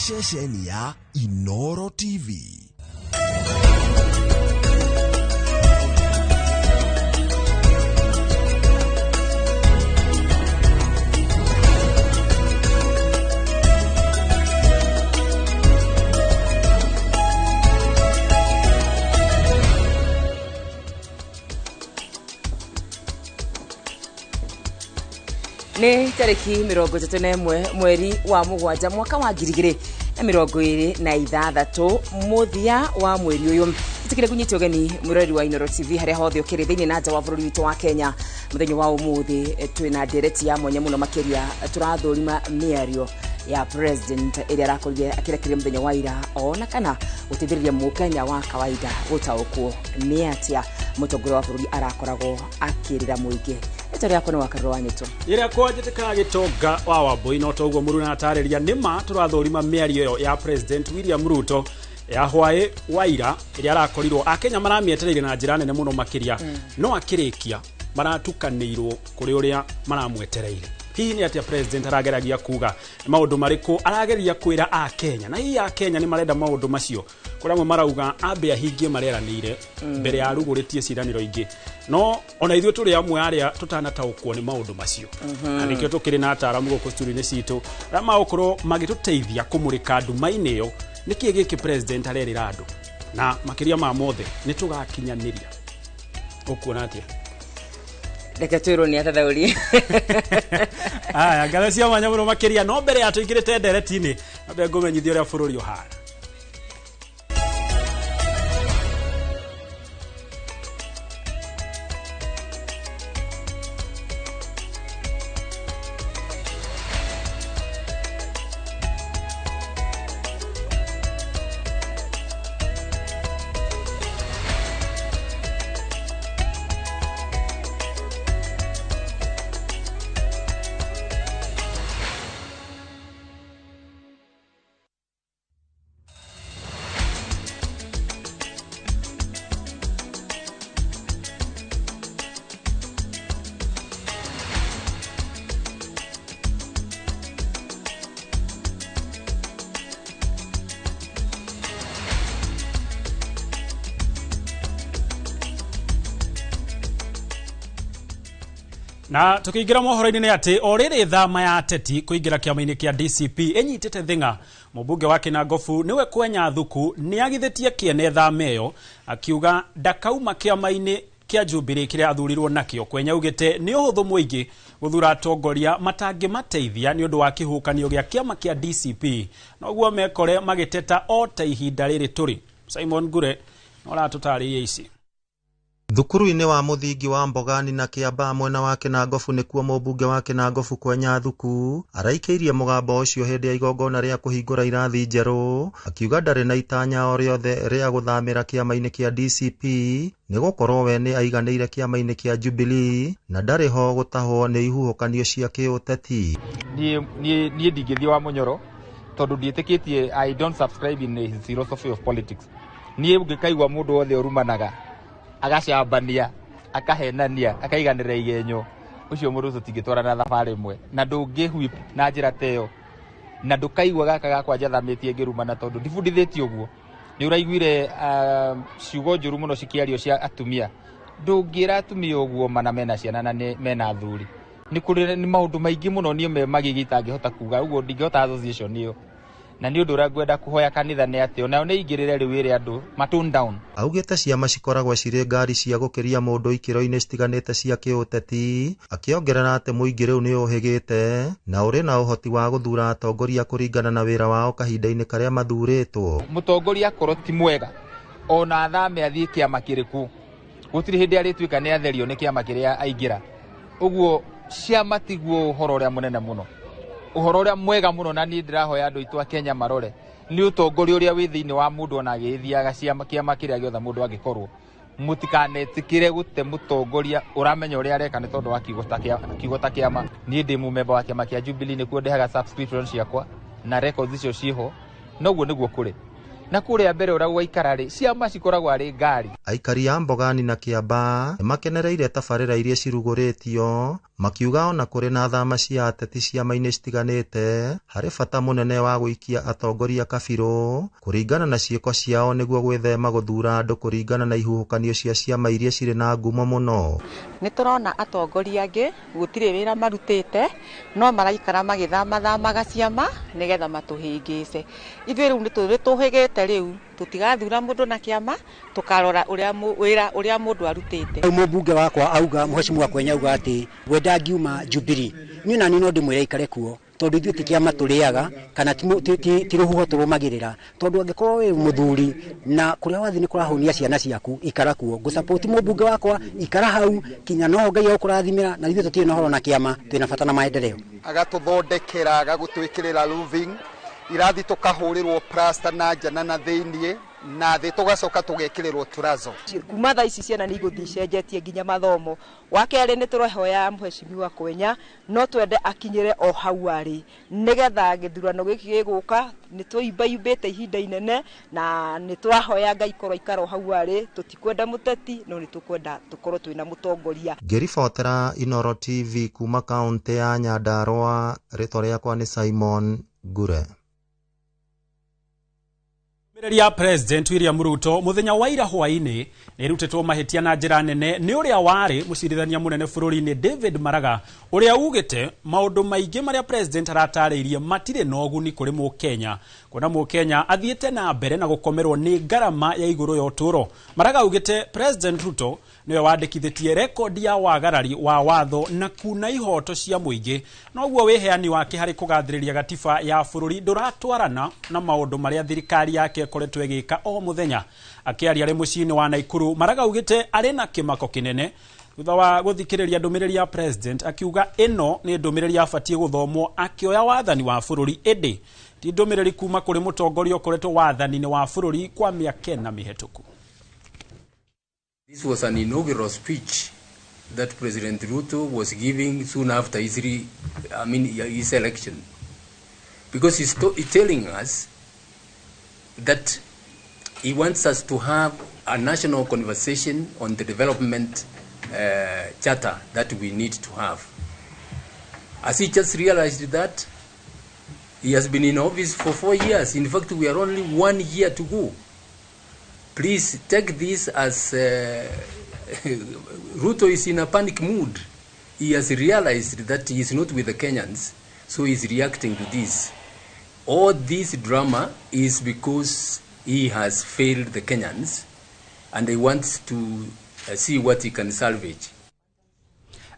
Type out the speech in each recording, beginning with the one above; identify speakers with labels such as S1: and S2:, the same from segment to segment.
S1: Ceceni ya Inoro TV.
S2: Nĩ tarĩki 31 mweri wa 7 mwaka wa 2026, mũthia wa mweri ũyũ. Tũtikire kũnyita ũgeni mwĩroreri wa Inoro TV harĩa hothe ũkĩrĩ thĩinĩ na nja wa bũrũri witũ wa Kenya. Mũthenya wa ũmũthĩ twĩna ndereti ya mwanya mũno makĩria, tũrathũrima mĩario ya president ĩrĩa arakorire akĩrekereria mũthenya wa ira, ona kana gũteithĩrĩria mũkenya wa kawaida gũtaũkwo nĩ atĩa mũtongoria wa bũrũri arakoragwo akĩrĩra mũingĩ. Rĩtwa rĩakwa nĩ Wakarũrũ wa Nyĩtũ.
S3: Rĩrĩa kwanjĩtĩkaga gĩtonga wa Wambui, no toguo mũruna atarĩria nĩma tũrathũrima mĩario ĩyo ya President William Ruto ya hwaĩ wa ira ĩrĩa arakorirwo akenya maramĩetereire na njĩra nene mũno makĩria, no akĩrĩkia maratukanĩirwo kũrĩ ũrĩa maramwetereire. Hihi nĩ atĩa president arageragia kuga? Nĩ maũndũ marĩkũ arageria kwĩra akenya? Na hihi akenya nĩ marenda maũndũ macio? Kũrĩ amwe marauga ambe ahingie mareranĩire mbere ya arugũrĩtie ciĩranĩro ingĩ, no ona ithuĩ tũrĩ amwe arĩa tũtanataũkwo nĩ maũndũ macio, na nĩkĩo tũkĩrĩ na ataaramu gũkũ studio-inĩ citũ arĩa magũkorwo magĩtũteithia kũmũrĩka nduma-inĩ ĩyo. Nĩkĩĩ gĩkĩ president arerĩra andũ? Na makĩria ma mothe, nĩ tũgakinyanĩria? Ũkuona atĩa?
S2: Reke twĩrwo nĩ atathaũri.
S3: Aya, ngatho cia mwanya mũno makĩria. No mbere ya tũingĩrĩte ndereti-inĩ, ambe ngũmenyithia ũrĩa bũrũri ũhana. Na tukiingira mohoro-inĩ nĩ atĩ o rĩrĩ thama ya ateti kũingĩra kĩama-inĩ kĩa DCP ĩnyitĩte thing'a, mũmbunge wa Kĩnangobu nĩwe Kwenya Thuku nĩ agithĩtie kĩene thama ĩyo, akiuga ndakauma kĩama-inĩ kĩa Jubilee kĩrĩa athurirwo nakĩo. Kwenya augĩte nĩ ũhũthũ mũingĩ gũthura atongoria matangĩmateithia nĩ ũndũ wa kĩhuhũkanio gĩa kĩama kĩa DCP, noguo mekore magĩteta o ta ihinda rĩrĩ tũrĩ. Simon Ngure no aratũtarĩria ici.
S4: Thukuru-inĩ wa mũthingi wa Mbogani na Kĩambaa mwena wa Kĩnangobu nĩkuo mũmbunge wa Kĩnangobu Kwenya Thuku araikĩirie mũgambo ũcio hĩndĩ ya igongona rĩa kũhingũra irathi njerũ, akiuga ndarĩ na itanya o rĩothe rĩa gũthamĩra kĩama-inĩ kĩa DCP nĩ gũkorwo we nĩ aiganĩire kĩama-inĩ kĩa Jubilee na ndarĩ ho gũtahwo nĩ ihuhũkanio cia kĩũteti.
S5: Niĩ ndingĩthiĩ wa Mũnyoro tondũ ndiĩtĩkĩtie, I don't subscribe in his philosophy of politics. Niĩ ũngĩkaigua mũndũ wothe ũrumanaga, agacambania, akahenania, akaiganĩra igenyo, ũcio mũndũ ũcio tũtingĩtwarana thabarĩ ĩmwe, na ndũngĩ whip na njĩra ta ĩyo, na ndũkaigua gaka gakwa njathamĩtie ngĩrumana tondũ ndibundithĩtio ũguo. Nĩ ũraiguire ciugo njũru mũno cikĩario cia atumia. Ndũngĩra atumia ũguo mana mena ciana na mena athuri. Nĩ kũrĩ nĩ maũndũ maingĩ mũno niĩ me magigi itangĩhota kuga, ũguo ndingĩhota association ĩyo. Na nĩ ũndũ ũrĩa ngwenda kũhoya kanitha nĩ atĩ onao nĩ ingĩrĩre rĩu ĩrĩ andũ ma tone down.
S4: Augĩte ciama cikoragwo cirĩ ngari cia gũkĩria mũndũ ikĩro-inĩ citiganĩte cia kĩũteti, akĩongerera atĩ mũingĩ rĩu nĩ ũhĩgĩte na ũrĩ na ũhoti wa gũthura atongoria kũringana na wĩra wao kahinda-inĩ karĩa mathurĩtwo.
S5: Mũtongoria akorwo ti mwega ona athame athiĩ kĩama kĩrĩkũ, gũtirĩ hĩndĩ arĩtuĩka nĩ atherio nĩ kĩama kĩrĩa aingĩra. Ũguo ciama tiguo ũhoro ũrĩa mũnene mũno. Ũhoro ũrĩa mwega mũno na niĩ ndĩrahoya andũ aitũ a Kenya marore nĩ ũtongoria ũrĩa wĩ thĩinĩ wa mũndũ ona agĩthiaga kĩama kĩrĩa gĩothe mũndũ angĩkorwo. Mũtikanetĩkĩre gũte mũtongoria ũramenya ũrĩa areka nĩ tondũ wa kiugo ta kĩama. Niĩ ndĩ mũmemba wa kĩama kĩa Jubilee, nĩkuo ndĩhaga subscription ciakwa na records icio ciĩho, noguo nĩguo kũrĩ. Na kũrĩa mbere ũrĩa gũgaikara rĩ, ciama cikoragwo arĩ ngari.
S4: Aikari a Mbogani na Kĩambaa nĩmakenereire tabarĩra iria cirugũrĩtio, makiuga ona kũrĩ na thama cia ateti ciama-inĩ citiganĩte, harĩ bata mũnene wa gũikia atongoria kabirũ kũringana na ciĩko ciao nĩguo gwĩthema gũthura andũ kũringana na ihuhũkanio cia ciama iria cirĩ na ngumo mũno.
S6: Nĩ tũrona atongoria angĩ gũtirĩ wĩra marutĩte, no maraikara magĩthamathamaga ciama nĩgetha matũhĩngĩce. Ithuĩ rĩu nĩ tũhĩgĩte rĩu, tũtigathura mũndũ na kĩama, tũkarora ũrĩa wĩra ũrĩa mũndũ arutĩte.
S7: Rĩu mũmbunge wakwa auga, mheshimiwa Kwenya auga atĩ we ndangiuma Jubilee, niĩ nani no ndĩmwĩre aikare kuo, tondũ ithuĩ ti kĩama tũrĩaga kana ti rũhuho tũrũmagĩrĩra, tondũ angĩkorwo wĩ mũthuri na kũrĩa wathiĩ nĩ kũrahũnia ciana ciaku, ikara kuo. Ngũsapoti mũmbunge wakwa, ikara hau kinya noho Ngai egũkũrathimĩra, na ithuĩ tũtirĩ na ũhoro na kĩama, twĩna bata na maendeleo.
S8: Agatũthondekera, agagũtwĩkĩrĩra roofing, irathi tũkahũrĩrwo plaster na nja na thĩiniĩ, na thĩ tũgacoka tũgekĩrĩrwo turazo.
S9: Kuma thaa ici ciana nĩ igũthiĩ icenjetie nginya mathomo. Wa kerĩ nĩ tũrehoya mheshimiwa Kwenya no twende akinyĩre o hau arĩ, nĩgetha gĩthurano gĩkĩ gĩgũka nĩ tũimbaimbĩte ihinda inene, na nĩ tũrahoya Ngai korwo aikara o hau arĩ. Tũtikwenda mũteti, no nĩ tũkwenda tũkorwo twĩna mũtongoria.
S4: Ngĩribotera Inooro TV kuma kaũntĩ ya Nyandarũa, rĩtwa rĩakwa nĩ Simon Ngure.
S3: Ndũmĩrĩri ya President William Ruto mũthenya wa ira hwaĩ-inĩ nĩ ĩrutĩtwo mahĩtia na njĩra nene nĩ ũrĩa warĩ mũcirithania mũnene bũrũri-inĩ David Maraga, ũrĩa ugĩte maũndũ maingĩ marĩa President aratarĩirie matirĩ na ũguni kũrĩ mũkenya, kuona mũkenya athiĩte na mbere na gũkomerwo nĩ ngarama ya igũrũ ya ũtũũro. Maraga augĩte President Ruto nĩwe wandĩkithĩtie rekondi ya wagarari wa watho na kuna ihoto cia mũingĩ, noguo wĩheani wake harĩ kũgathĩrĩria gatiba ya bũrũri ndũratwarana na maũndũ marĩa thirikari yake ĩkoretwo ĩgĩka o mũthenya. Akĩaria arĩ mũciĩ-inĩ wa Naikuru, Maraga augĩte arĩ na kĩmako kĩnene thutha wa gũthikĩrĩria ndũmĩrĩri ya President, akiuga ĩno nĩ ndũmĩrĩri yabatiĩ gũthomwo akĩoya wathani wa bũrũri, ĩndĩ ti ndũmĩrĩri kuma kũrĩ mũtongoria ũkoretwo wathani-inĩ wa bũrũri kwa mĩaka ĩna mĩhetũku.
S10: This was an inaugural speech that President Ruto was giving soon after his, his election. Because he's telling us that he wants us to have a national conversation on the development charter that we need to have. As he just realized that, he has been in office for 4 years. In fact, we are only 1 year to go. Please take this as Ruto is in a panic mood. He has realized that he is not with the Kenyans, so he is reacting to this. All this drama is because he has failed the Kenyans and he wants to see what he can salvage.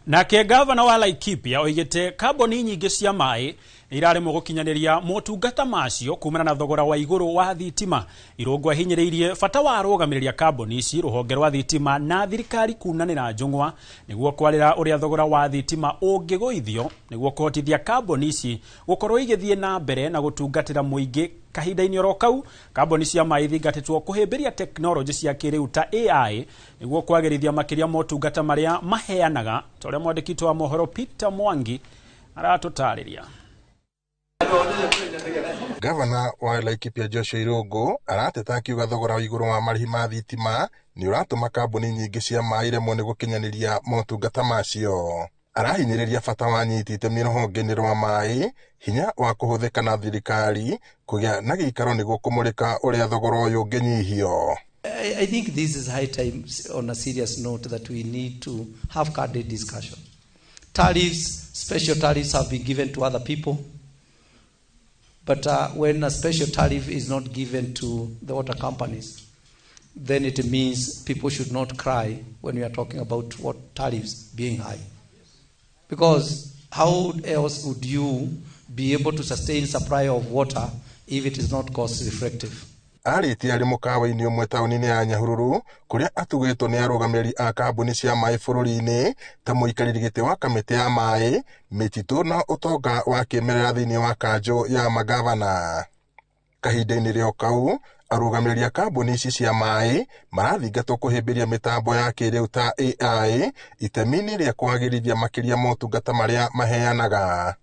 S3: Nake gavana wa Laikipia oigĩte kambuni nyingĩ cia maĩ nĩ iraremwo gũkinyanĩria motungata macio kumana na thogora wa igũrũ wa thitima. Irũngũ ahinyĩrĩirie bata wa arũgamĩrĩri a kambuni ici, rũhonge rwa thitima na thirikari kunanĩra njũng'wa nĩguo kwarĩra ũrĩa thogora wa thitima ũngĩgũithio nĩguo kũhotithia kambuni ici gũkorwo igĩthiĩ na mbere na gũtungatĩra mũingĩ. Kahinda-inĩ oro kau, kambuni cia maĩ ithingatĩtwo kũhĩmbĩria tekinoronjĩ cia kĩrĩu ta AI nĩguo kwagĩrithia makĩria motungata marĩa maheanaga, ta ũrĩa mwandĩki witũ wa mohoro Peter Mwangi aratũtarĩria.
S11: Gavana wa Laikipia Joshua Irũngũ arateta akiuga thogora wa igũrũ wa marĩhi ma thitima nĩ ũratũma kambuni nyingĩ cia maĩ iremwo nĩ gũkinyanĩria motungata macio. Arahinyĩrĩria bata wa anyiti itemi rũhonge-inĩ rwa maĩ, hinya wa kũhũthĩka na thirikari kũgĩa na gĩikaro nĩguo kũmũrĩka ũrĩa thogora ũyũ ũngĩnyihio.
S12: I think this is high time on a serious note that we need to have candid discussion. Tariffs, special tariffs have been given to other people. But when a special tariff is not given to the water companies, then it means people should not cry when we are talking about what tariffs being high. Because how else would you be able to sustain supply of water if it is not cost effective?
S11: Arĩtie arĩ mũkawa-inĩ ũmwe taũni-inĩ ya Nyahururu kũrĩa atugĩtwo nĩ arũgamĩrĩri a kambuni cia maĩ bũrũri-inĩ ta mũikarĩri gĩtĩ wa kamĩtĩ ya maĩ, mĩtitũ na ũtonga wa kĩmerera thĩinĩ wa kanjũ ya magavana. Kahinda-inĩ rĩo kau, arũgamĩrĩri a kambuni ici cia maĩ marathingatwo kũhĩmbĩria mĩtambo ya kĩrĩu ta AI itemi-inĩ rĩa kwagĩrithia makĩria motungata marĩa maheanaga.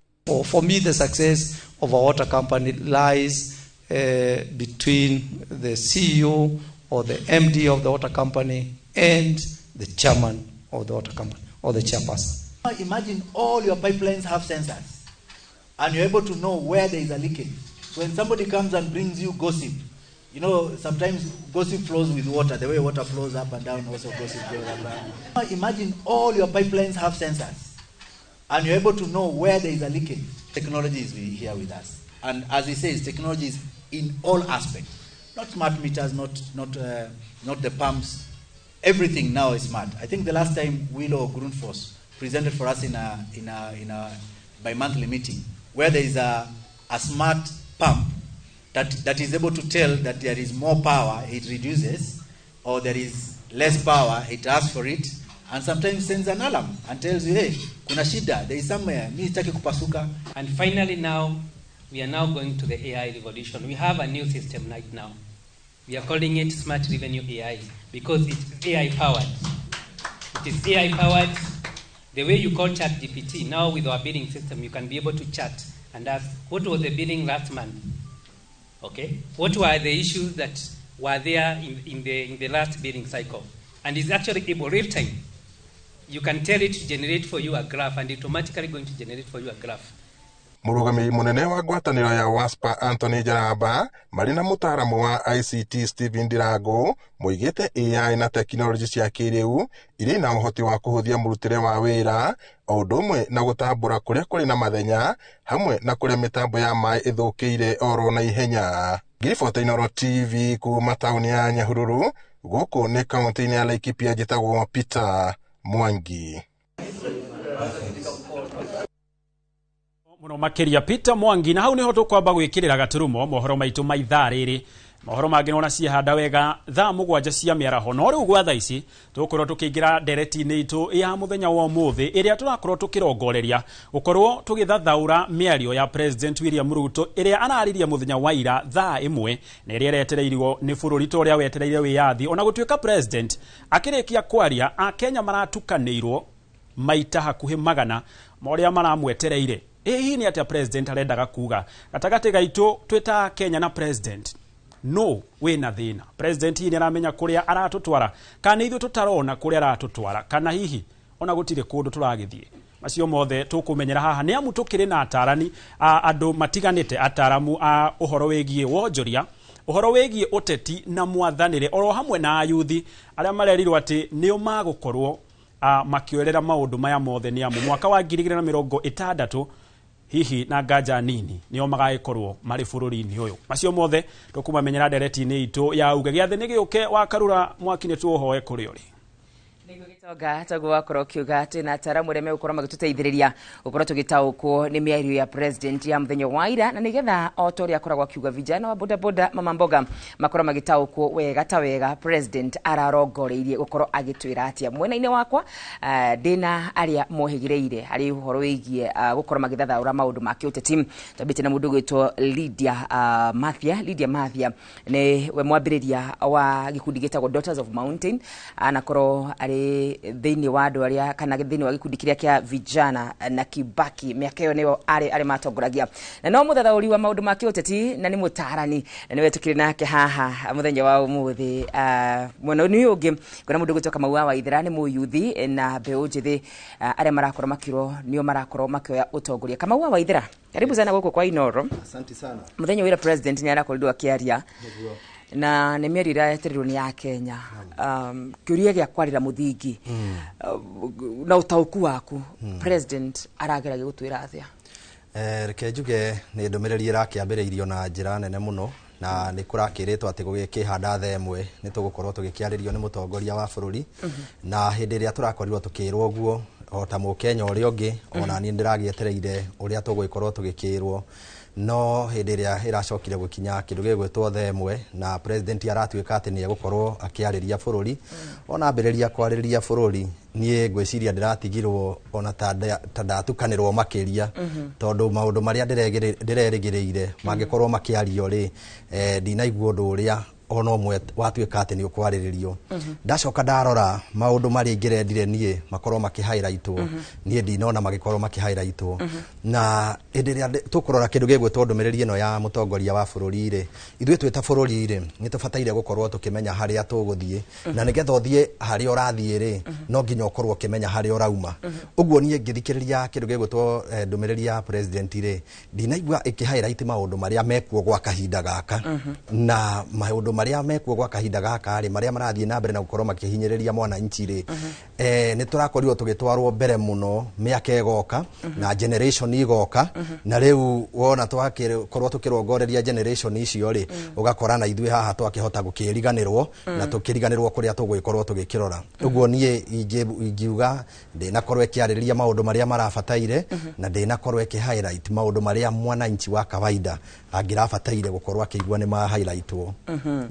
S12: For me, the success of a water company lies between the CEO or the MD of the water company and the chairman of the water company or the chairperson.
S13: Imagine all your pipelines have sensors and you're able to know where there is a leakage. So when somebody comes and brings you gossip, you know, sometimes gossip flows with water. The way water flows up and down, also gossip goes up and down. Imagine all your pipelines have sensors and you're able to know where there is a leakage. Technology is here with us. And as he says, technology is in all aspects. Not smart meters, not the pumps. Everything now is smart. I think the last time Willow Grundfos presented for us in a bi-monthly meeting, where there is a smart pump that is able to tell that there is more power, it reduces, or there is less power, it asks for it, and sometimes sends an alarm and tells you, hey, kuna shida, there is somewhere, mi sitaki kupasuka.
S14: And finally now, we are now going to the AI revolution. We have a new system right now. We are calling it Smart Revenue AI because it's AI powered. It is AI powered. The way you call ChatGPT, now with our billing system, you can be able to chat and ask, what was the billing last month? Okay? What were the issues that were there in the last billing cycle? And it's actually able, real time. You can tell it to generate for you a graph, and it's automatically going to generate for you a graph.
S11: Mũrũgamĩrĩri mũnene wa ngwatanĩro ya WASPA Anthony Njaramba marĩ na mũtaaramu wa ICT Stephen Ndirango moigĩte AI na tekinoronjĩ cia kĩrĩu irĩ na ũhoti wa kũhũthia mũrutĩre wa wĩra o ũndũ ũmwe na gũtambũra kũrĩa kũrĩ na mathenya hamwe na kũrĩa mĩtambo ya maĩ ĩthũkĩire oro na ihenya. Ngiribota Inooro TV kuma taũni ya Nyahururu gũkũ nĩ kaũntĩ-inĩ ya Laikipia, njĩtagwo Peter Mwangi.
S3: Muno makiria Peter Mwangi, na hau niho tukwamba gwikirira gaturumo mohoro maitu ma ithaa riri. Mohoro mangi nona ciehanda wega thaa 7 cia mĩaraho, no rĩu gwa thaa ici tũgũkorwo tũkĩingĩra ndereti-inĩ itũ ya mũthenya wa ũmũthĩ ĩrĩa tũrakorwo tũkĩrongoreria gũkorwo tũgĩthathaũra mĩario ya President William Ruto ĩrĩa araririe mũthenya wa ira thaa 1 na ĩrĩa ĩretereirio nĩ bũrũri ta ũrĩa wetereire wĩyathi. Ona gũtuĩka President akĩrĩkia kwaria, Akenya maratukanĩirwo maita hakuhĩ 100 ma ũrĩa maramwetereire. Hihi nĩ atĩa President arendaga kuga gatagatĩ gaitũ twĩta Kenya na President no wĩna thĩna? President hihi nĩaramenya kũrĩa aratũtwara, kana ithuĩ tũtarona kũrĩa aratũtwara, kana hihi ona gũtirĩ kũndũ tũragĩthiĩ? Macio mothe tũkũmenyera haha nĩ amu tũkĩrĩ na atarani andũ matiganĩte, ataramu a ũhoro wĩgiĩ wonjoria, ũhoro wĩgiĩ ũteti na mwathanĩre, oro hamwe na ayuthi arĩa marerirwo atĩ nĩo magũkorwo makĩoerera maũndũ maya mothe nĩ amu mwaka wa 2060 hihi na nganja nini nio magagĩkorwo marĩ bũrũri-inĩ ũyũ. Macio mothe tũkũmamenyera ndereti-inĩ itũ ya uge. Gĩathĩ nĩ gĩũke wa Karura mwaki nĩ tuũhoe kũrĩ ũrĩ.
S2: Nĩguo gĩtonga taguo wakorwo ũkiuga twĩna ataramu arĩa megũkorwo magĩtũteithĩrĩria gũkorwo tũgĩtaũkwo nĩ mĩario ya President ya mũthenya wa ira, na nĩgetha o ta ũrĩa akoragwo akiuga vijana wa bodaboda mama mboga makorwo magĩtaũkwo wega ta wega President ararongoreirie gũkorwo agĩtwĩra atĩa. Mwena-inĩ wakwa ndĩna arĩa mohĩgĩrĩire harĩ ũhoro wĩgiĩ gũkorwo magĩthathaũra maũndũ ma kĩũteti. Twambĩte na mũndũ ũgwĩtwo Lydia Mathia. Lydia Mathia nĩ we mwambĩrĩria wa gĩkundi gĩtagwo Daughters of Mountain, anakorwo arĩ thĩinĩ wa andũ arĩa kana thĩinĩ wa gĩkundi kĩrĩa kĩa vijana na Kibaki mĩaka ĩyo nĩyo arĩ matongoragia, na no mũthathaũri wa maũndũ ma kĩũteti na nĩ mũtaarani na nĩwe tũkĩrĩ nake haha mũthenya wa ũmũthĩ. Mwena-inĩ ũyũ ũngĩ kwĩna mũndũ ũgwĩtwo Kamau wa Waithera, nĩ mũyuthi na mbeũ njĩthĩ arĩa marakorwo makĩrwo nĩo marakorwo makĩoya ũtongoria. Kamau wa Waithera, karibu sana gũkũ kwa Inooro.
S15: Asante sana.
S2: Mũthenya wa ira President nĩ arakorirwo akĩaria na nĩ mĩario ĩraetereirwo nĩ ya Kenya. Kĩũria gĩa kwarĩra mũthingi na ũtaũku waku, President arageragia gũtwĩra atĩa?
S15: Reke njuge nĩ ndũmĩrĩri ĩrakĩambĩrĩirio na njĩra nene mũno, na nĩ kũrakĩrĩtwo atĩ gũgĩkĩhanda thaa 1 nĩ tũgũkorwo tũgĩkĩarĩrio nĩ mũtongoria wa bũrũri. Na hĩndĩ ĩrĩa tũrakorirwo tũkĩrwo ũguo o ta mũkenya ũrĩa ũngĩ, ona niĩ ndĩragĩetereire ũrĩa tũgũgĩkorwo tũgĩkĩrwo, no hĩndĩ ĩrĩa ĩracokire gũkinya kĩndũ gĩgwĩtwo thaa 1 na President aratuĩka atĩ nĩ egũkorwo akĩarĩria bũrũri, ona ambĩrĩria kwarĩria bũrũri niĩ ngwĩciria ndĩratigirwo ona ta ndatukanĩrwo makĩria, tondũ maũndũ marĩa ndĩrerĩgĩrĩire mangĩkorwo makĩario rĩ, ndinaigua ũndũ ũrĩa Ona ũmwe watuĩka atĩ nĩ ũkwarĩrĩrio. Ndacoka ndarora maũndũ marĩa ingĩrendire niĩ makorwo makĩ-highlightwo, niĩ ndinona magĩkorwo makĩ-highlightwo. Na hĩndĩ ĩrĩa tũkũrora kĩndũ gĩgwĩtwo ndũmĩrĩri ĩno ya mũtongoria wa bũrũri rĩ, ithuĩ twĩ ta bũrũri rĩ, nĩ tũbataire gũkorwo tũkĩmenya harĩa tũgũthiĩ, na nĩgetha ũthiĩ harĩa ũrathiĩ rĩ, no nginya ũkorwo ũkĩmenya harĩa ũrauma. Ũguo niĩ ngĩthikĩrĩria kĩndũ gĩgwĩtwo ndũmĩrĩri ya president rĩ, ndinaigua ĩkĩ-highlight maũndũ marĩa mekuo gwa kahinda gaka. Na maũndũ marĩa mekuo gwa kahinda gaka rĩ, marĩa marathiĩ na mbere na gũkorwo makĩhinyĩrĩria mwananchi rĩ, nĩ tũrakorirwo tũgĩtwarwo mbere mũno mĩaka ĩgoka na generation igoka. Na rĩu wona twakorwo tũkĩrongoreria generation icio rĩ, ũgakora na ithuĩ haha twakĩhota gũkĩriganĩrwo na tũkĩriganĩrwo kũrĩa tũgũgĩkorwo tũgĩkĩrora. Ũguo niĩ ingiuga ndĩnakorwo ĩkĩarĩrĩria maũndũ marĩa marabataire, na ndĩnakorwo ĩkĩ highlight maũndũ marĩa mwananchi wa kawaida angĩrabataire gũkorwo akĩigua nĩ ma highlightwo.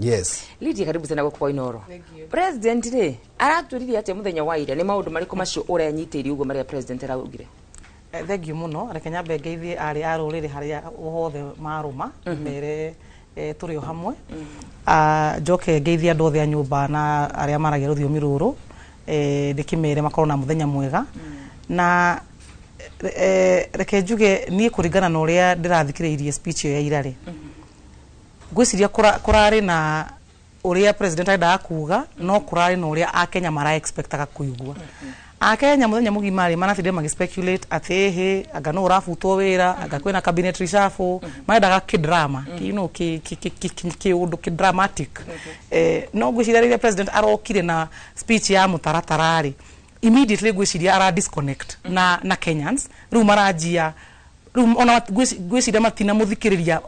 S15: Yes.
S2: Lydia, karibu sana gũkũ kwa Inoro. President rĩ, aratwĩrire atĩa mũthenya wa ira? Nĩ maũndũ marĩkũ macio ũrenyitĩire ũguo marĩa president araugire?
S16: Thengiũ mũno. Reke nyambe ngeithie arĩ a rũrĩrĩ harĩa hothe marũma, mere tũrĩ o hamwe. Njoke ngeithie andũ othe a nyũmba na arĩa maragia rũthiomi rũrũ, ndĩkĩmere makorwo na mũthenya mwega. Na reke njuge niĩ, kũringana na ũrĩa ndĩrathikĩrĩirie speech ĩyo ya ira rĩ, ngwĩciria kũrarĩ na ũrĩa president arendaga kuga, no kũrarĩ na ũrĩa akenya mara expectaga kũigua. Akenya mũthenya mũgima rĩ, maratindire magĩ speculate atĩ ĩhĩ, anga nũ ũrabutwo wĩra, anga kwĩna cabinet reshuffle. Marendaga kĩ-drama, kĩũndũ kĩ-dramatic. No ngwĩciria rĩrĩa president arokire na speech ya mũtaratara rĩ, immediately ngwĩciria ara disconnect na Kenyans. Rĩu maranjia rĩu ona ngwĩciria matinamũthikĩrĩria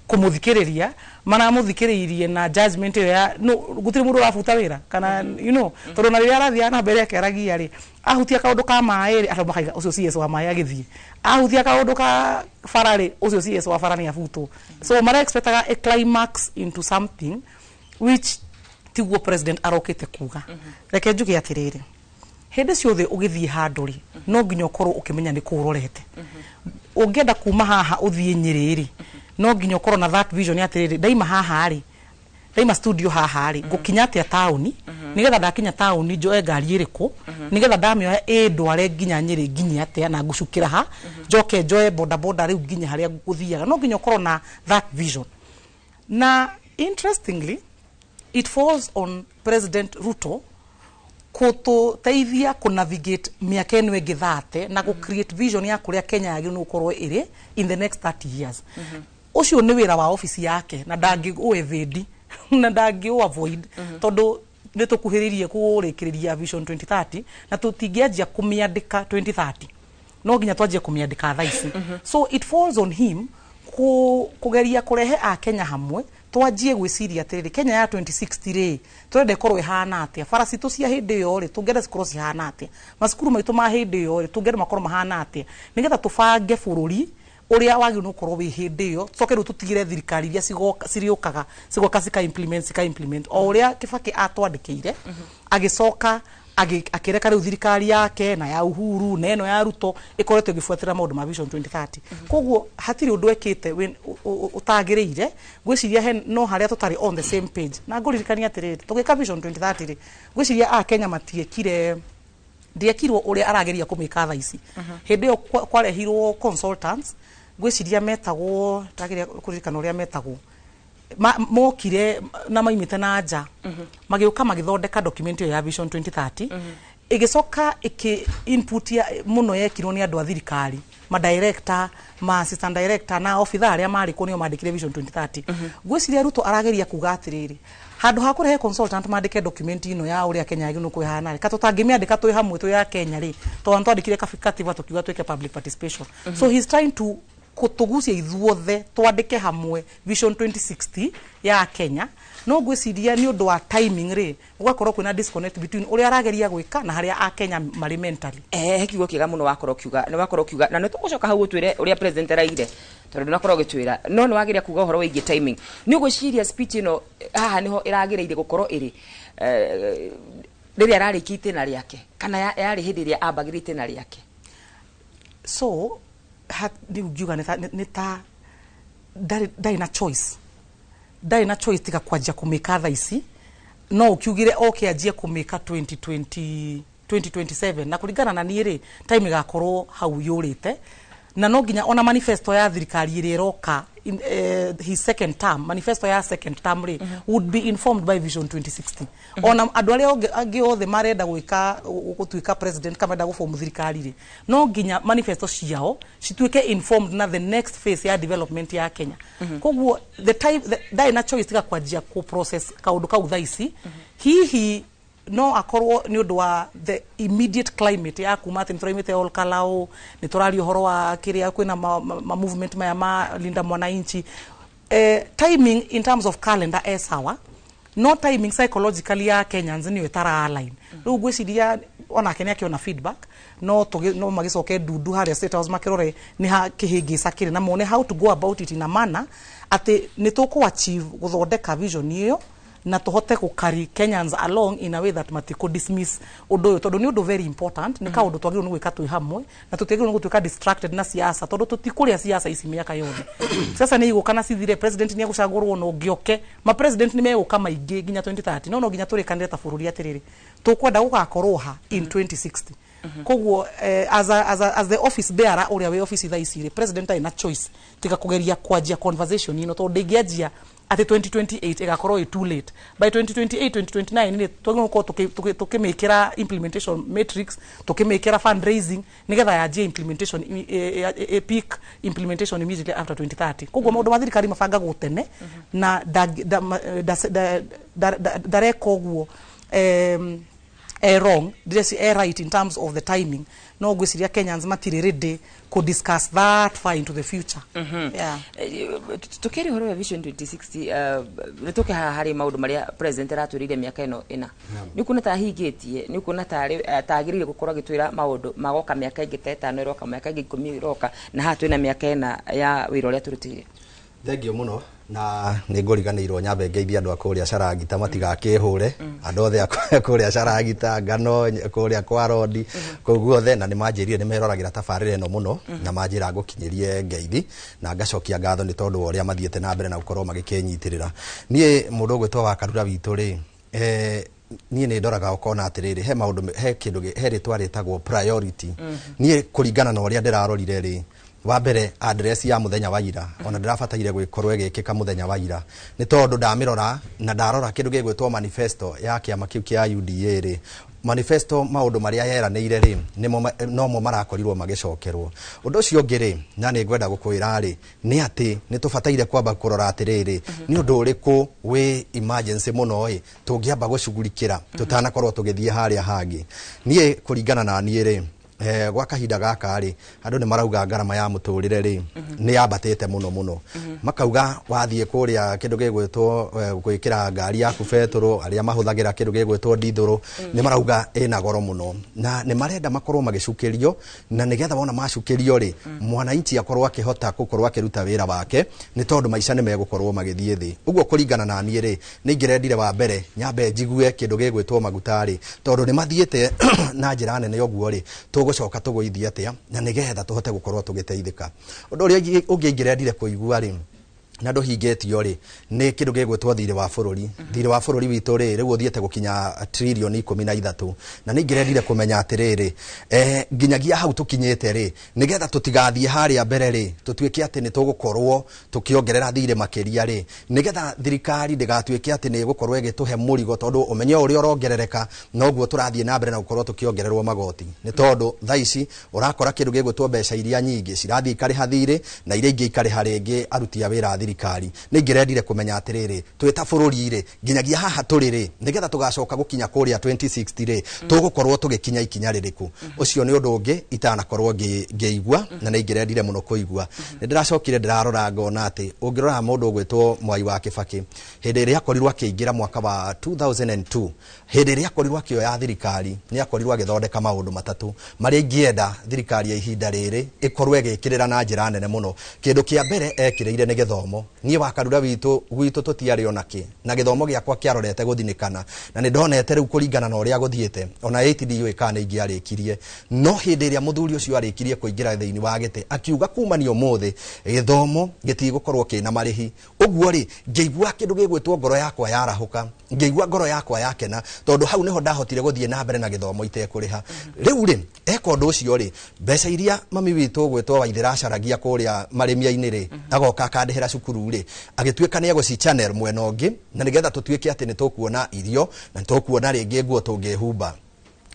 S16: kũmũthikĩrĩria, maramũthikĩrĩirie na judgment ĩyo ya no gũtirĩ mũndũ ũrabuta wĩra kana tondũ na rĩrĩa arathiĩ na mbere akĩaragia rĩ, ahutia kaũndũ ka maĩ rĩ, andũ makaiga ũcio CS wa maĩ agĩthiĩ, ahutia kaũndũ ka bara rĩ, ũcio CS wa bara nĩ abutwo. So mara expectaga a climax into something which tiguo president arokĩte kuga. Reke njuge atĩrĩrĩ, hĩndĩ ciothe ũgĩthiĩ handũ rĩ, no nginya ũkorwo ũkĩmenya nĩ kũ ũrorete. Ũngĩenda kuma haha ũthiĩ Nyĩrĩ rĩ, no nginya ũkorwo na that vision ya atĩrĩrĩ, ndaima haha rĩ, ndaima studio haha rĩ, ngũkinya atĩa taũni, nĩgetha ndakinya taũni njoe ngari ĩrĩkũ, nĩgetha ndamĩoya ĩndware nginya Nyĩrĩ, nginye atĩa na ngũcukĩra ha, njoke njoe bodaboda rĩu nginya harĩa ngũthiaga. No nginya ũkorwo na that vision. Na interestingly, it falls on President Ruto kũtũteithia kũ navigate mĩaka ĩno ĩngĩ 30 na gũ create vision ya kũrĩa Kenya yagĩrĩirwo nĩ gũkorwo ĩrĩ in the next 30 years. Ũcio nĩ wĩra wa ofici yake na ndangĩ evade na ndangĩ avoid, tondũ nĩ tũkuhĩrĩirie kũrĩkĩrĩria Vision 2030 na tũtingĩanjia kũmĩandĩka 2030, no nginya twanjie kũmĩandĩka thaa ici. So it falls on him kũgeria kũrehe akenya hamwe, twanjie gwĩciria atĩrĩrĩ, Kenya ya 2060 rĩ, tũrenda ĩkorwo ĩhana atĩa? Bara citũ cia hĩndĩ ĩyo rĩ, tũngĩenda cikorwo cihana atĩa? Macukuru maitũ ma hĩndĩ ĩyo rĩ, tũngĩenda makorwo mahana atĩa? Nĩgetha tũbange bũrũri ũrĩa wagĩrĩirwo nĩ gũkorwo wĩ hĩndĩ ĩyo, tũcoke rĩu tũtigĩre thirikari iria cigoka cirĩũkaga cigoka cika implement, cika implement o ũrĩa Kibaki atwandĩkĩire, agĩcoka akĩreka rĩu thirikari yake na ya Uhuru na ĩno ya Ruto ĩkoretwo ĩgĩbuatĩrĩra maũndũ ma Vision 2030. Koguo hatirĩ ũndũ ekĩte ũtagĩrĩire. Ngwĩciria he no harĩa tũtarĩ on the same page. Na ngũririkania atĩrĩrĩ, tũgĩka Vision 2030 rĩ, ngwĩciria akenya matiekire, ndiekirwo ũrĩa arageria kũmĩka thaa ici. Hĩndĩ ĩyo kwarehirwo consultants, ngwĩciria metagwo, ndageria kũririkana ũrĩa metagwo, mokire na maimĩte na nja, magĩũka magĩthondeka document ĩyo ya Vision 2030. Ĩgĩcoka ĩkĩ input ya mũno yekirwo nĩ andũ a thirikari, ma director, ma assistant director na obitha arĩa marĩ kuo, nĩo mandĩkire Vision 2030. Ngwĩciria Ruto arageria kuga atĩrĩrĩ, handũ ha kũrehe consultant mandĩke document ĩno ya ũrĩa Kenya yagĩrĩirwo nĩ kwĩhana rĩ, ka tũtangĩmĩandĩka twĩ hamwe twĩ ya Kenya rĩ, tondũ twandĩkire katiba tũkiuga twĩke public participation. So he's trying to kũtũgucia ithuothe twandĩke hamwe Vision 2060 ya Kenya. No ngwĩciria nĩ ũndũ wa timing rĩ, gũgakorwo kwĩna disconnect between ũrĩa arageria gwĩka na harĩa akenya marĩ mentally.
S2: He kiugo kĩega mũno wakorwo ũkiuga, nĩ wakorwo ũkiuga na nĩ tũgũcoka hau ũtwĩre ũrĩa president araigire, tondũ ndũnakorwo ũgĩtwĩra, no nĩ wagĩrĩra kuga ũhoro wĩgiĩ timing. Nĩ ũgwĩciria speech ĩno haha nĩho ĩragĩrĩire gũkorwo ĩrĩ rĩrĩa ararĩkia itĩna rĩake, kana yarĩ hĩndĩ ĩrĩa ambagĩrĩria itĩna rĩake?
S16: So rĩu ngiuga nĩ ta ndarĩ na choice. Ndarĩ na choice tiga kwanjia kũmĩka thaa ici. No ũkiugire oke anjie kũmĩka 2020 2027, na kũringana na niĩ rĩ, time ĩgakorwo hau yũrĩte, na no nginya ona manifesto ya thirikari ĩrĩa ĩroka his second term, manifesto ya second term rĩ, would be informed by Vision 2060. Ona andũ arĩa angĩ othe marenda gwĩka gũtuĩka president kana marenda gũbomu thirikari rĩ, no nginya manifesto ciao cituĩke informed na the next phase ya development ya Kenya. Koguo the time ndarĩ na choice tiga kwanjia ku process kaũndũ kau thaa ici. Hihi no akorwo nĩ ũndũ wa the immediate climate ya kuma atĩ nĩ tũraimĩte Ol Kalou, nĩ tũraria ũhoro wa kĩrĩa kwĩna ma movement maya ma Linda Mwananchi, timing in terms of calendar e sawa, no timing psychologically ya Kenyans nĩyo ĩtara align. Rĩu ngwĩciria onake nĩ akĩona feedback, no magĩcoke ndundu harĩa State House, makĩrore nĩ ha kĩhĩngĩca kĩrĩ na mone how to go about it in a manner atĩ nĩ tũkũ achieve gũthondeka vision ĩyo na tũhote gũ carry Kenyans along in a way that matikũ dismiss ũndũ ũyũ, tondũ nĩ ũndũ very important, nĩ kaũndũ twagĩrĩirwo nĩ gwĩka twĩ hamwe na tũtiagĩrĩirwo nĩ gũtuĩka distracted na siasa, tondũ tũtikũrĩa siasa ici mĩaka yothe. Siasa nĩ igũka na cithire, president nĩ egũcagũrwo na ũngĩ oke, ma president nĩ megũka maingĩ nginya 2030, no nginya tũrĩkanĩre ta bũrũri atĩrĩrĩ, tũkwenda gũgakorwo ha in 2060. Koguo as the office bearer ũrĩa wĩ office thaa ici rĩ, president arĩ na choice tiga kũgeria kwanjia conversation ĩno, tondũ ndĩngĩanjia atĩ 2028 ĩgakorwo ĩ too late. By 2028 2029 nĩ twagĩrĩirwo gũkorwo tũkĩmĩkĩra implementation matrix, tũkĩmĩkĩra fundraising, nĩgetha yanjie implementation peak implementation immediately after 2030. Koguo maũndũ ma thirikari mabangagwo tene na ndareka ũguo wrong, ndĩreci right in terms of the timing, no ngwĩciria Kenyans matirĩ ready kũ discuss that far into the future. Yeah.
S2: Tukĩaria ũhoro wa Vision 2060, nĩ tũke haha harĩ maũndũ marĩa president aratwĩrĩire mĩaka ĩno ĩna. Nĩ ũkuona ta ahingĩtie? Nĩ ũkuona tarĩ tagĩrĩire gũkorwo agĩtwĩra maũndũ magoka mĩaka ĩngĩ ta 5 ĩroka, mĩaka ĩngĩ 10 ĩroka, na haha twĩna mĩaka 4 ya wĩra ũrĩa tũrutĩire?
S15: Thengiũ mũno, na nĩ ngũriganĩirwo nyambe ngeithie andũ a kũrĩa Carangita matigakĩhũre, andũ othe a kũrĩa Carangita ngano kũrĩa kwa Rodi kũu guothe, na nĩ manjĩrire nĩ meroragĩra tabarĩra ĩno mũno na manjĩra ngũkinyĩrie ngeithi na ngacokia ngatho nĩ tondũ wa ũrĩa mathiĩte na mbere na gũkorwo magĩkĩnyitĩrĩra. Niĩ mũndũ ũgwĩtwo wa Karura witũ rĩ, niĩ nĩ ndoraga ũkona atĩrĩrĩ, he maũndũ, he kĩndũ he rĩtwa rĩtagwo priority. Niĩ kũringana na ũrĩa ndĩrarorire rĩ, wa mbere, address ya mũthenya wa ira ona ndĩrabataire gwĩkorwo ĩgĩkĩka mũthenya wa ira, nĩ tondũ ndamĩrora na ndarora kĩndũ gĩgwĩtwo manifesto ya kĩama kĩu kĩa UDA rĩ, manifesto maũndũ marĩa yeranĩire rĩ, nĩmo nomo marakorirwo magĩcokerwo. Ũndũ ũcio ũngĩ rĩ, na nĩ ngwenda gũkwĩra rĩ, nĩ atĩ nĩ tũbataire kwamba kũrora atĩrĩrĩ, nĩ ũndũ ũrĩkũ wĩ emergency mũno ĩ tũngĩamba gũcugurikĩra tũtanakorwo tũgĩthiĩ harĩa hangĩ. Niĩ kũringana na niĩ rĩ, gwa kahinda gaka rĩ, andũ nĩ marauga ngarama ya mũtũrĩre rĩ nĩ yambatĩte mũno mũno. Makauga wathiĩ kũrĩa kĩndũ gĩgwĩtwo gwĩkĩra ngari yaku betũrũ, arĩa mahũthagĩra kĩndũ gĩgwĩtwo ndithũrũ nĩ marauga ĩna goro mũno, na nĩ marenda makorwo magĩcukĩrio, na nĩgetha wona macukĩrio rĩ, mwananchi akorwo akĩhota gũkorwo akĩruta wĩra wake, nĩ tondũ maica nĩ megũkorwo magĩthiĩ thĩ ũguo. Kũringana na niĩ rĩ, nĩ ingĩrendire wa mbere nyambe njigue kĩndũ gĩgwĩtwo maguta rĩ, tondũ nĩ mathiĩte na njĩra nene ũguo rĩ, tũgũcoka tũgũithie atĩa na nĩgetha tũhote gũkorwo tũgĩteithĩka. Ũndũ ũrĩa ũngĩ ingĩrendire kũigua rĩ, na ndũhingĩtio rĩ, nĩ kĩndũ gĩgwĩtwo thirĩ wa bũrũri. Thirĩ wa bũrũri witũ rĩ, rĩu ũthiĩte gũkinya tririoni 13, na nĩ ingĩrendire kũmenya atĩrĩrĩ, nginyagia hau tũkinyĩte rĩ, nĩgetha tũtigathiĩ harĩa mbere rĩ, tũtuĩke atĩ nĩ tũgũkorwo tũkĩongerera thirĩ makĩria rĩ, nĩgetha thirikari ndĩgatuĩke atĩ nĩ ĩgũkorwo ĩgĩtũhe mũrigo, tondũ ũmenye ũrĩa ũrongerereka noguo tũrathiĩ na mbere na gũkorwo tũkĩongererwo magoti, nĩ tondũ thaa ici ũrakora kĩndũ gĩgwĩtwo mbeca iria nyingĩ cirathiĩ ikarĩha thirĩ na iria ingĩ ikarĩha rĩngĩ aruti a wĩra a thirikari. Nĩ ingĩrendire kũmenya atĩrĩrĩ, twĩ ta bũrũri rĩ, nginyagia haha tũrĩ rĩ, nĩgetha tũgacoka gũkinya kũrĩa 2060 rĩ, tũgũkorwo tũgĩkinya ikinya rĩrĩkũ? Ũcio nĩ ũndũ ũngĩ itanakorwo ngĩigua na nĩ ingĩrendire mũno kũigua. Nĩ ndĩracokire ndĩrarora ngona atĩ ũngĩrora mũndũ ũgwĩtwo Mwai wa Kĩbakĩ, hĩndĩ ĩrĩa akorirwo akĩingĩra mwaka wa 2002, hĩndĩ ĩrĩa akorirwo akĩoya thirikari, nĩ akorirwo agĩthondeka maũndũ matatũ marĩa ingĩenda thirikari ya ihinda rĩrĩ ĩkorwo ĩgĩkĩrĩra na njĩra nene mũno. Kĩndũ kĩa mbere ekĩrĩire nĩ gĩthomo. Gĩthomo, niĩ wa Karura witũ gwitũ tũtiarĩ ona kĩ, na gĩthomo gĩakwa kĩarorete gũthinĩkana, na nĩ ndonete rĩu kũringana na ũrĩa gũthiĩte ona 8 ndiũĩ kana nĩ ingĩarĩkirie. No hĩndĩ ĩrĩa mũthuri ũcio arĩkirie kũingĩra thĩinĩ wa gĩtĩ, akiuga kumania ũmũthĩ gĩthomo gĩtigũkorwo kĩna marĩhi. Ũguo rĩ, ngĩigua kĩndũ gĩgwĩtwo ngoro yakwa yarahũka, ngĩigua ngoro yakwa yakena, tondũ hau nĩho ndahotire gũthiĩ na mbere na gĩthomo itekũrĩha. Rĩu rĩ, eka ũndũ ũcio rĩ, mbeca iria mami witũ gwĩtwo Waithĩra acaragia kũrĩa marĩmia-inĩ rĩ, agoka akandĩhĩra cukuru rĩ, agĩtuĩka nĩ egũci channel mwena ũngĩ, na nĩgetha tũtuĩke atĩ nĩ tũkuona irio na nĩ tũkuona rĩngĩ nguo tũngĩhumba.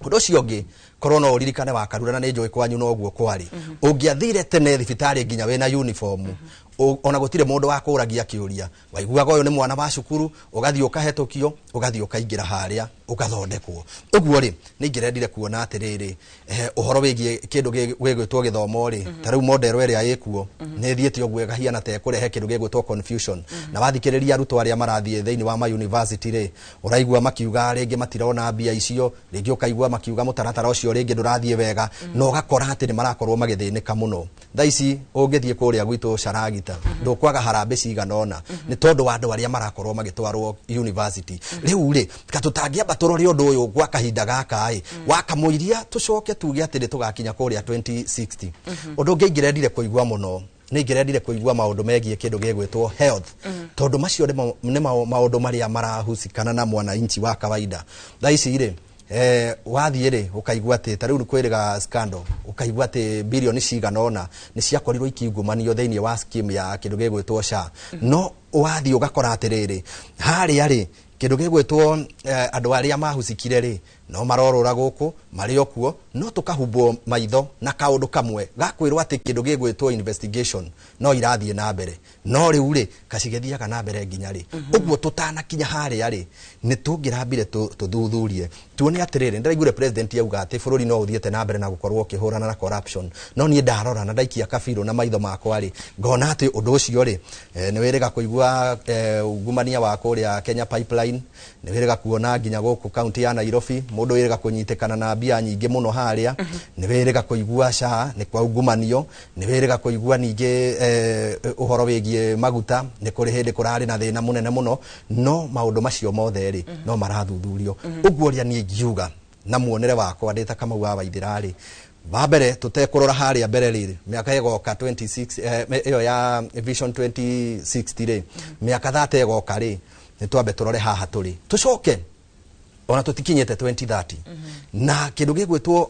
S15: Ũndũ ũcio ũngĩ, korwo no ũririkane wa Karura, na nĩ njũĩ kwanyu noguo kwarĩ, ũngĩathire tene thibitarĩ nginya wĩna uniform, ona gũtirĩ mũndũ wakũragia kĩũria, waiguaga ũyũ nĩ mwana wa cukuru, ũgathiĩ ũkahetũkio, ũgathiĩ ũkaingĩra harĩa ũgathondekwo. Ũguo rĩ, nĩ ingĩrendire kuona atĩrĩrĩ, ũhoro wĩgiĩ kĩndũ gĩgwĩtwo gĩthomo rĩ, ta rĩu model ĩrĩa ĩkuo nĩ ĩthiĩte ũguo ĩkahiana ta ĩkũrehe kĩndũ gĩgwĩtwo confusion. Na wathikĩrĩria arutwo arĩa marathiĩ thĩinĩ wa ma university rĩ, ũraigua makiuga rĩngĩ matirona mbia icio, rĩngĩ ũkaigua makiuga mũtaratara ũcio rĩngĩ ndũrathiĩ wega, na ũgakora atĩ nĩ marakorwo magĩthĩnĩka mũno. Thaa ici ũngĩthiĩ kũrĩa gwitũ Caragita, ndũkwaga harambĩ cigana ũna nĩ tondũ wa andũ arĩa marakorwo magĩtwarwo university. Rĩu rĩ, ka tũtangĩamba tũrore ũndũ ũyũ gwa kahinda gaka ĩ, wakamũiria tũcoke tuge atĩ nĩ tũgakinya kũrĩa 2060. Ũndũ ũngĩ ingĩrendire kũigua mũno, nĩ ingĩrendire kũigua maũndũ megiĩ kĩndũ gĩgwĩtwo health, tondũ macio nĩ maũndũ marĩa marahusikana na mwananchi wa kawaida. Thaa ici rĩ, wathiĩ rĩ, ũkaigua atĩ ta rĩu kwĩrĩga scandal, ũkaigua atĩ bilioni cigana ũna nĩ ciakorirwo ikiungumanio thĩinĩ wa scheme ya kĩndũ gĩgwĩtwo SHA. No wathiĩ ũgakora atĩrĩrĩ, harĩa rĩ, kĩndũ gĩgwĩtwo andũ arĩa mahusikire rĩ, no marorũra gũkũ marĩ o kuo, no tũkahumbwo maitho na kaũndũ kamwe gakwĩrwo atĩ kĩndũ gĩgwĩtwo investigation no irathiĩ na mbere. No rĩu rĩ, kacigĩthiaga na mbere nginya rĩ? Ũguo tũtanakinya harĩa rĩ, nĩ tũngĩrambire tũthuthurie tuone atĩrĩrĩ. Ndĩraiguire president auga atĩ bũrũri no ũthiĩte na mbere na gũkorwo ũkĩhũrana na corruption, no niĩ ndarora na ndaikia kabirũ na maitho makwa rĩ, ngona atĩ ũndũ ũcio rĩ, nĩ wĩrĩga kũigua ungumania wa kũrĩa Kenya Pipeline, nĩ wĩrĩga kuona nginya gũkũ kaunti ya Nairobi mũndũ wĩrĩga kũnyitĩkana na mbia nyingĩ mũno harĩa, nĩ wĩrĩga kũigua SHA nĩ kwaungumanio, nĩ wĩrĩga kũigua ningĩ ũhoro wĩgiĩ maguta, nĩ kũrĩ hĩndĩ kũrarĩ na thĩna mũnene mũno. No maũndũ macio mothe rĩ, no marathuthurio. Ũguo ũrĩa niĩ ingiuga na muonere wakwa ndĩ ta Kamau wa Waithĩra rĩ, wa mbere tũtekũrora harĩa mbere rĩ, mĩaka ĩgoka 26, ĩyo ya Vision 2060 rĩ, mĩaka 30 ĩgoka rĩ, nĩ twambe tũrore haha tũrĩ, tũcoke ona tũtikinyĩte 2030 na kĩndũ gĩgwĩtwo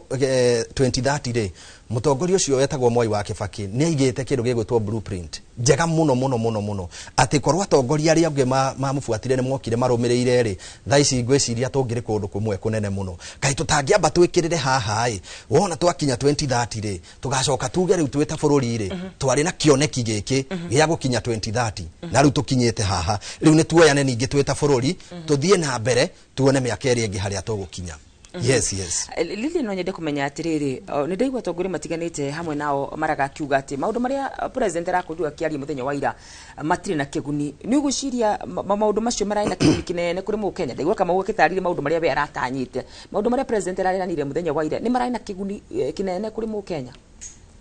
S15: 2030 rĩ, mũtongoria ũcio wetagwo Mwai wa Kibaki nĩ aigĩte kĩndũ gĩgwĩtwo blueprint njega mũno mũno mũno mũno, atĩ korwo atongoria arĩa angĩ mamũbuatire nĩ mokire marũmĩrĩire rĩ, thaa ici ngwĩciria tũngĩrĩ kũndũ kũmwe kũnene mũno. Kaĩ tũtangĩamba twĩkĩrĩre haha ĩ, wona twakinya 2030 rĩ, tũgacoka tuge rĩu twĩ ta bũrũri rĩ, twarĩ na kĩoneki gĩkĩ gĩa gũkinya 2030, na rĩu tũkinyĩte haha, rĩu nĩ tuoyane ningĩ twĩ ta bũrũri tũthiĩ na mbere tuone mĩaka ĩrĩa ĩngĩ harĩa tũgũkinya. Yes.
S2: Lili, no nyende kũmenya atĩrĩrĩ, nĩ ndaigua atongoria matiganĩte hamwe nao maragakiuga atĩ maũndũ marĩa president arakorirwo akĩaria mũthenya wa ira matirĩ na kĩguni. Nĩ ũgwĩciria maũndũ macio mararĩ na kĩguni kĩnene kũrĩ mũkenya? Ndaigua Kamau akĩtarĩria maũndũ marĩa we aratanyĩte. Maũndũ marĩa president araranire mũthenya wa ira nĩ mararĩ na kĩguni kĩnene kũrĩ mũkenya?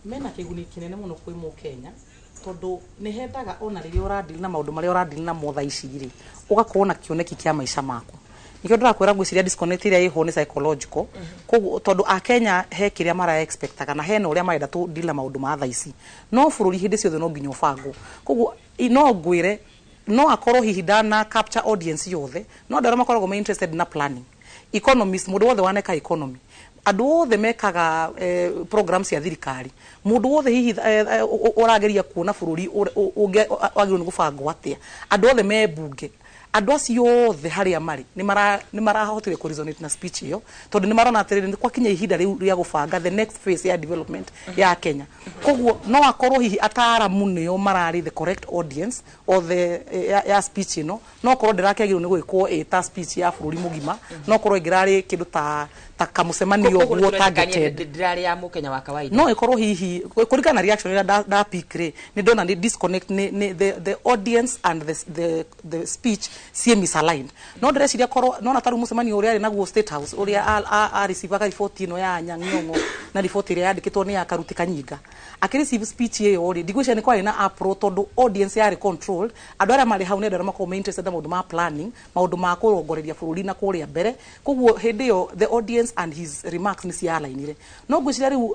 S16: Mena kĩguni kĩnene mũno kwĩ mũkenya, tondũ nĩ hendaga ona rĩrĩa ũradili na maũndũ marĩa ũradili namo thaa ici rĩ, ũgakorwo na kĩoneki kĩa maica maku. Nikĩo ndĩrakwĩra ngwĩciria disconnect ĩrĩa ĩho nĩ psychological. Koguo tondũ akenya he kĩrĩa mara expectaga na hena ũrĩa marenda tũ deal na maũndũ ma thaa ici, no bũrũri hĩndĩ ciothe no nginya ũbangwo. Koguo no ngwĩre no akorwo hihi ndana capture audience yothe, no andũ arĩa makoragwo me interested na planning, economist, mũndũ wothe waneka economy, andũ othe mekaga program cia thirikari, mũndũ wothe hihi ũrageria kuona bũrũri wagĩrĩirwo nĩ gũbangwo atĩa, andũ othe me mbunge, andũ acio othe harĩa marĩ nĩ marahotire kũ resonate na speech ĩyo, tondũ nĩ marona atĩrĩrĩ, nĩ gwakinya ihinda rĩu rĩa gũbanga the next phase ya development ya Kenya. Koguo no akorwo hihi ataaramu nĩo mararĩ the correct audience or the ya speech ĩno, no korwo ndĩrakĩagĩrĩirwo nĩ gwĩkwo ĩ ta speech ya bũrũri mũgima, no korwo ĩngĩrarĩ kĩndũ ta Ta kamũcemanio ũguo targeted.
S2: Ndĩrarĩ ya mũkenya wa kawaida.
S16: No ĩkorwo hihi kũringana na reaction ĩrĩa nda pick rĩ, nĩ ndona nĩ disconnect, nĩ the audience and the speech ciĩ misaligned. No ndĩreciria korwo nona tarĩu mũcemanio ũrĩa arĩ naguo State House, ũrĩa a receivaga riboti ĩno ya Anyang' Nyong'o na riboti ĩrĩa yandĩkĩtwo nĩ ya Karuti Kanyinga, akĩreceive speech ĩyo rĩ, ndigwĩciria nĩ kwarĩ na uproar, tondũ audience yarĩ controlled. Andũ arĩa marĩ hau nĩ andũ arĩa makoragwo me interested na maũndũ ma planning, maũndũ ma kũrongoreria bũrũri na kũrĩa mbere. Koguo hĩndĩ ĩyo the audience and his remarks nĩ cialainire. No ngwĩciria rĩu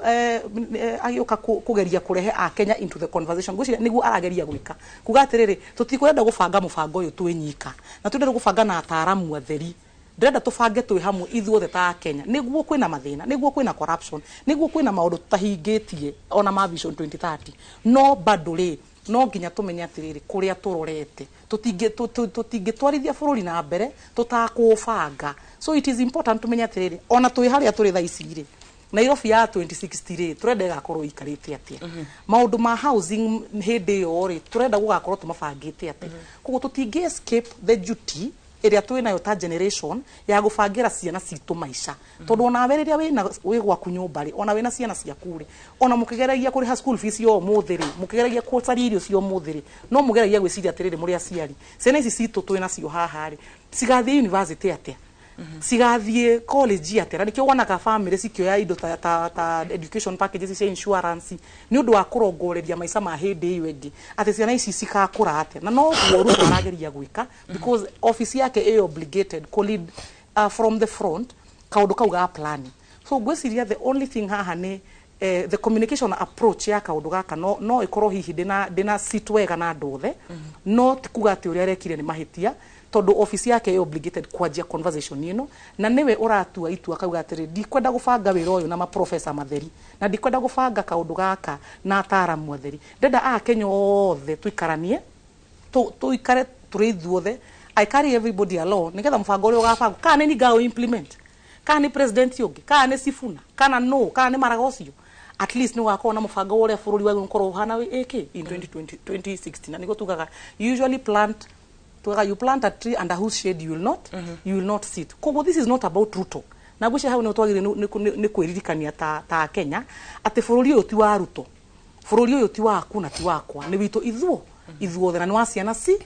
S16: agĩũka kũgeria kũrehe Akenya into the conversation, ngwĩciria nĩguo arageria gwĩka, kuga atĩrĩrĩ, tũtikwenda gũbanga mũbango ũyũ twĩ nyika, na twenda gũbanga na ataaramu atheri. Ndĩrenda tũbange twĩ hamwe ithuothe ta Kenya, nĩguo kwĩna mathĩna, nĩguo kwĩna corruption, nĩguo kwĩna maũndũ tũtahingĩtie ona ma Vision 2030, no bado rĩ, no nginya tũmenye atĩrĩrĩ, kũrĩa tũrorete tũtingĩtwarithia bũrũri na mbere tũtakũbanga. So it is important tũmenye atĩrĩrĩ, ona twĩ harĩa tũrĩ thaa ici rĩ, Nairobi ya 2060 rĩ, tũrenda ĩgakorwo ĩikarĩte atĩa? Maũndũ ma housing hĩndĩ ĩyo rĩ, tũrenda gũgakorwo tũmabangĩte atĩa? Koguo tũtingĩ escape the duty ĩrĩa twĩ nayo ta generation ya gũbangĩra ciana citũ maica, tondũ onawe rĩrĩa wĩna wĩ gwaku nyũmba rĩ, ona wĩna ciana ciaku rĩ, ona mũkĩgeragia kũrĩha school fees ya ũmũthĩ rĩ, mũkĩgeragia gũcaria irio cia ũmũthĩ rĩ, no mũgeragia gwĩciria atĩrĩrĩ, mũrĩ aciari, ciana ici citũ twĩ nacio haha rĩ, cigathiĩ university atĩa, cigathiĩ college atĩa? Na nĩkĩo wonaga family cikĩoya indo ta education packages cia insurance, nĩ ũndũ wa kũrongoreria maica ma hĩndĩ ĩyo ĩngĩ, atĩ ciana ici cigakũra atĩa. Na noguo Ruto arageria gwĩka, because office yake ĩ obligated kũ lead from the front kaũndũ kau ga planning. So ngwĩciria the only thing haha nĩ the communication approach ya kaũndũ gaka no ĩkorwo hihi ndĩna sit wega na andũ othe. No ti kuga atĩ ũrĩa arekire nĩ mahĩtia, tondũ office yake ĩ obligated kwanjia conversation ĩno, na nĩwe ũratua itua akauga atĩrĩ, ndikwenda gũbanga wĩra ũyũ na maprofesa matheri, na ndikwenda gũbanga kaũndũ gaka na ataaramu atheri. Ndenda Akenya othe tũikaranie, tũikare tũrĩ ithuothe. I carry everybody along, nĩgetha mũbango ũrĩa ũgabangwo, kana nĩ niĩ implement, kana nĩ president ũngĩ, kana nĩ Sifuna, kana no kana nĩ Maraga ũcio, at least nĩ ũgakorwo na mũbango wa ũrĩa bũrũri wagĩrĩirwo gũkorwo ũhana ĩkĩ in 2020 2060. Na nĩguo tugaga, you usually plant, tugaga you plant a tree under whose shade you will not sit. Koguo this is not about Ruto, na ngwĩciria hau nĩ twagĩrĩirwo nĩ kwĩririkania ta Kenya atĩ bũrũri ũyũ ti wa Ruto, bũrũri ũyũ ti waku na ti wakwa, nĩ witũ ithuothe, na nĩ wa ciana ci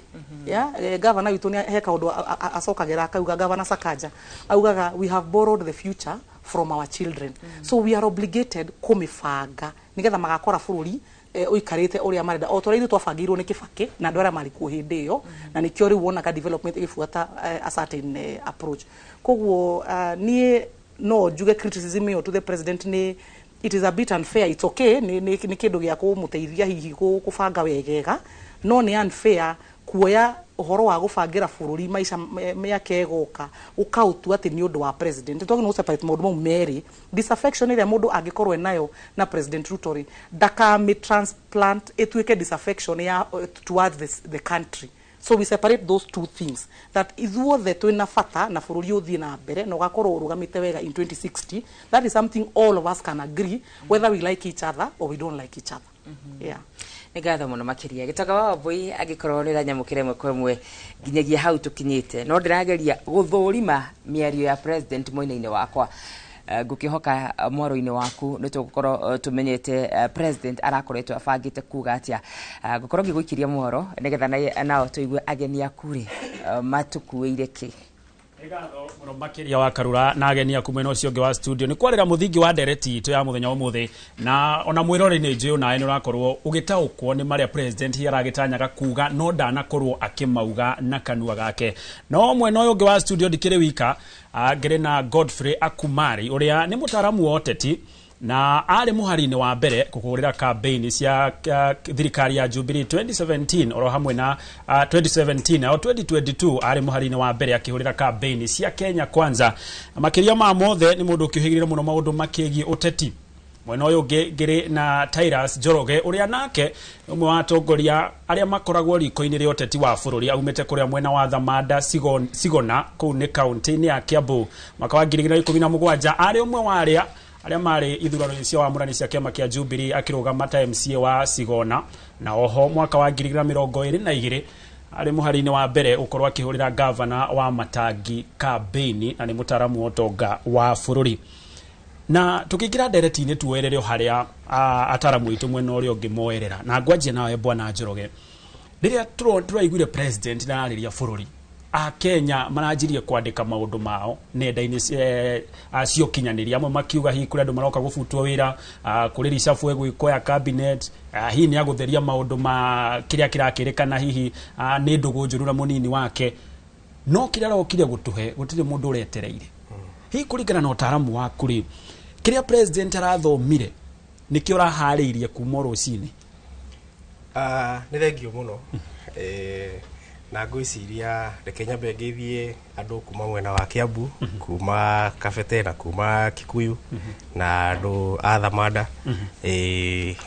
S16: ya gavana witũ. Nĩ he kaũndũ acokagĩra akauga, Gavana Sakaja augaga, "We have borrowed the future from our children." So we are obligated kũmĩbanga nĩgetha magakora bũrũri ũikarĩte ũrĩa marenda, o torĩa ithuĩ twabangĩirwo nĩ Kĩbakĩ na andũ arĩa marĩ kuo hĩndĩ ĩyo. Na nĩkĩo rĩu wonaga development ĩgĩbuata a certain approach. Koguo niĩ no njuge criticism ĩyo to the president nĩ it is a bit unfair. It's okay, nĩ kĩndũ gĩa kũmũteithia hihi kũbanga wegega, no nĩ unfair kuoya ũhoro wa gũbangĩra bũrũri maica mĩaka ĩgoka ũkaũtua atĩ nĩ ũndũ wa president. Twagĩrĩirwo gũ separate maũndũ mau merĩ. Disaffection ĩrĩa mũndũ angĩkorwo enayo na President Ruto rĩ, ndakamĩ transplant ĩtuĩke disaffection ya towards the country. So we separate those two things, that ithuothe twĩna bata na bũrũri ũthiĩ na mbere na ũgakorwo ũrũgamĩte wega in 2060. That is something all of us can agree, whether we like each other or we don't like each other. Yeah.
S2: Nĩ ngatho mũno makĩria, Gĩtonga wa Wambui. Angĩkorwo nĩ ũranyamũkĩra ĩmwe kwa ĩmwe nginyagia hau tũkinyĩte, no ndĩrageria gũthũrima mĩario ya president mwena-inĩ wakwa. Ngũkĩhoka mwaro-inĩ waku nĩ tũgũkorwo tũmenyete president arakoretwo abangĩte kuga atĩa. Ngũkorwo ngĩgũikĩria mworo nĩgetha nao tũigue ageni aku rĩ, matũkuĩire kĩ.
S3: Mũno makĩria wa Karura na ageni aku mwena ũcio ũngĩ wa studio nĩ kwarĩra mũthingi wa ndereti itũ ya mũthenya wa ũmũthĩ, na ona mwĩrori nĩ njũĩ onawe nĩ ũrakorwo ũgĩtaũkwo nĩ marĩa president hihi aragĩtanyaga kuga, no ndanakorwo akĩmauga na kanua gake. No mwena ũyũ ũngĩ wa studio ndikĩrĩ wika. Ngĩrĩ na Godfrey Akumari, ũrĩa nĩ mũtaaramu wa ũteti na arĩ mũhari-inĩ wa mbere kũhũrĩra campaign cia thirikari ya Jubilee 2017 oro hamwe na 2017 na 2022, arĩ mũhari-inĩ wa mbere akĩhũrĩra campaign cia Kenya Kwanza. Na makĩria ma mothe nĩ mũndũ ũkĩũhĩgĩrĩire mũno maũndũ makĩgiĩ ũteti. Mwena ũyũ ũngĩ ngĩrĩ na Tirus Njoroge, ũrĩa nake nĩ ũmwe wa atongoria arĩa makoragwo riko-inĩ rĩa ũteti wa bũrũri, aumĩte kũrĩa mwena wa Thamanda Sigona, kũu nĩ kaunti-inĩ ya Kiambu. Mwaka wa 2017 arĩ ũmwe wa arĩa marĩ ithurano cia wamũrani cia kĩama kĩa Jubilee, akĩrũgama ta MCA wa Sigona. Na oho mwaka wa 2022 Arĩ mũhari-inĩ wa mbere gũkorwo akĩhũrĩra gavana wa Matangi kambĩini, na nĩ mũtaaramu wa ũtonga wa bũrũri. Na tukĩingĩra ndereti-inĩ, tuoerere o harĩa ataramu aitũ mwena ũrĩa ũngĩ moerera, na ngwanjia nawe, Bwana Njoroge. Rĩrĩa tũraiguire president ararĩria bũrũri, Akenya maranjirie kwandĩka maũndũ mao nenda-inĩ cia ũkinyanĩria, amwe makiuga hihi kũrĩ andũ maroka gũbutwo wĩra, kũrĩ reshuffle ĩgwĩkwo ya cabinet, hihi nĩ agũtheria maũndũ ma kĩrĩa kĩrakĩrĩkana, hihi nĩ ndũgũ njũru na mũnini wake. No kĩrĩa arokire gũtũhe gũtirĩ mũndũ ũretereire. Hihi kũringana na ũtaaramu waku rĩ, kĩrĩa president arathomire nĩkĩo ũraharĩirie kuma o rũcinĩ?
S17: Nĩ thengio mũno. Na ngwĩciria reke nyambe ngeithie andũ kuma mwena wa Kiambu, kuma Kabete na kuma Kikuyu na andũ a Thamanda,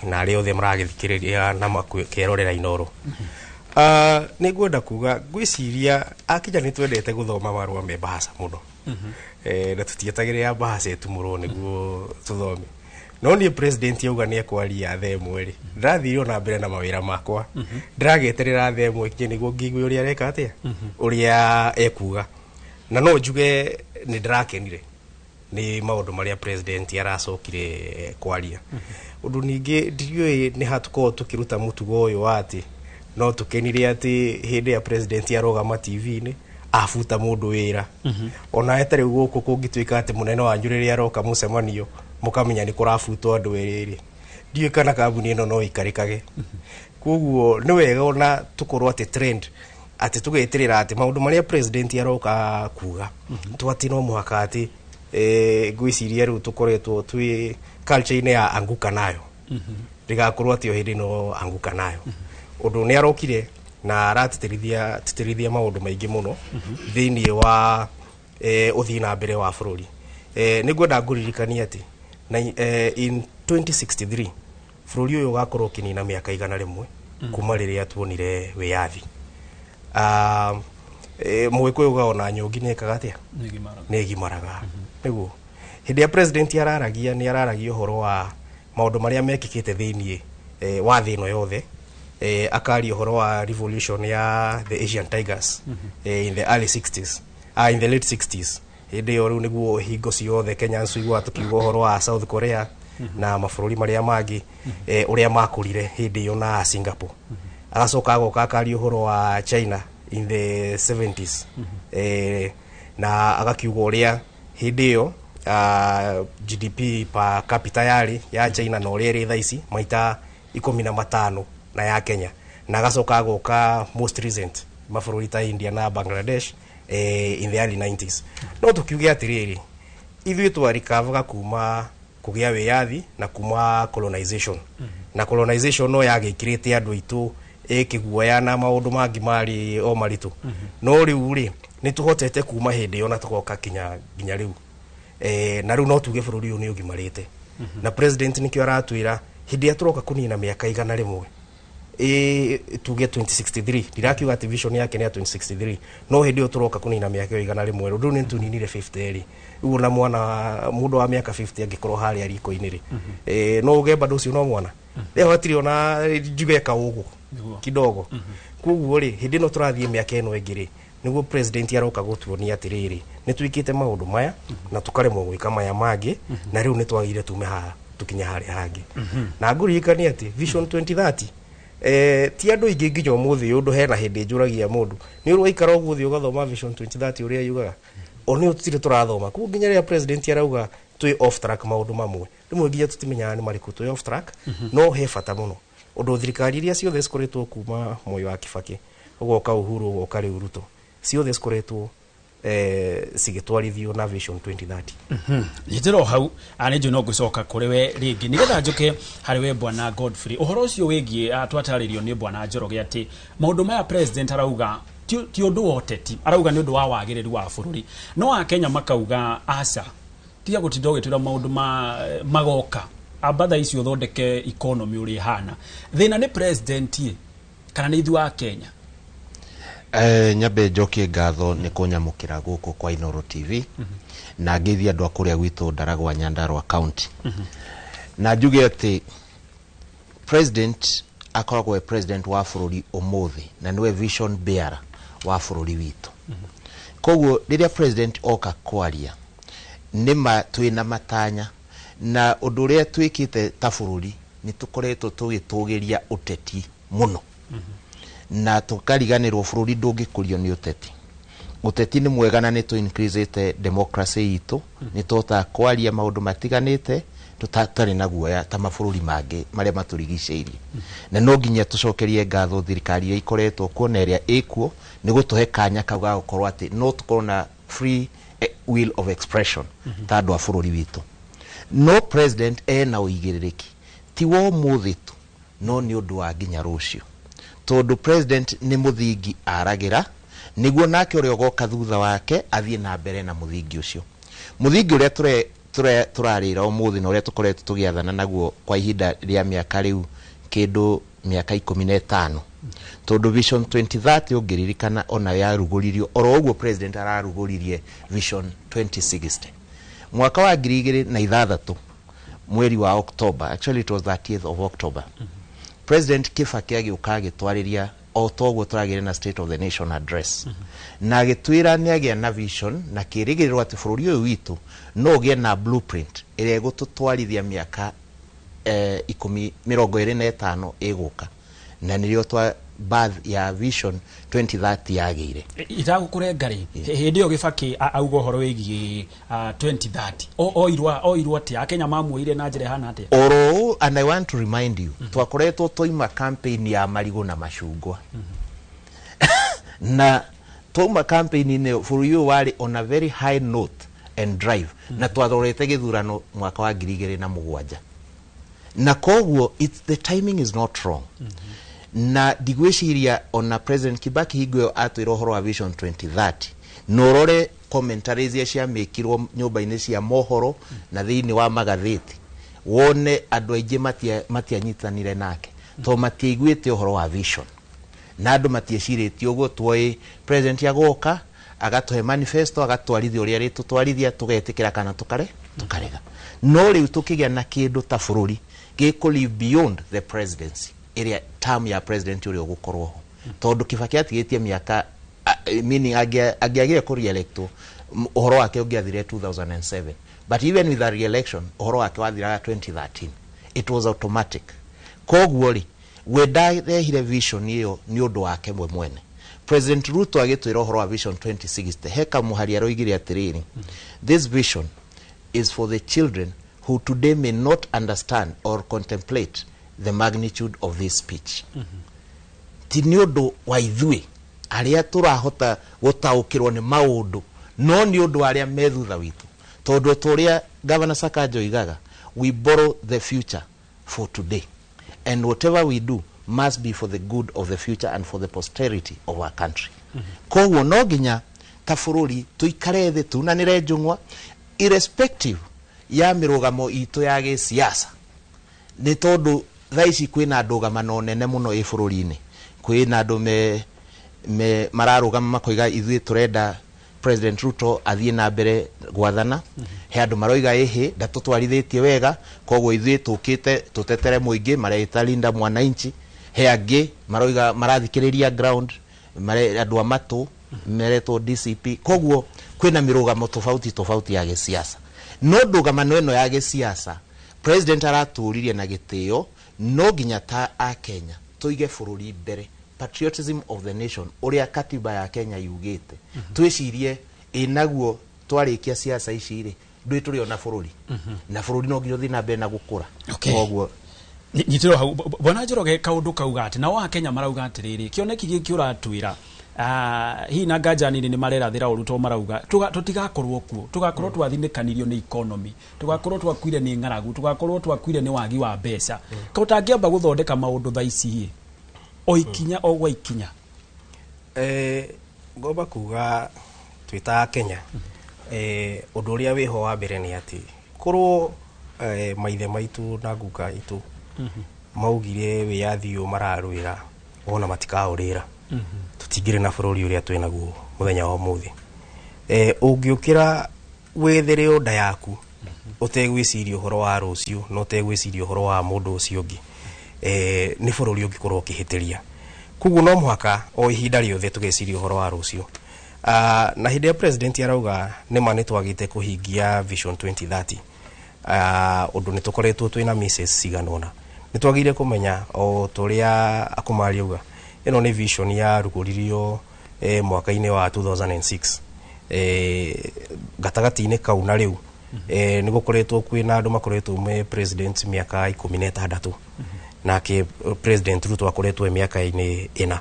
S17: na arĩa othe maragĩthikĩrĩria na makerorera Inooro. Nĩ ngwenda kuga ngwĩciria akinya nĩ twendete gũthoma marũa me bahaca mũno, na tũtietagĩrĩra bahaca ĩtumũrwo nĩguo tũthome. No niĩ president auga nĩ ekwaria thaa 1 rĩ, ndĩrathire ona mbere na mawĩra makwa, ndĩrageterera thaa 1 ikinye nĩguo ngĩigue ũrĩa areka atĩa, ũrĩa ekuga. Na no njuge nĩ ndĩrakenire nĩ maũndũ marĩa president aracokire kwaria. Ũndũ ningĩ ndiũĩ nĩ ha tũkoragwo tũkĩruta mũtugo ũyũ wa atĩ no tũkenire atĩ hĩndĩ ya president arũgama TV-inĩ abuta mũndũ wĩra. Ona ta rĩu gũkũ kũngĩtuĩka atĩ mũnene wanyu rĩrĩa aroka mũcemanio mũkamenya nĩ kũrabutwo andũ erĩ rĩ, ndiũĩ kana kambuni ĩno no ĩikarĩkage. Koguo nĩ wega ona tũkorwo atĩ trend atĩ tũgeterera atĩ maũndũ marĩa president aroka kuga to atĩ no mũhaka atĩ ngwĩciria rĩu tũkoretwo twĩ culture-inĩ ya anguka nayo, ndĩgakorwo atĩ o hĩndĩ no anguka nayo. Ũndũ nĩ arokire na aratĩtĩrithia tĩtĩrithia maũndũ maingĩ mũno thĩinĩ wa ũthii na mbere wa bũrũri. Nĩ ngwenda ngũririkanie atĩ na, in 2063 bũrũri ũyũ ũgakorwo ũkĩnina mĩaka 100 kuma rĩrĩa tuonire wĩyathi. Mũgĩkũyũ uga ona nyũngi nĩ ĩkaga atĩa? Nĩ ĩgimaraga. Nĩguo hĩndĩ ya president araragia, nĩ araragia ũhoro wa maũndũ marĩa mekĩkĩte thĩinĩ wa thĩ ĩno yothe, akaria ũhoro wa revolution ya the Asian Tigers in the early 60s, in the late 60s. Hĩndĩ ĩyo rĩu nĩguo hingo ciothe Kenyans tũiguaga tũkiuga ũhoro wa South Korea na mabũrũri marĩa mangĩ, ũrĩa makũrire hĩndĩ ĩyo na Singapore. Agacoka agoka akaria ũhoro wa China in the 70s, na agakiuga ũrĩa hĩndĩ ĩyo GDP per capita yarĩ ya China na ũrĩa ĩrĩ thaa ici maita 15 na ya Kenya. Na agacoka agoka most recent mabũrũri ta India na Bangladesh in the early 90s. No tukiuge atĩrĩrĩ, ithuĩ twarikavaga kuma kũgĩa wĩyathi na kuma colonization, na colonization no yagĩkĩrĩte andũ aitũ ĩkĩguoya na maũndũ mangĩ marĩ o maritũ. No rĩu rĩ, nĩ tũhotete kuma hĩndĩ ĩyo na tũgoka kinya nginya rĩu, na rĩu no tuge bũrũri ũyũ nĩ ũgimarĩte. Na president nĩkĩo aratwĩra hĩndĩ ĩrĩa tũroka kũnina mĩaka 100, tuge 2063, ndirakiuga atĩ vision yake nĩ ya 2063, no hĩndĩ ĩyo tũroka kũnina mĩaka ĩyo 100, rĩu nĩ tũninire 50 rĩ, ũguo na mwana mũndũ wa mĩaka 50 angĩkorwo harĩa riko-inĩ rĩ, no uge bado ũcio no mwana rĩo, hatirĩ ona njuge kaũgũ kidogo. Koguo rĩ, hĩndĩ ĩno tũrathiĩ mĩaka ĩno ĩngĩ rĩ, nĩguo president aroka gũtuonia atĩrĩrĩ, nĩ twĩkĩte maũndũ maya na tũkaremwo gwĩka maya mangĩ, na rĩu nĩ twagĩrĩire tume haha tũkinye harĩa hangĩ. Na ngũririkanie atĩ Vision 2030, ti andũ aingĩ nginya ũmũthĩ ũndũ hena hĩndĩ njũragia mũndũ nĩ ũrĩ waikara ũguo thĩ ũgathoma Vision 2030 ũrĩa yugaga, o nĩ tũtirĩ tũrathoma. Koguo nginya rĩrĩa president arauga twĩ off track maũndũ mamwe, rĩmwe nginya tũtimenyaga nĩ marĩkũ twĩ off track. No he bata mũno ũndũ thirikari iria ciothe cikoretwo kuma Moi wa Kibaki, ũgoka Uhuru, ũgoka rĩu Ruto, ciothe cikoretwo cigĩtwarithio na Vision 2030.
S3: Njĩtĩra o hau, nĩ njũĩ no ngũcoka kũrĩ we rĩngĩ nĩgetha njũke harĩ we, Bwana Godfrey. Ũhoro ũcio wĩgiĩ twatarĩrio nĩ Bwana Njoroge atĩ maũndũ maya president arauga ti ũndũ wa ũteti, arauga nĩ ũndũ wa wagĩrĩru wa bũrũri, no Akenya makauga aca, tiga gũtinda ũgĩtwĩra maũndũ ma magoka, amba thaa ici ũthondeke economy ũrĩa ĩhana. Thĩna nĩ president ĩ kana nĩ ithuĩ a Kenya?
S18: Nyambe njokie ngatho nĩ kũnyamũkĩra gũkũ kwa Inooro TV, na ngeithie andũ a kũrĩa gwitũ Ndaragwa, Nyandarua County, na njuge atĩ president akoragwo e president wa bũrũri ũmũthĩ na nĩwe vision bearer wa bũrũri witũ. Koguo rĩrĩa president oka kwaria, nĩma twĩna matanya, na ũndũ ũrĩa twĩkĩte ta bũrũri nĩ tũkoretwo tũgĩtũgĩria ũteti mũno na tũkariganĩrwo bũrũri ndũngĩkũrio nĩ ũteti. Ũteti nĩ mwega na nĩ tũ increasĩte democracy itũ, nĩ tũhotaga kwaria maũndũ matiganĩte tũtarĩ na guoya ta mabũrũri mangĩ marĩa matũrigicĩirie. Na no nginya tũcokerie ngatho thirikari iria ikoretwo kuo na ĩrĩa ĩkuo nĩ gũtũhe kanya kau ga gũkorwo atĩ no tũkorwo na free will of expression ta andũ a bũrũri witũ. No president ena ũigĩrĩrĩki ti wa ũmũthĩ tu, no nĩ ũndũ wa nginya rũciũ, tondũ president nĩ mũthingi aragĩra nĩguo nake ũrĩa ũgoka thutha wake athiĩ na mbere na mũthingi ũcio. Mũthingi ũrĩa tũrarĩra ũmũthĩ na ũrĩa tũkoretwo tũgĩathana naguo kwa ihinda rĩa mĩaka rĩu kĩndũ mĩaka 15, tondũ Vision 2030 ũngĩririkana ona yarugũririo oro ũguo president ararugũririe Vision 2060 mwaka wa 2006 mweri wa October, actually it was 30th of October. President Kibaki agĩũka agĩtwarĩria o toguo tũragĩre na State of the Nation Address, na agĩtwĩra nĩ agĩa na vision na kĩrĩgĩrĩro atĩ bũrũri ũyũ witũ no ũgĩe na blueprint ĩrĩa ĩgũtũtwarithia mĩaka 10 25 ĩgũka, na nĩrĩo twa birth ya Vision 2030 yagĩire.
S3: Itagũkũrenga rĩ, hĩndĩ ĩyo Gĩbakĩ auga ũhoro wĩgiĩ 2030 oirwo oirwo atĩa? Akenya mamuoire na njĩra ĩhana atĩa?
S18: Oro ũũ, and I want to remind you, twakoretwo twaima campaign ya marigũ na macungwa, na twauma campaign-inĩ ĩyo bũrũri ũyũ warĩ on a very high note and drive, na twathorete gĩthurano mwaka wa 2007, na koguo the timing is not wrong. Na ndigwĩciria ona President Kibaki hingo ĩyo atwĩra ũhoro wa Vision 2030, na ũrore commentaries iria ciamĩkirwo nyũmba-inĩ cia mohoro na thĩinĩ wa magathĩti, wone andũ aingĩ matianyitanire nake tondũ matiaiguĩte ũhoro wa vision na andũ matiecirĩtie ũguo. Tuoĩ president agoka agatũhe manifesto, agatwarithia ũrĩa rĩtũtwarithia, tũgetĩkĩra kana tũkarega. No rĩu tũkĩgĩa na kĩndũ ta bũrũri gĩkũ live beyond the presidency, ĩrĩa term ya president ũrĩa ũgũkorwo ho, tondũ Kibaki atigĩtie mĩaka, meaning angĩagire kũ re-electwo, ũhoro wake ũngĩathire 2007, but even with a re-election ũhoro wake wathiraga 2013. It was automatic. Koguo rĩ, we ndarehire vision ĩyo nĩ ũndũ wake we mwene. President Ruto agĩtwĩra ũhoro wa Vision 2060, he kamũhari aroigire atĩrĩrĩ, "This vision is for the children who today may not understand or contemplate the magnitude of this speech." Ti nĩ ũndũ wa ithuĩ arĩa tũrahota gũtaũkĩrwo nĩ maũndũ, no nĩ ũndũ wa arĩa me thutha witũ, tondũ ta ũrĩa Governor Sakaja oigaga, we borrow the future for today, and whatever we do must be for the good of the future and for the posterity of our country. Koguo no nginya ta bũrũri tũikare thĩ tunanĩre njũng'wa irrespective ya mĩrũgamo itũ ya gĩsiasa, nĩ tondũ thaa ici kwĩna ndũgamano nene mũno ĩ bũrũri-inĩ. Kwĩna andũ me mararũgama makoiga ithuĩ tũrenda President Ruto athiĩ na mbere gwathana. He andũ maroiga ĩhĩ ndatũtwarithĩtie wega, koguo ithuĩ tũkĩte tũtetere mũingĩ, mareita Linda Mwananchi. He angĩ maroiga marathikĩrĩria ground, andũ a matũ meretwo DCP. Koguo kwĩna mĩrũgamo tofauti tofauti ya gĩsiasa, no ndũgamano ĩno ya gĩsiasa president aratũririe na gĩtĩo, no nginya ta akenya tũige bũrũri mbere, patriotism of the nation ũrĩa katiba ya Kenya yugĩte. Twĩcirie ĩnaguo twarĩkia siasa ici rĩ, ndũĩ tũrĩ ona bũrũri, na bũrũri no nginya ũthiĩ na mbere na gũkũra. Koguo
S3: nyitĩrwo hau, bwana Njoroge, kaũndũ kauga atĩ nao akenya marauga atĩrĩrĩ, kĩoneki gĩkĩ ũratwĩra, hihi na nganja nini nĩ marerathĩra ũru, to marauga tũtigakorwo kuo, tũgakorwo twathinĩkanirio nĩ economy, tũgakorwo twakuire nĩ ng'aragu, tũgakorwo twakuire nĩ wagi wa mbeca. Ka ũtangĩamba gũthondeka maũndũ thaa ici ĩ o ikinya o gwa ikinya?
S17: Ngomba kuga twĩ ta Kenya, ũndũ ũrĩa wĩho wa mbere nĩ atĩ korwo maithe maitũ na guka itũ maugire wĩyathi ũyũ mararũĩra ona matikaũrĩra, tũtingĩrĩ na bũrũri ũrĩa twĩ naguo mũthenya wa ũmũthĩ. Ũngĩũkĩra wethere o nda yaku ũtegwĩciria ũhoro wa rũciũ na ũtegwĩciria ũhoro wa mũndũ ũcio ũngĩ, nĩ bũrũri ũngĩkorwo ũkĩhĩtĩria. Koguo no mũhaka o ihinda rĩothe tũgeciria ũhoro wa rũciũ. Na hĩndĩ ya president arauga nĩma nĩ twagĩte kũhingia Vision 2030, ũndũ nĩ tũkoretwo twĩna misses cigana ũna, nĩ twagĩrĩire kũmenya o tũrĩa akũmaria auga ĩno nĩ vision yarugũririo mwaka-inĩ wa 2006. Gatagatĩ-inĩ kau na rĩu nĩ gũkoretwo kwĩna andũ makoretwo me president mĩaka 16, nake President Ruto akoretwo e mĩaka-inĩ 4.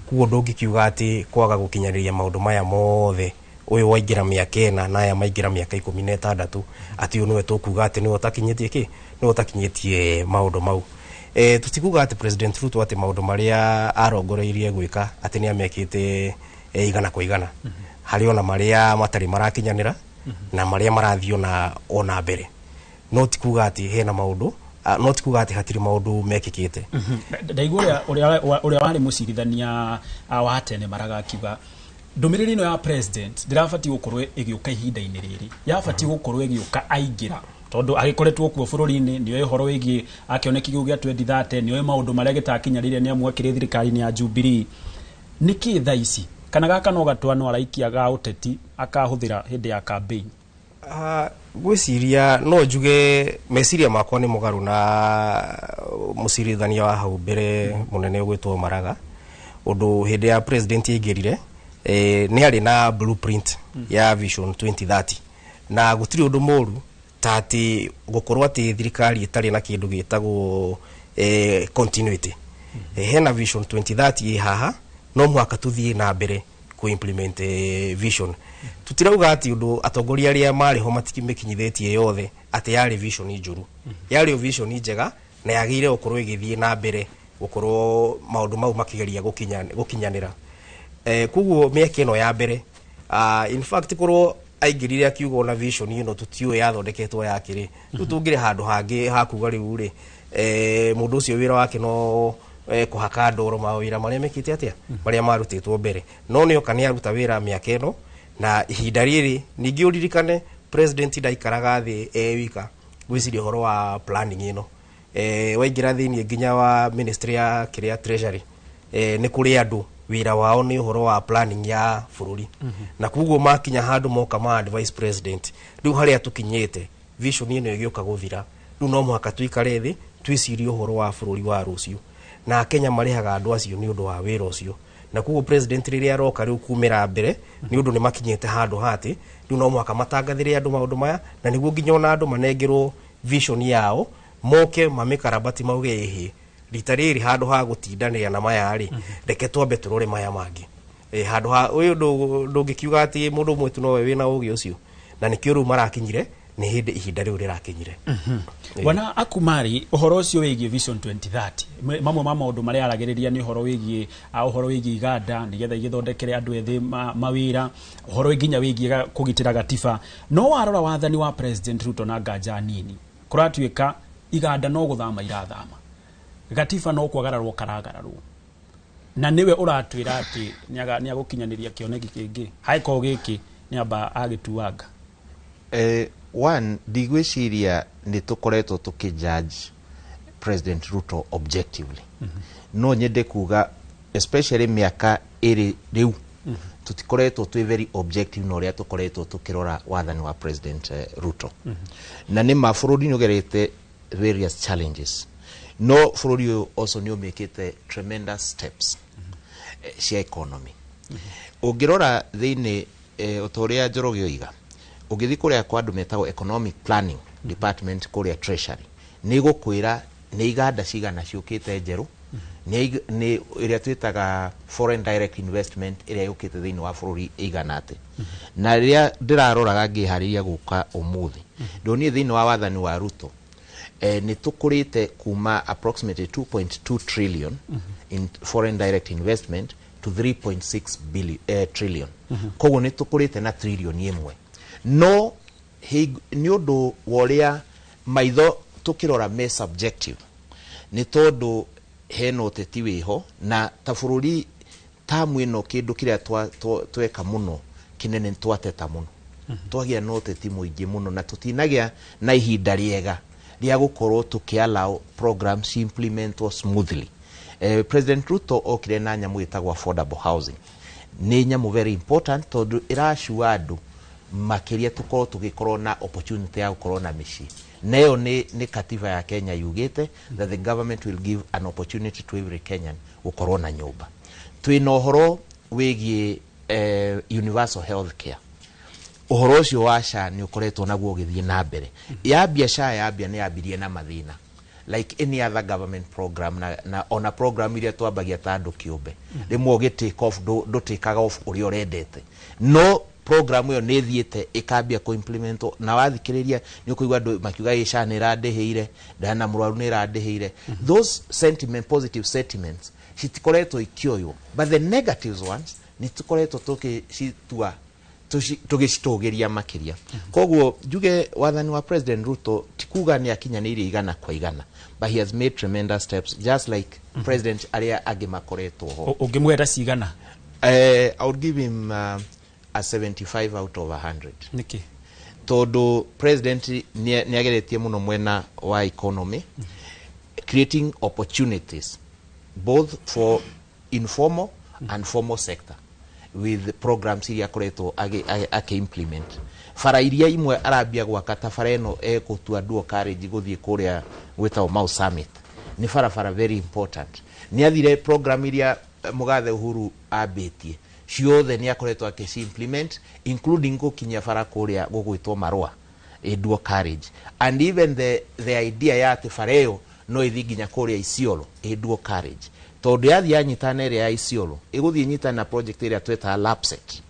S17: Koguo ndũngĩkiuga atĩ kwaga gũkinyanĩria maũndũ maya mothe, ũyũ waingĩra mĩaka 4 na aya maingĩra mĩaka 16, atĩ ũyũ nĩwe tũkuga atĩ nĩwe ũtakinyĩtie kĩ, nĩwe ũtakinyĩtie maũndũ mau. Tũtikuga atĩ President Ruto atĩ maũndũ marĩa arongoreirie gwĩka atĩ nĩ amekĩte 100%. Harĩ ona marĩa matarĩ marakinyanĩra na marĩa marathiĩ ona mbere, no ti kuga atĩ hena maũndũ, no ti kuga atĩ hatirĩ maũndũ mekĩkĩte.
S3: Ndaigua ũrĩa warĩ mũcirithania wa tene Maraga akiuga ndũmĩrĩri ĩno ya president ndĩrabatiĩ gũkorwo ĩgĩũka ihinda-inĩ rĩrĩ, yabatiĩ gũkorwo ĩgĩũka aingĩra, tondũ agĩkoretwo kuo bũrũri-inĩ, nĩoĩ ũhoro wĩgiĩ akĩoneki kĩu gĩa 2030, nĩoĩ maũndũ marĩa gĩtakinyanĩire nĩ amu akĩrĩ thirikari-inĩ ya Jubilee. Nĩkĩ thaa ici kana gaka no gatua no araikia ga ũteti akahũthĩra hĩndĩ ya campaign?
S17: Ngwĩciria no njuge meciria makwa nĩ mũgarũ na mũcirithania wa hau mbere mũnene ũgwĩtwo Maraga, ũndũ hĩndĩ ya president aingĩrire nĩ arĩ na blueprint ya Vision 2030, na gũtirĩ ũndũ mũru ta atĩ gũkorwo atĩ thirikari ĩtarĩ na kĩndũ gĩtagwo continuity. Hena Vision 2030 ĩ haha, no mũhaka tũthiĩ na mbere ku implement vision. Tutirauga atĩ ũndũ atongoria arĩa marĩ ho matikĩmĩkinyithĩtie yothe atĩ yarĩ vision njũru, yarĩ o vision njega na yagĩrĩire gũkorwo ĩgĩthiĩ na mbere gũkorwo maũndũ mau makĩgeria gũkinyanĩra. Koguo mĩaka ĩno ya mbere, in fact korwo aingĩrire akiuga ona vision ĩno tũtiũĩ yathondeketwo yakĩrĩ, rĩu tũngĩrĩ handũ hangĩ hakuga rĩu rĩ, mũndũ ũcio wĩra wake no kũhaka ndoro mawĩra marĩa mekĩte atĩa, marĩa marutĩtwo mbere, no nĩoka nĩ aruta wĩra mĩaka ĩno na ihinda rĩrĩ. Ningĩ ũririkane president ndaikaraga thĩ e wika gwĩciria ũhoro wa planning ĩno. Waingĩra thĩinĩ nginya wa ministry ya kĩrĩa treasury, nĩ kũrĩ andũ wĩra wao nĩ ũhoro wa planning ya bũrũri, na koguo makinya handũ moka ma advice president, rĩu harĩa tũkinyĩte vision ĩno ĩgĩũka gũthira, rĩu no mũhaka tũikare thĩ twĩcirie ũhoro wa bũrũri wa rũciũ, na Kenya marĩhaga andũ acio nĩ ũndũ wa wĩra ũcio. Na koguo president rĩrĩa aroka rĩu kumĩra mbere nĩ ũndũ nĩ makinyĩte handũ hatĩ rĩu no mũhaka matangathĩre andũ maũndũ maya, na nĩguo nginya ona andũ manengerwo vision yao moke mamĩkarabati mauge ĩhĩ rita rĩrĩ handũ ha gũtindanĩra na maya rĩ, reke twambe tũrore maya mangĩ. Handũ ha ũyũ ndũngĩkiuga atĩ mũndũ ũmwe tu nowe wĩna ũgĩ ũcio, na nĩkĩo rĩu marakinyire nĩ hĩndĩ ihinda rĩu rĩrakinyire.
S3: Bwana Akumari, ũhoro ũcio wĩgiĩ Vision 2030, mamwe ma maũndũ marĩa aragĩrĩria nĩ ũhoro wĩgiĩ iganda nĩgetha igĩthondekere andũ ethĩ mawĩra, ũhoro nginya wĩgiĩ kũgitĩra gatiba. No warora wathani wa President Ruto na nganja nini, kũratuĩka iganda no gũthama irathama, gatiba no kwagararwo karagararwo, na nĩwe ũratwĩra atĩ nĩagũkinyanĩria kĩoneki kĩngĩ haĩkorwo gĩkĩ nĩamba agĩtuanga.
S18: One, ndigwĩciria nĩ tũkoretwo tũkĩjudge President Ruto objectively. No nyende kuga especially mĩaka ĩrĩ rĩu tũtikoretwo twĩ very objective na ũrĩa tũkoretwo tũkĩrora wathani wa President Ruto. Na nĩ ma bũrũri nĩ ũgerete various challenges, no bũrũri ũyũ also nĩ ũmĩkĩte tremendous steps cia economy. Ũngĩrora thĩinĩ, o ta ũrĩa Njoroge oiga, ũngĩthiĩ kũrĩa kwa andũ metagwo economic planning department kũrĩa treasury, nĩ gũkwĩra nĩ iganda cigana ciũkĩte njerũ, nĩ ĩrĩa twĩtaga foreign direct investment ĩrĩa yũkĩte thĩinĩ wa bũrũri ĩigana atĩ. Na rĩrĩa ndĩraroraga ngĩharĩria gũka ũmũthĩ, ndonire thĩinĩ wa wathani wa Ruto nĩ tũkũrĩte kuma approximately 2.2 trillion in foreign direct investment to 3.6 billion, trillion. Koguo nĩ tũkũrĩte na trillion 1, no nĩ ũndũ wa ũrĩa maitho tũkĩrora me subjective, nĩ tondũ hena ũteti wĩho na ta bũrũri tamu ĩno kĩndũ kĩrĩa tweka mũno kĩnene nĩ twateta mũno, twagĩa na ũteti mũingĩ mũno na tũtinagĩa na ihinda rĩega rĩa gũkorwo tũkĩ allow programs implementwo smoothly. President Ruto okire na nyamũ ĩtagwo affordable housing. Nĩ nyamũ very important tondũ ĩracua andũ makĩria tũkorwo tũgĩkorwo na opportunity ya gũkorwo na mĩciĩ, na ĩyo nĩ katiba ya Kenya yugĩte that the government will give an opportunity to every Kenyan gũkorwo na nyũmba. Twĩna ũhoro wĩgiĩ universal health care. Ũhoro ũcio wa SHA nĩ ũkoretwo naguo ũgĩthiĩ na mbere. Yambia SHA yambia nĩ yambirie na mathĩna like any other government program, na ona program iria twambagia ta andũ kĩũmbe, rĩmwe ũgĩ take off ndũtĩkaga off ũrĩa ũrendete, no program ĩyo nĩ ĩthiĩte ĩkambia kũ-implementwo, na wathikĩrĩria nĩ ũkũigua andũ makiuga ĩ SHA nĩ ĩrandĩhĩire, ndana mũrwaru nĩ ĩrandĩhĩire. Those sentiment, positive sentiments citikoretwo ikĩoywo, but the negative ones nĩ tũkoretwo tũgĩcitua tũgĩcitũgĩria makĩria. Koguo njuge wathani wa President Ruto ti kuga nĩ akinyanĩirie 100%, but he has made tremendous steps just like president arĩa angĩ makoretwo ho.
S3: Ũngĩmwenda cigana?
S18: I would give him a 75 out of 100.
S3: Nĩkĩ?
S18: Tondũ president nĩ ageretie mũno mwena wa economy, creating opportunities both for informal and formal sector with programs iria akoretwo akĩ-implement. Bara iria imwe arambia gwaka ta bara ĩno ĩgũtua dual carriage gũthiĩ kũrĩa gwĩtagwo Mau Summit nĩ barabara very important. Nĩ athire program iria mũgathe Uhuru ambĩtie ciothe nĩ akoretwo akĩci implement, including gũkinyia bara kũrĩa gũgwĩtwo Marũa ĩ dual carriage, and even the idea ya atĩ bara ĩyo no ĩthiĩ nginya kũrĩa Isiolo ĩ dual carriage, tondũ yathiĩ yanyitana ĩrĩa ya Isiolo ĩgũthiĩ nyitana na project ĩrĩa twetaga LAPSSET,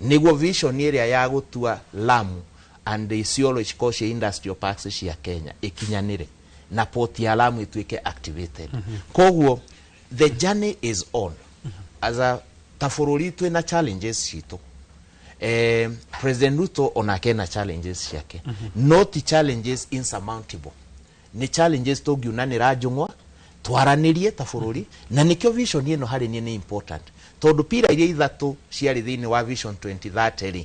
S18: nĩguo vision ĩrĩa ya gũtua Lamu and Isiolo cikorwo cia industrial parks cia Kenya ĩkinyanĩre na port ya Lamu ĩtuĩke activated. Koguo the journey is on. As a ta bũrũri twĩna challenges citũ. President Ruto onake na challenges ciake, no ti challenges insurmountable, nĩ challenges tũngiunanĩra njũng'wa twaranĩrie ta bũrũri. Na nĩkĩo vision ĩno harĩ niĩ nĩ important, tondũ pillar iria ithatũ ciarĩ thĩinĩ wa Vision 2030 rĩ,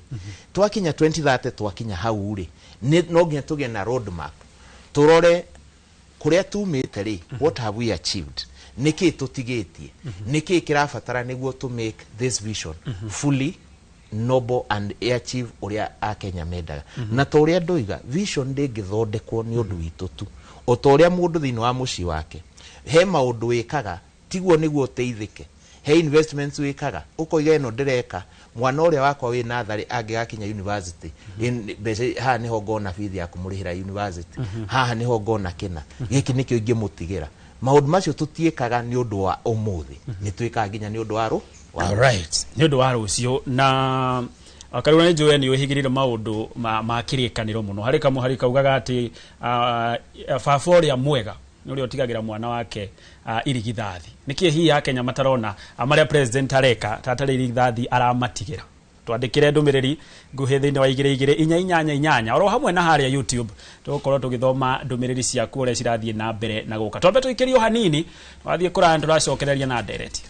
S18: twakinya 2030, twakinya hau rĩ, no nginya tũgĩe na road map, tũrore kũrĩa tumĩte rĩ, what have we achieved, nĩkĩ tũtigĩtie, nĩkĩ kĩrabatara nĩguo to make this vision fully noble and achieve ũrĩa akenya mendaga. Na ta ũrĩa ndoiga, vision ndĩngĩthondekwo nĩ ũndũ witũ tu. O ta ũrĩa mũndũ thĩinĩ wa mũciĩ wake he maũndũ wĩkaga tiguo nĩguo ũteithĩke, he investments wĩkaga ũkoiga ĩno ndĩreka mwana ũrĩa wakwa wĩ natharĩ angĩgakinya university, mbeca haha nĩho ngona bithi ya kũmũrĩhĩra university, haha nĩho ngona kĩna gĩkĩ nĩkĩo ingĩmũtigĩra. Maũndũ macio tũtiĩkaga nĩ ũndũ wa ũmũthĩ, nĩ twĩkaga nginya nĩ ũndũ wa rũ wa
S3: Alright. Nĩ ũndũ wa rũciũ. Na Karura, nĩ njũĩ nĩ ũhĩgĩrĩire maũndũ ma kĩrĩkanĩro mũno. Harĩ kamũhari kaugaga atĩ baba ũrĩa mwega nĩ ũrĩa ũtigagĩra mwana wake irigithathi. Nĩkĩ hihi akenya matarona marĩa president areka ta atarĩ irigithathi aramatigĩra? Twandĩkĩre ndũmĩrĩri nguhĩ thĩinĩ wa 22888 oro hamwe na harĩa YouTube, tũgũkorwo tũgĩthoma ndũmĩrĩri ciaku ũrĩa cirathiĩ na mbere na gũka. Twambe tũikĩrio hanini, twathiĩ kũraya tũracokereria na ndereti.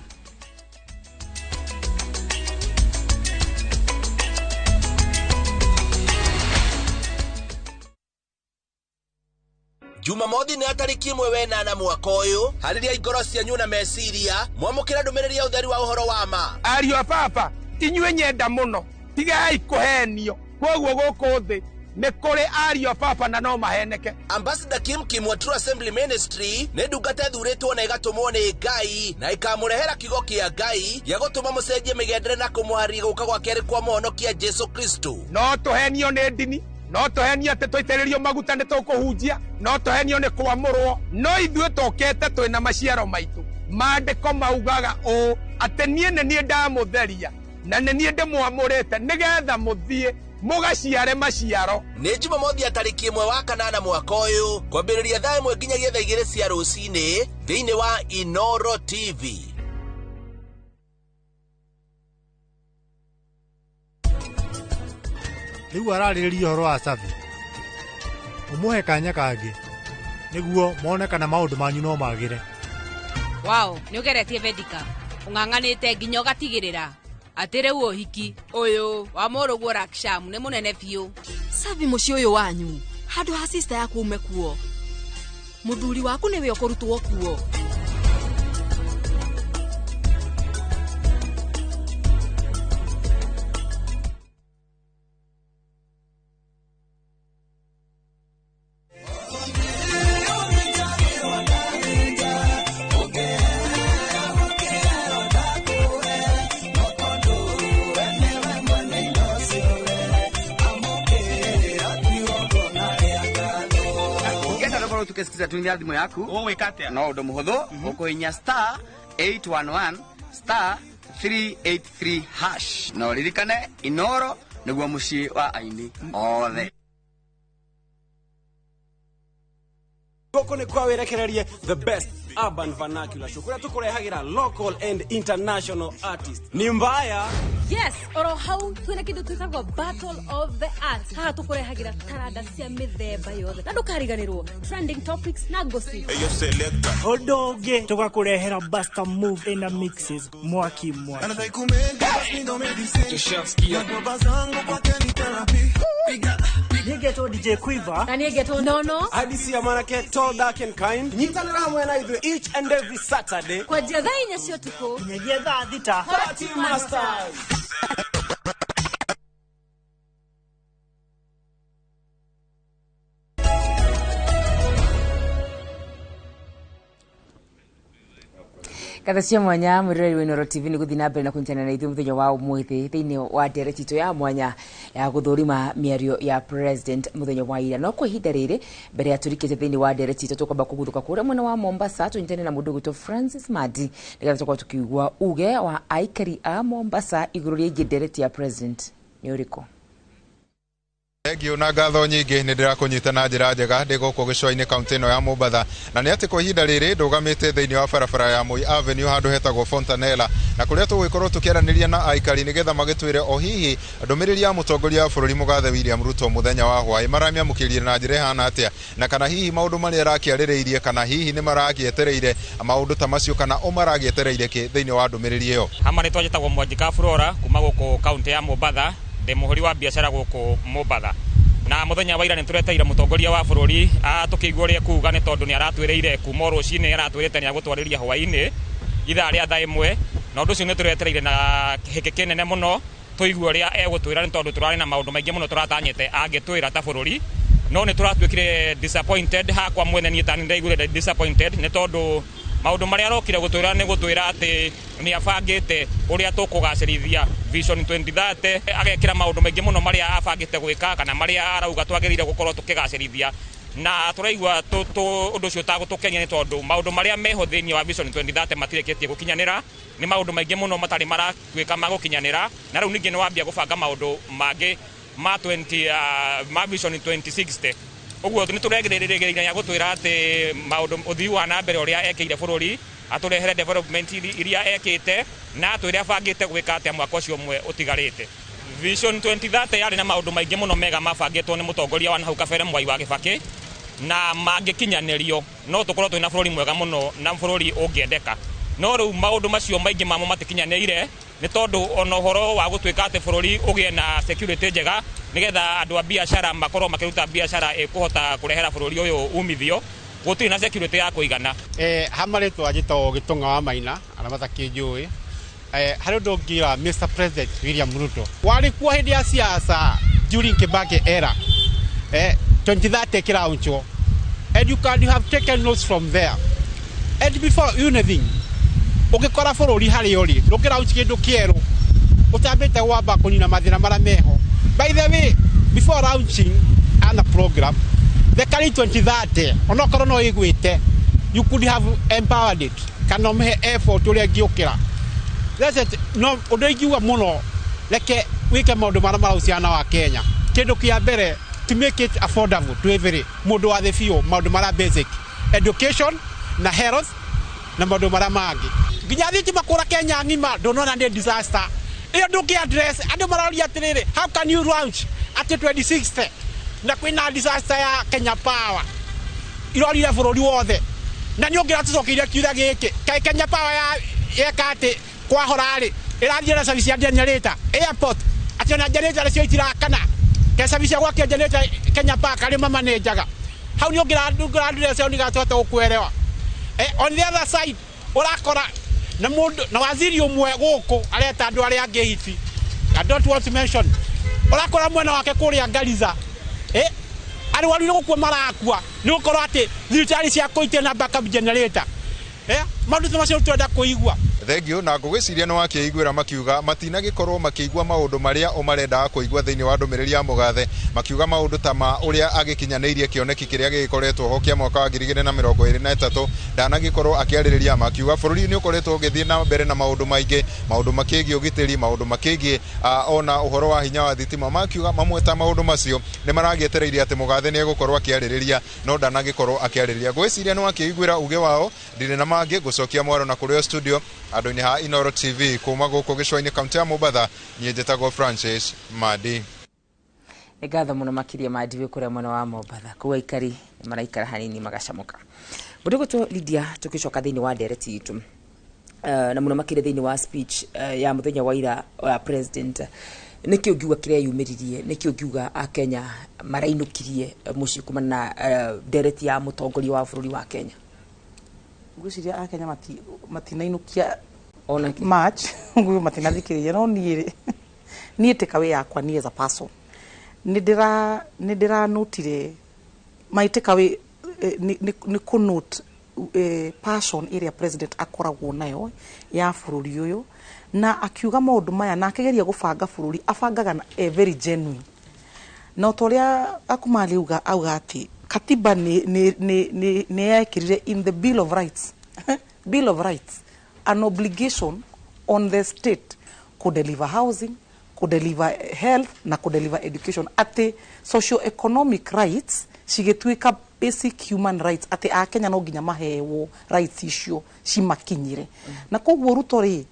S19: Jumamothi nĩ tarĩki 1 wa 8 mwaka ũyũ, harĩria ngoro cianyu na meciria mwamũkĩra ndũmĩrĩri ya ũtheri wa ũhoro wa ma.
S20: Ariũ a baba, inyuĩ nyenda mũno, tigai kũhenio. Kwoguo gũkũ thĩ nĩ kũrĩ ariũ a baba na no maheneke.
S19: Ambassador Kim Kim wa True Assembly Ministry nĩ ndungata ĩthurĩtwo na ĩgatũmwo nĩ Ngai na ĩkamũrehera kiugo kĩa Ngai gĩa gũtũma mũcenjie mĩgendere na kũmũharia gũka gwa kerĩ kwa mũhonokia Jesu Kristo.
S20: No tũhenio nĩ ndini, no tũhenio atĩ tũitĩrĩrio maguta nĩ tũkũhunjia, no tũhenio nĩ kwamũrwo, no ithuĩ tũkĩte twĩna maciaro maitũ. Maandĩko maugaga ũũ atĩ niĩ nĩ niĩ ndamũtheria na nĩ niĩ ndĩmwamũrĩte nĩgetha mũthiĩ mũgaciare maciaro.
S19: Nĩ Jumamothi ya tarĩki 1 wa 8 mwaka ũyũ kwambĩrĩria thaa 1 nginyagia thaa 2 cia rũcinĩ thĩinĩ wa Inoro TV.
S21: Rĩu ararĩrĩria ũhoro wa Savi. Ũmũhe kanya kangĩ nĩguo mone kana maũndũ manyu no magĩre.
S22: Wao nĩ ũgeretie Vedika, ũng'ang'anĩte nginya ũgatigĩrĩra atĩ rĩu ũhiki ũyũ wa mũrũguo Raksham nĩ mũnene biũ.
S23: Savi, mũciĩ ũyũ wanyu handũ ha sister yaku ume kuo.
S22: Muthuri waku niwe ukurutwo kuo.
S1: Tukisikiza tunia thimu yaku ũgwĩka atĩa no ũndũ mũhũthũ ũkũhinya star 811 star 383 hash na ũririkane Inoro nĩguo mũciĩ wa aini othe.
S5: Gũkũ nĩ kwa wĩrekererie the best urban vernacular show kũrĩa tũkũrehagĩra local and international artists. Ni mbaya.
S23: Yes, oro hau twina kindu twitagwo Battle of the Arts. Haha tukurehagira taranda cia mithemba yothe na ndukariganirwo trending topics na gossip.
S24: Ũndũ ũngĩ tũgakũrehera Buster Move ina mixes mwaki mwaki. Nĩngetwo DJ Quiver
S23: na nĩngetwo Nono
S5: hadisi ya manake tall dark and kind. Nyitanĩra hamwe na ithuĩ each and every Saturday
S23: kwanjia thaa 4 cia ũtukũ
S24: nginyagia thaa 6.
S5: Party Masters.
S2: Ngatho cia mwanya mwiroreri wa Inooro TV nĩ gũthiĩ na mbere na kũnyitanĩra na ithuĩ mũthenya wa ũmũthĩ thĩinĩ wa ndereti itũ ya mwanya ya gũthũrima mĩario ya president mũthenya wa ira. No kwa ihinda rĩrĩ mbere ya tũrikĩte thĩinĩ wa ndereti itũ tũkwamba kũguthũka kũrĩa mwena wa Mombasa tũnyitane na mũndũ ũgwĩtwo Francis Madi nĩgetha tũkorwo tũkĩigua uge wa aikari a Mombasa igũrũ rĩgiĩ ndereti ya president nĩ ũrĩkũ.
S25: Thengio na ngatho nyingĩ nĩ ndĩrakũnyita na njĩra njega ndĩ gũkũ gĩcũa-inĩ kaunti ĩno ya Mombatha na nĩ atĩ kwa ihinda rĩrĩ ndũgamĩte thĩinĩ wa barabara ya Moi Avenue handũ hetagwo Fontanella na kũrĩa tũgũgĩkorwo tũkĩaranĩria na aikari nĩgetha magĩtwĩre o hihi ndũmĩrĩri ya mũtongoria wa bũrũri mũgathe William Ruto mũthenya wa hwaĩ maramĩamũkĩrire na njĩra ĩhana atĩa na kana hihi maũndũ marĩa arakĩarĩrĩirie kana hihi nĩ marakĩetereire maũndũ ta macio kana o maragĩetereire kĩ thĩinĩ wa ndũmĩrĩri ĩyo.
S26: Hama rĩtwa njĩtagwo Mwanjika Flora kuma gũkũ kaunti ya Mombatha, ndĩ mũhũri wa biacara gũkũ Mombatha. Na mũthenya wa ira nĩ tũreteire mũtongoria wa bũrũri tũkĩigua ũrĩa kuga nĩ tondũ nĩ aratwĩrĩire kuma rũcinĩ aratwĩrĩte nĩ agũtwarĩria hwaĩ-inĩ ithaa rĩa thaa 1 na ũndũ ũcio nĩ tũretereire na hĩkĩ kĩnene mũno tũigue ũrĩa egũtwĩra nĩ tondũ tũrarĩ na maũndũ maingĩ mũno tũratanyĩte angĩtwĩra ta bũrũri no nĩ tũratuĩkire disappointed. Hakwa mwene niĩ ta nĩ ndaiguire disappointed nĩ tondũ maũndũ marĩa arokire gũtwĩra nĩ gũtwĩra atĩ nĩ abangĩte ũrĩa tũkũgacĩrithia Vision 2030 agekĩra maũndũ maingĩ mũno marĩa abangĩte gwĩka kana marĩa arauga twagĩrĩire gũkorwo tũkĩgacĩrithia na tũraigua ũndũ ũcio ũtagũtũkenia nĩ tondũ maũndũ marĩa meho thĩinĩ wa Vision 2030 matirĩkĩtie gũkinyanĩra nĩ maũndũ maingĩ mũno matarĩ maratuĩka ma gũkinyanĩra na rĩu ningĩ nĩ wambia gũbanga maũndũ mangĩ ma 20 ma Vision 2060 ũguo nĩ tũregĩrĩria ya gũtwĩra atĩ maũndũ ũthii wa na mbere ũrĩa ekĩire bũrũri atũrehere development iria ekĩte na atwĩre abangĩte gwĩka atĩa mwaka ũcio ũmwe ũtigarĩte. Vision 2030 yarĩ na maũndũ maingĩ mũno mega mabangĩtwo nĩ mũtongoria wa nahau kabere Mwai wa Kĩbakĩ na mangĩkinyanĩrio no tũkorwo twĩna bũrũri mwega mũno na bũrũri ũngĩendeka no rĩu maũndũ macio maingĩ mamo matikinyanĩire nĩ tondũ ona ũhoro wa gũtuĩka atĩ bũrũri ũgĩe na security njega nĩgetha andũ a biacara makorwo makĩruta biacara ĩkũhota kũrehera bũrũri ũyũ umithio gũtirĩ na security ya kũigana.
S27: Hama rĩtwa njĩtagwo Gĩtũng'a wa Maina arĩa matakĩnjũĩ. Harĩ ũndũ ũngĩra Mr President William Ruto warĩ kuo hĩndĩ ya siasa during Kibaki era 2030 kĩraunchwo and you can you have taken notes from there and before anything ũngĩkora bũrũri harĩa ũrĩ ndũngĩraunch kĩndũ kĩerũ ũtambĩte gwamba kũnina mathĩna marĩa meho. By the way, before launching ana program the current 2030 onokorwo no ĩgwĩte you could have empowered it kana ũmĩhe effort ũrĩa ĩngĩũkĩra. That's it. No ũndũ ingiuga mũno reke wĩke maũndũ marĩa marahusiana wa Kenya. Kĩndũ kĩa mbere to make it affordable to every mũndũ wa thĩ biũ maũndũ marĩa basic education na health na maũndũ marĩa mangĩ nginya thitima kũra Kenya ng'ima ndũnona nĩ disaster ĩyo ndũngĩ address. Andũ maroria atĩrĩrĩ, how can you launch at 2060 na kwĩna disaster ya Kenya Power irorire bũrũri wothe na nĩ ũngĩratũcokeirie kiuga gĩkĩ kaĩ Kenya Power ya yeka atĩ kwahora rĩ ĩrathiĩ na service ya generator airport atĩ ona generator nacio itirakana ke service ya gwakia generator Kenya Power karĩ mamanenjaga. Hau nĩ ũngĩrandurĩa cio nĩgatũhota gũkwerewa. On the other side ũrakora na mũndũ na waziri ũmwe gũkũ areta andũ arĩa angĩ hiti. I don't want to mention. Ũrakora mwena wake kũrĩa Garissa, arwaru nĩ gũkua marakua nĩ gũkorwo atĩ thibitarĩ cia kũitia na backup generator. Maũndũ ta macio tũrenda kũigua.
S25: Thengio na ngũgwĩciria nĩ wakĩiguĩra makiuga matinagĩkorwo makĩigua maũndũ marĩa o marendaga kũigua thĩinĩ wa ndũmĩrĩri ya mũgathe, makiuga maũndũ ta ma ũrĩa agĩkinyanĩirie kĩoneki kĩrĩa gĩgĩkoretwo ho kĩa mwaka wa 2023 ndanagĩkorwo akĩarĩrĩria, makiuga bũrũri nĩ ũkoretwo ũgĩthiĩ na mbere na maũndũ maingĩ, maũndũ makĩgiĩ ũgitĩri, maũndũ makĩgiĩ ona ũhoro wa hinya wa thitima, makiuga mamwe ta maũndũ macio nĩ maragĩetereire atĩ mũgathe nĩ egũkorwo akĩarĩrĩria no ndanagĩkorwo akĩarĩrĩria. Ngwĩciria nĩ wakĩiguĩra uge wao, ndirĩ na mangĩ ngũcokia mwaro na kũrĩ o studio andũ-inĩ ha Inooro TV kuma gũkũ gĩcũa-inĩ kaunti ya Mombatha. Niĩ njĩtagwo Francis Madi.
S2: Nĩ ngatho mũno makĩria Madi wĩ kũrĩa mwena wa Mombatha kũu aikari nĩ maraikara hanini magacamoka. Mũndũ gwĩtwo Lydia, tũgĩcoka thĩinĩ wa ndereti itũ na mũno makĩria thĩinĩ wa speech ya mũthenya wa ira wa president, nĩkĩ ũngiuga kĩreyumĩririe, nĩkĩ ũngiuga akenya marainũkirie mũciĩ kumana na ndereti ya mũtongoria wa bũrũri wa Kenya?
S16: Ngwĩciria akenya matinainũkia
S2: ona
S16: much nguo matinathikĩrĩria, no niĩ niĩ takeaway yakwa niĩ as a person nĩ ndĩranotire my takeaway nĩ kũ note passion ĩrĩa president akoragwo nayo ya bũrũri ũyũ, na akiuga maũndũ maya na akĩgeria gũbanga bũrũri abangaga na very genuine, na ta ũrĩa Akumali auga atĩ katiba nĩ yekĩrire in the bill of rights, bill of rights, an obligation on the state ku deliver housing, ku deliver health na ku deliver education, atĩ socio-economic rights cigĩtuĩka basic human rights, atĩ akenya no nginya mahewo rights icio cimakinyire. Na koguo Ruto rĩ,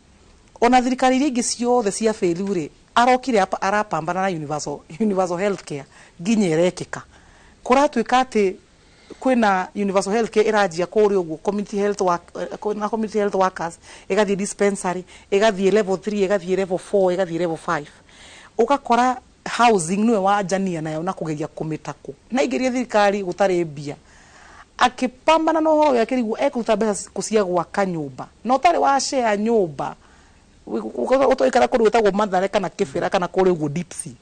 S16: ona thirikari iria ingĩ ciothe cia failure rĩ, arokire arapambana na universal health care nginya ĩrekĩka. Kũratuĩka atĩ kwĩna universal health care ĩranjia kũrĩa ũguo community health work, na community health workers, ĩgathiĩ dispensary, ĩgathiĩ level 3, ĩgathiĩ level 4, ĩgathiĩ level 5. Ũgakora housing nĩwe wanjania nayo na kũgeria kũmĩtakũ na ingĩria thirikari gũtarĩ mbia, akĩpambana na ũhoro ũyũ akĩrigwo ekũruta mbeca kũ cia gwaka nyũmba na ũtarĩ wa share nyũmba ũtoikara kũndũ gwĩtagwo Mathare kana Kĩbĩra kana kũrĩa ũguo deep sea.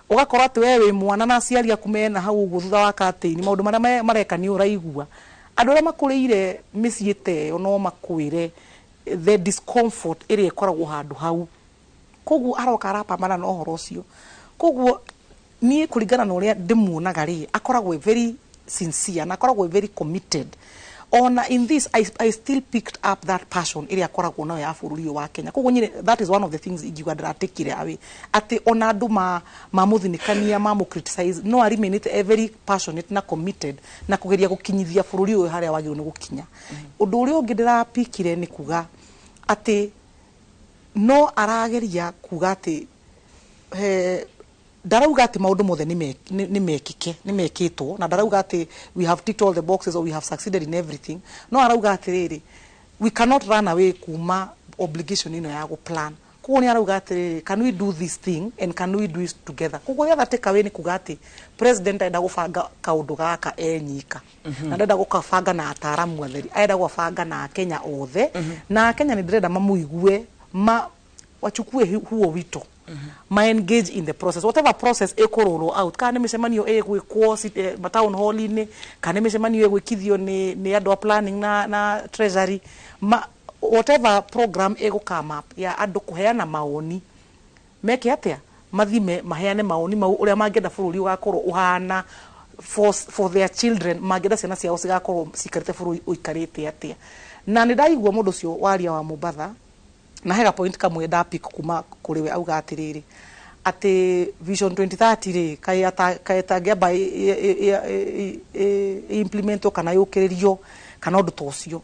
S16: Ũgakora atĩ we wĩ mwana na aciari aku mena hau ũguo thutha wa katĩini, maũndũ marĩa mareka nĩ ũraigua. Andũ arĩa makũrĩire mĩciĩ ta ĩyo no makwĩre the discomfort ĩrĩa ĩkoragwo handũ hau. Koguo aroka arapambana na ũhoro ũcio. Koguo niĩ kũringana na ũrĩa ndĩmuonaga rĩ, akoragwo very sincere na akoragwo very committed. Ona in this I still picked up that passion ĩrĩa akoragwo nayo ya bũrũri ũyũ wa Kenya. Koguo nyine that is one of the things ingiuga ndĩratekire away, atĩ ona andũ mamũthinĩkania mamũ criticize no arimenĩte e very passionate na committed na kũgeria gũkinyithia bũrũri ũyũ harĩa wagĩrĩirwo nĩ gũkinya. Ũndũ ũrĩa ũngĩ ndĩrapikire nĩ kuga atĩ no arageria kuga atĩ ndarauga atĩ maũndũ mothe nĩ mekĩke, nĩ mekĩtwo, na ndarauga atĩ we have ticked all the boxes or we have succeeded in everything, no arauga atĩrĩrĩ, we cannot run away kuma obligation ĩno ya gũ plan. Koguo nĩ arauga atĩrĩrĩ, can we do this thing and can we do it together? Koguo the other takeaway nĩ kuga atĩ president arenda gũbanga kaũndũ gaka enyika na ndenda gũkabanga na ataramu atheri, arenda gũbanga na akenya othe, na akenya nĩ ndĩrenda mamũigue, ma wachukue huo wito, ma engage in the process, whatever process ĩkũrolwo out, kana nĩ mĩcemanio ĩgwĩkwo town hall-inĩ, kana nĩ mĩcemanio ĩgwĩkithio nĩ andũ a planning na treasury, ma, whatever program ĩgũ come up ya andũ kũheana maoni, meke atĩa, mathime maheane maoni mau ũrĩa mangĩenda bũrũri ũgakorwo ũhana for their children, mangĩenda ciana ciao cigakorwo cikarĩte bũrũri ũikarĩte atĩa. Na nĩ ndaigua mũndũ ũcio waria wa Mombatha na hega point kamwe ndapick kuma kũrĩ we, auga atĩrĩrĩ, atĩ Vision 2030 rĩ, kaĩ ĩtangĩamba implementwo kana yũkĩrĩrio kana ũndũ ta ũcio.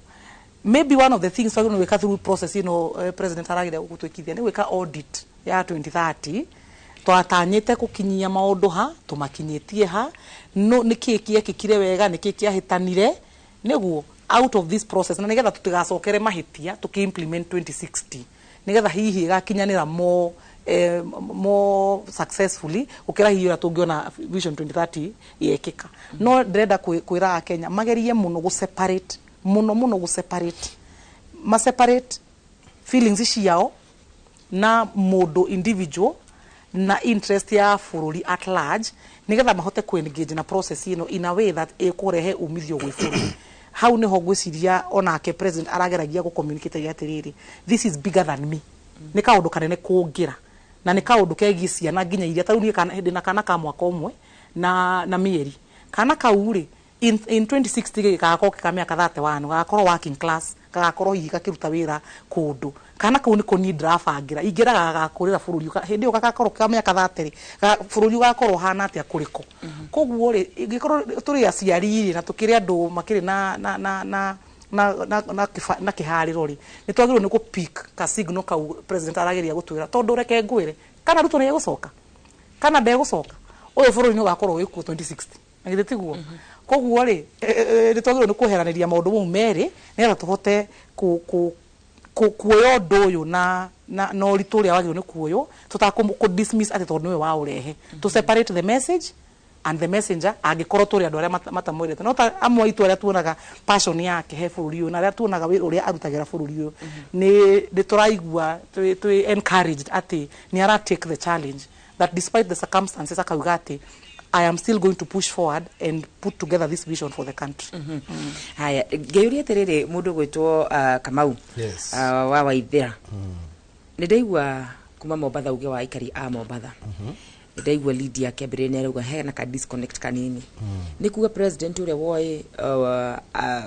S16: Maybe one of the things twagĩrĩirwo nĩ gwĩka through process ĩno president arageria gũtwĩkithia nĩ gwĩka audit ya 2030, twatanyĩte gũkinyia maũndũ ha tũmakinyĩtie ha, no nĩkĩĩ kĩekĩkire wega, nĩkĩĩ kĩahĩtanire, nĩguo out of this process na nĩgetha tũtigacokere mahĩtia tũkĩ implement 2060, nĩgetha hihi ĩgakinyanĩra more more successfully gukira hihi ũrĩa tũngĩona Vision 2030 yekĩka. No ndĩrenda kwĩra Akenya magerie mũno gũ separate, mũno mũno gũ separate, ma separate feelings ciao na mũndũ individual na interest ya bũrũri at large, nigetha mahote ku engage na process ĩno in a way that ĩkũrehe umithio gwĩ bũrũri. Hau niho ngwĩciria onake president arageragia gũ communicate atĩrĩrĩ, this is bigger than me. Nĩ kaũndũ kanene kũngĩra, na nĩ kaũndũ kegiĩ ciana nginya iria tarĩu niĩ ndĩna kana ka mwaka 1 na mĩeri. Kana kau rĩ, in 2060 gagakorwo ka mĩaka 31, gagakorwo working class, gagakorwo hihi gakĩruta wĩra kũndũ. Kana kau nĩko niĩ ndĩrabangĩra ingĩraga gagakũrĩra bũrũri hĩndĩ ĩyo gagakorwo ka mĩaka 30 rĩ, bũrũri ũgakorwo ũhana atĩa kũrĩko? Koguo rĩ, ingĩkorwo tũrĩ aciari rĩ, na tũkĩrĩ andũ makĩrĩ na kĩharĩro rĩ, nĩ twagĩrĩirwo nĩ gũ pick ka signal kau president arageria gũtwĩra. Tondũ reke ngwĩre, kana Ruto nĩ egũcoka kana ndegũcoka, ũyũ bũrũri nĩ ũgakorwo wĩkuo 2060, na githĩ tiguo? Koguo rĩ, nĩ twagĩrĩirwo nĩ kweheranĩria maũndũ mau merĩ, nĩgetha tũhote kuoya ũndũ ũyũ na ũritũ ũrĩa wagĩrĩirwo nĩ kuoywo, tũtakũ dismiss atĩ tondũ nĩwe waũrehe. To separate the message and the messenger, angĩkorwo tũrĩ andũ arĩa matamwendete. No ta amwe aitũ arĩa tuonaga passion yake he bũrũri ũyũ, na arĩa tuonaga wĩra ũrĩa arutagĩra bũrũri ũyũ, nĩ tũraigua twĩ encouraged atĩ nĩ ara take the challenge, that despite the circumstances akauga atĩ I am still going to push forward and put together this vision for the country.
S2: Haya, ngĩyũria atĩrĩrĩ, mũndũ gwĩtwo Kamau wa Waithĩra, nĩ ndaigua kuma Mombatha uge wa aikari a Mombatha, nĩ ndaigua lead yake mbere nĩ arauga hena ka disconnect kanini. Nĩ kuga president ũrĩa woĩ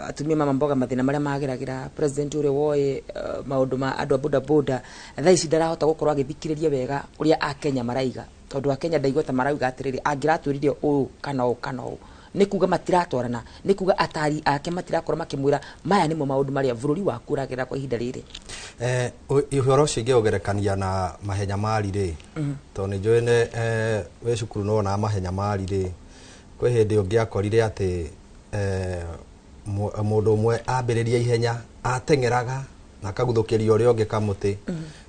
S2: atumia mama mboga, mathĩna marĩa mageragĩra, president ũrĩa woĩ maũndũ ma andũ a boda boda, thaa ici ndarahota gũkorwo agĩthikĩrĩria wega ũrĩa Akenya maraiga, tondũ Akenya ndaigua ta marauga atĩrĩrĩ, angĩratwĩrire ũũ kana ũũ kana ũũ. Nĩ kuga matiratwarana, nĩ kuga atari ake matirakorwo makĩmwĩra maya nĩmo maũndũ marĩa bũrũri waku ũragerera kwa ihinda rĩrĩ.
S15: Ũhoro ũcio ingĩũgerekania na mahenya ma rĩ, tondũ nĩ njũĩ nĩ wĩ cukuru nĩwonaga mahenya ma rĩ, kwĩ hĩndĩ ũngĩakorire atĩ mũndũ ũmwe ambĩrĩria ihenya ateng'eraga na akaguthũkĩria ũrĩa ũngĩ kamũtĩ,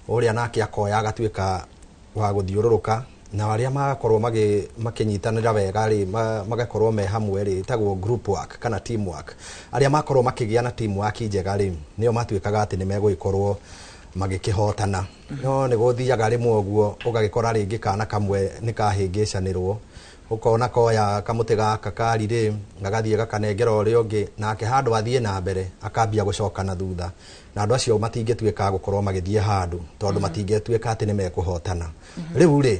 S15: ũrĩa nake akoya agatuĩka wa gũthiũrũrũka, na arĩa magakorwo makĩnyitanĩra wega rĩ, magakorwo me hamwe rĩ, ĩtagwo group work kana team work. Arĩa makorwo makĩgĩa na team work njega rĩ, nĩo matuĩkaga atĩ nĩ megũgĩkorwo magĩkĩhotana. No nĩ gũthiaga rĩmwe ũguo ũgagĩkora rĩngĩ kana kamwe nĩ kahĩngĩcanĩrwo, ũkona koya kamũtĩ gaka kari rĩ, gagathiĩ gakanengera ũrĩa ũngĩ, nake handũ athiĩ na mbere akambia gũcoka na thutha, na andũ acio matingĩtuĩka a gũkorwo magĩthiĩ handũ, tondũ matingĩtuĩka atĩ nĩ mekũhotana. Rĩu rĩ,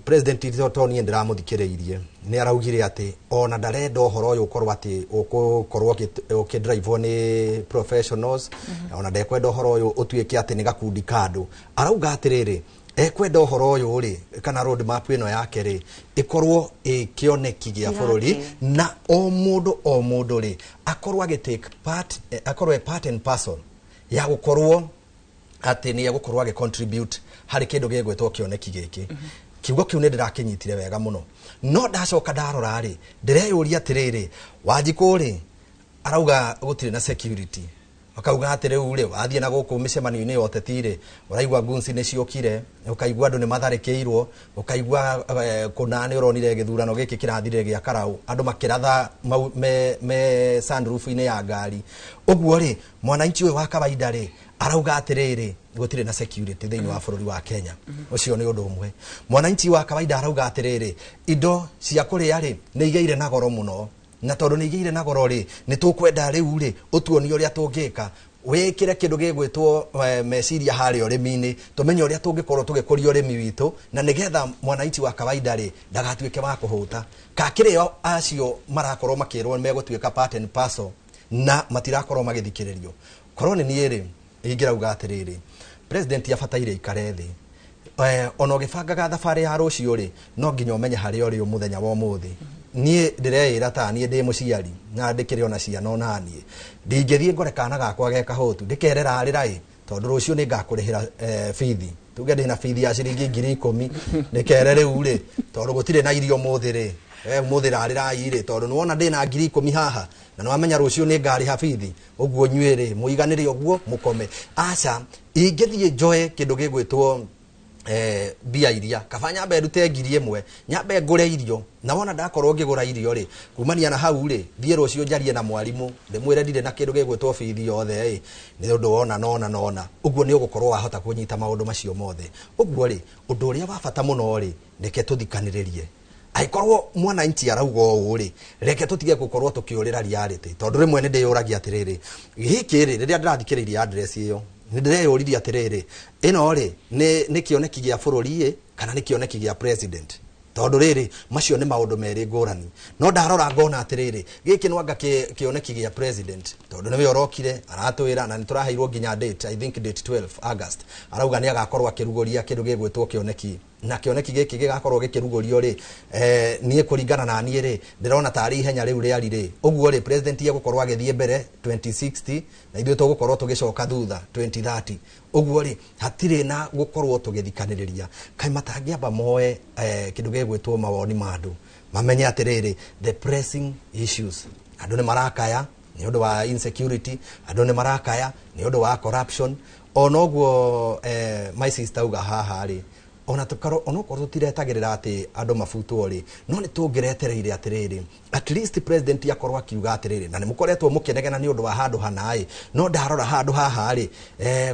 S15: president to niĩ ndĩramũthikĩrĩirie, nĩ araugire atĩ ona ndarenda ũhoro ũyũ ũkorwo atĩ ũgũkorwo ũkĩdrive nĩ professionals, ona ndekwenda ũhoro ũyũ ũtuĩke atĩ nĩ gakundi ka andũ. Arauga atĩrĩrĩ, ekwenda ũhoro ũyũ rĩ, kana road map ĩno yake rĩ, ĩkorwo ĩ kĩoneki gĩa bũrũri, na o mũndũ o mũndũ rĩ, akorwo agĩ take part, akorwo e part and parcel ya gũkorwo atĩ nĩ egũkorwo agĩ contribute harĩ kĩndũ gĩgwĩtwo kĩoneki gĩkĩ. Kiugo kĩu nĩ ndĩrakĩnyitire wega mũno, no ndacoka ndarora rĩ, ndĩreyũria atĩrĩrĩ, Wanjikũ rĩ, arauga gũtirĩ na security, akauga atĩ rĩu rĩ, wathiĩ na gũkũ mĩcemanio-inĩ ya ũteti rĩ, ũraigua guns nĩ ciũkire, ũkaigua andũ nĩ matharĩkĩirwo, ũkaigua kũna nĩ ũronire gĩthurano gĩkĩ kĩrathirire gĩa karau, andũ makĩratha me sunroof-inĩ ya ngari. Ũguo rĩ, mwananchi ũyũ wa kawaida rĩ, arauga atĩrĩrĩ, gũtirĩ na security thĩinĩ wa bũrũri wa Kenya. Ũcio nĩ ũndũ ũmwe. Mwananchi wa kawaida arauga atĩrĩrĩ, indo cia kũrĩa rĩ, nĩ igĩire na goro mũno, na tondũ nĩ igĩire na goro rĩ, nĩ tũkwenda rĩu rĩ, ũtuonie ũrĩa tũngĩka, wĩkĩre kĩndũ gĩgwĩtwo meciria harĩa ũrĩmi-inĩ, tũmenye ũrĩa tũngĩkorwo tũgĩkũria ũrĩmi witũ, na nĩgetha mwananchi wa kawaida rĩ, ndagatuĩke wa kũhũta. Kakĩrĩo acio marakorwo makĩrwo megũtuĩka part and parcel, na matirakorwo magĩthikĩrĩrio. Korwo nĩ niĩ rĩ, ingĩrauga atĩrĩrĩ, president abataire ikare thĩ. Ona ũgĩbangaga thabarĩ ya rũciũ rĩ, no nginya ũmenye harĩa ũrĩ mũthenya wa ũmũthĩ. Niĩ ndĩreĩra ta niĩ ndĩ mũciari na ndĩkĩrĩ ona ciana ona niĩ ndingĩthiĩ ngore kana gakwa ge kahũtu ndĩkere rarĩra ĩ, tondũ rũciũ nĩ ngakũrĩhĩra bithi, tuge ndĩna bithi ya ciringi 10,000, ndĩkere rĩu rĩ, tondũ gũtirĩ na irio ũmũthĩ rĩ, ũmũthĩ rarĩrai rĩ, tondũ nĩwona ndĩna 10,000 haha na nĩwamenya rũciũ nĩ ngarĩha bithi, ũguo nyuĩ rĩ, mũiganĩre ũguo mũkome. Aca, ingĩthiĩ njoe kĩndũ gĩgwĩtwo Mbia iria kaba nyambe ndute 1000 nyambe ngure irio, na wona ndakorwo ngigura irio ri kumania na hau ri thie rucio njarie na mwarimu ndimwire ndire na kindu gigwitwo bithi yothe ĩ ni undu wona nona nona uguo ni ugukorwo wahota kunyita maundu macio mothe. Uguo ri undu uria wa bata muno ri nike tuthikaniririe. Aikorwo mwananchi arauga ũũ rĩ, reke tũtige gũkorwo tũkĩũrĩra reality, tondũ rĩmwe nĩ ndĩyũragia atĩrĩrĩ, gĩkĩ rĩ, rĩrĩa ndĩrathikĩrĩirie address ĩyo nĩ ndĩreyũririe atĩrĩrĩ, ĩno rĩ nĩ kĩoneki gĩa bũrũri ĩ kana nĩ kĩoneki gĩa president, tondũ rĩrĩ macio nĩ maũndũ merĩ ngũrani. No ndarora ngona atĩrĩrĩ, gĩkĩ no anga kĩoneki gĩa president, tondũ nĩwe ũrokire aratwĩra na nĩ tũraheirwo nginya date, I think date 12 August, arauga nĩ agakorwo akĩrugũria kĩndũ gĩgwĩtwo kĩoneki, na kĩoneki gĩkĩ gĩgakorwo gĩkĩrugũrio rĩ, niĩ kũringana na niĩ rĩ ndĩrona tarĩ ihenya rĩu rĩari rĩ, ũguo rĩ president egũkorwo agĩthiĩ mbere 2060 na ithuĩ tũgũkorwo tũgĩcoka thutha 2030. Ũguo rĩ hatirĩ na gũkorwo tũgĩthikanĩrĩria, kaĩ matangĩamba moe kĩndũ gĩgwĩtwo mawoni ma andũ, mamenye atĩrĩrĩ the pressing issues, andũ nĩ marakaya nĩ ũndũ wa insecurity, andũ nĩ marakaya nĩ ũndũ wa corruption. Ona ũguo my sister uga haha rĩ, ona tukaro onokorwo tutiretagĩrĩra atĩ andũ mabutwo rĩ, no nĩ tũngĩretereire atĩrĩrĩ at least president akorwo akiuga atĩrĩrĩ, na nĩ mũkoretwo mũkĩnegena nĩ ũndũ wa handũ hana ĩ, no ndarora handũ haha rĩ,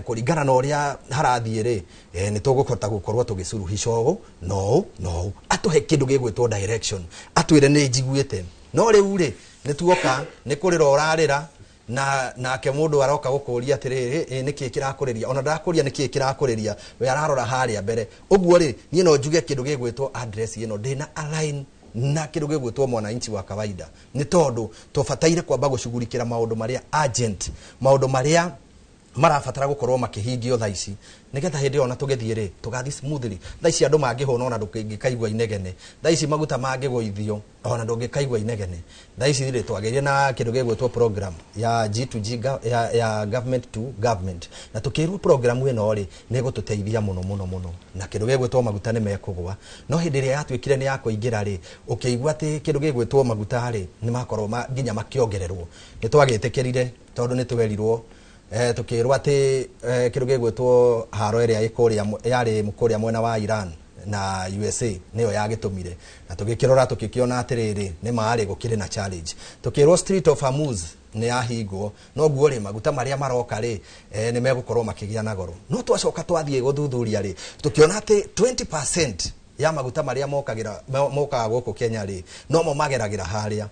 S15: kũringana na ũrĩa harathiĩ rĩ, nĩ tũgũkota gũkorwo tũgĩcuruhica ũũ no no atũhe kĩndũ gĩgwĩtwo direction, atwĩre nĩ njiguĩte. No rĩu rĩ nĩ tuoka nĩ kũrĩra ũrarĩra na nake mundu aroka gukuria atiriri niki kirakuriria, ona ndakũria niki kirakuriria, we ararora haria mbere. Uguo ri nie no njuge kindu gigwitwo address ino ndina align na kindu gigwitwo mwananchi wa kawaida, ni tondu tubataire kwamba gucugurikira maundu maria urgent, maundu maria marabatara gukorwo makihingio thaa ici, nigetha hindi ona tugithie ri tugathi smoothly. Thaa ici andu mangihũna ona ndũngĩkaigua inegene, thaa ici maguta mangĩgũithio ona ndũngĩkaigua inegene. Thaa ici rĩ twagĩire na kĩndũ gĩgwĩtwo program ya G2G ya government to government, na tukĩrwo program ĩno rĩ nĩ ĩgũtũteithia mũno mũno mũno, na kĩndũ gĩgwĩtwo maguta nĩ mekũgwa. No hĩndĩ ĩrĩa yatuĩkire nĩ ya kũingĩra rĩ, ũkĩigua atĩ kĩndũ gĩgwĩtwo maguta rĩ nĩ makorwo nginya makĩongererwo, nĩ twagĩtĩkĩrire tondũ nĩ twerirwo tukirwo ati kindu gigwitwo haro ĩrĩa ĩkũrĩa yarĩ kũrĩa mwena wa Iran na USA niyo yagitumire, na tugikirora tukikiona atiriri ni marĩ gukiri na challenge. Tukirwo Strait of Hormuz ni yahingwo, no guo ri maguta maria maroka ri ni megukorwo makigia na goro. No twacoka twathie guthuthuria ri tukiona ati 20% ya maguta maria mokagira mokaga guku Kenya ri no mo mageragira haria.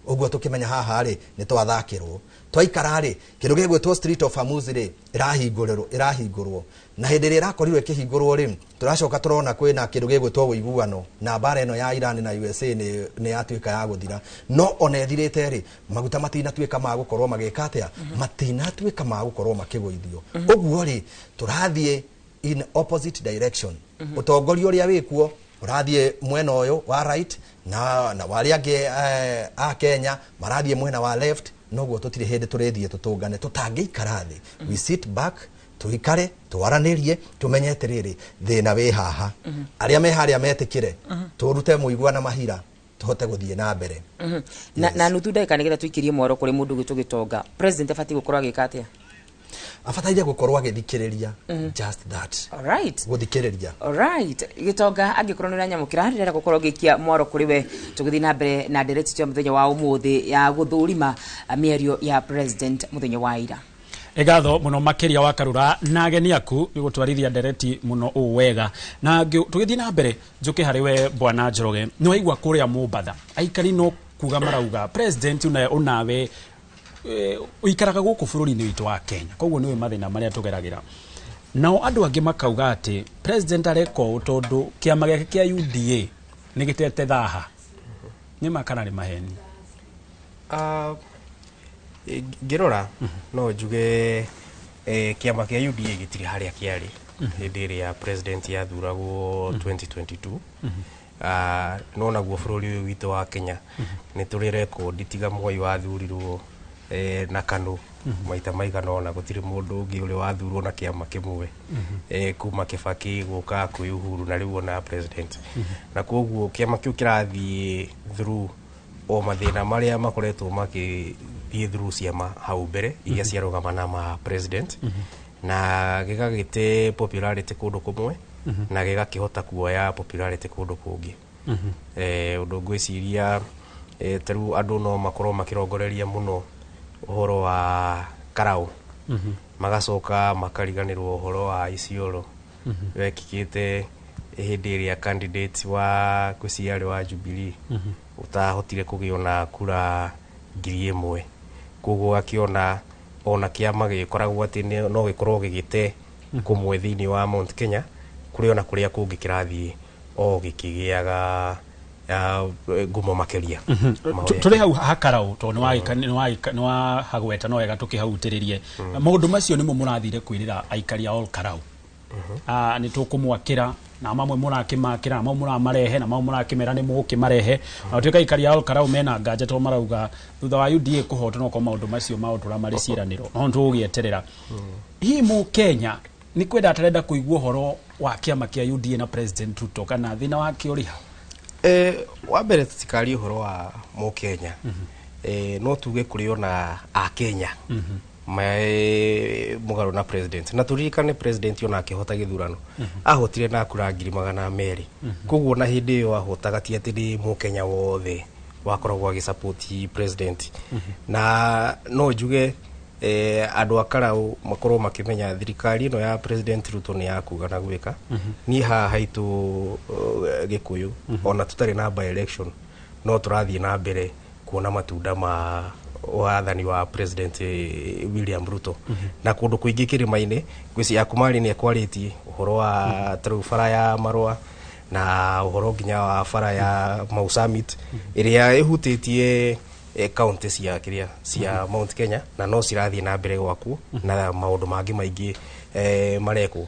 S15: Uguo tukimenya haha ri ni twathakirwo twaikara ri kindu gigwitwo Strait of Hormuz ri irahingurwo, na hindi ria irakorirwo ikihingurwo ri turacoka turona kwina kindu gigwitwo uiguano na mbara ino ya Iran na USA ni yatuika ya guthira. No ona ithirite ri maguta matinatuika ma gukorwo magika atia, matinatuika ma gukorwo makiguithio. Uguo ri turathie in opposite direction. Utongoria uria wikuo urathie mwena uyu wa right na waria angi a Kenya marathie mwena wa left, noguo tutire hindi turithie tutungane tutangĩikara thi. We sit back, tuikare twaranirie tumenye atiriri thina wi haha, aria me haria metikire turute muigua na mahira tuhote guthie na mbere.
S2: Na nuthu ndagika nigetha tuikirie mwaro kuri mundu gwitũ Gitonga, president abati gukorwo agika atia?
S15: Abataire gukorwo agithikiriria, just that.
S2: All right,
S15: guthikiriria.
S2: All right, Gitonga, angikorwo ni uranyamukira ndirenda gukorwo ngiikia mwaro kuri we tugithi na mbere na ndereti ya muthenya wa umuthi ya guthurima mĩario ya president muthenya wa ira.
S3: Ngatho muno makiria wa Karura na ageni aku ni gutwarithia ndereti muno uu wega. Na tugithii na mbere njuke hari we Bwana Njoroge, ni waigua kuria Mombatha aikari no kuga marauga president unawe uikaraga guku bururi-ini witu wa Kenya, koguo niwe mathina maria tugeragira. Nao andu angi makauga ati president areka ũũ tondu kiama giake kia UDA ni gitete thaha. Ni makana ni maheni?
S17: Ngirora no njuge kiama kia UDA gitiri haria kiari hindi ĩrĩa president yathuragwo 2022. No naguo bũrũri ũyũ witũ wa Kenya nĩ tũrĩ rekondi tiga Moi wathurirwo na KANU maita maigana ona gũtirĩ mũndũ ũngĩ ũrĩ wathurwo na kĩama kĩmwe kuma Kibaki gũka kwĩ Uhuru na rĩu ona president. Na koguo kĩama kĩu kĩrathiĩ through o mathĩna marĩa makoretwo makĩthiĩ through ciama hau mbere iria ciarũgama na ma president, na gĩgagĩte popularity kũndũ kũmwe Na gĩgakĩhota kuoya popularity kũndũ kũngĩ. Ũndũ ngwĩciria ta rĩu andũ no makorwo makĩrongoreria mũno ũhoro wa Karau, magacoka makariganĩrwo ũhoro wa Isiolo wekĩkĩte hĩndĩ ĩrĩa candidate wa ngwĩciria arĩ wa Jubilee ũtahotire kũgĩa ona kura 1000. Koguo akĩona ona kĩama gĩkoragwo atĩ no gĩkorwo gĩgĩte kũmwe thĩinĩ wa Mount Kenya, kũrĩ ona kũrĩa kũngĩ kĩrathiĩ o gĩkĩgĩaga ngumo makĩria. Mahoya.
S3: Tũrĩ hau hakarau tondũ nĩ wahagweta, no wega tũkĩhautĩrĩrie maũndũ macio nĩmo mũrathire kwĩrĩra aikari a Ol Kalou. Nĩ tũkũmwakĩra na mamwe mũrakĩmakĩra, na mamwe mũramarehe, na mamwe mũrakĩmera nĩ mũgũkĩmarehe, na gũtuĩka aikari a Ol Kalou mena nganja tondũ marauga thutha wa UDA kũhotwo no korwo maũndũ macio maũtũra marĩ ciĩranĩro, no nĩtũgũgĩeterera. Hihi mũkenya nĩ kwenda atarenda kũigua ũhoro wa kĩama kĩa UDA na President Ruto, kana thĩna wake ũrĩ ha?
S17: Wa mbere tũtikarie ũhoro wa mũkenya, no tuge kũrĩ ona akenya me mũgarũ na president, na tũririkane president ona akĩhota gĩthurano ahotire na kura 200,000. Koguo na hĩndĩ ĩyo ahotaga ti atĩ nĩ mũkenya wothe wakoragwo agĩsupport president. Na no njuge andũ a Karau makorwo makĩmenya thirikari ĩno ya President Ruto nĩ ya kuga na gwĩka. Niĩ haha haitũ Gĩkũyũ, ona tũtarĩ na by election, no tũrathiĩ na mbere kuona matunda ma wathani wa President William Ruto. Na kũndũ kũingĩ kĩrĩma-inĩ, ngwĩciria Kumari nĩ ekwarĩtie ũhoro wa ta rĩu bara ya Marũa na ũhoro nginya wa bara ya Mau Summit ĩrĩa ĩhutĩtie county cia kĩrĩa cia Mount Kenya, na no cirathiĩ na mbere gwakwo na maũndũ mangĩ maingĩ marekwo.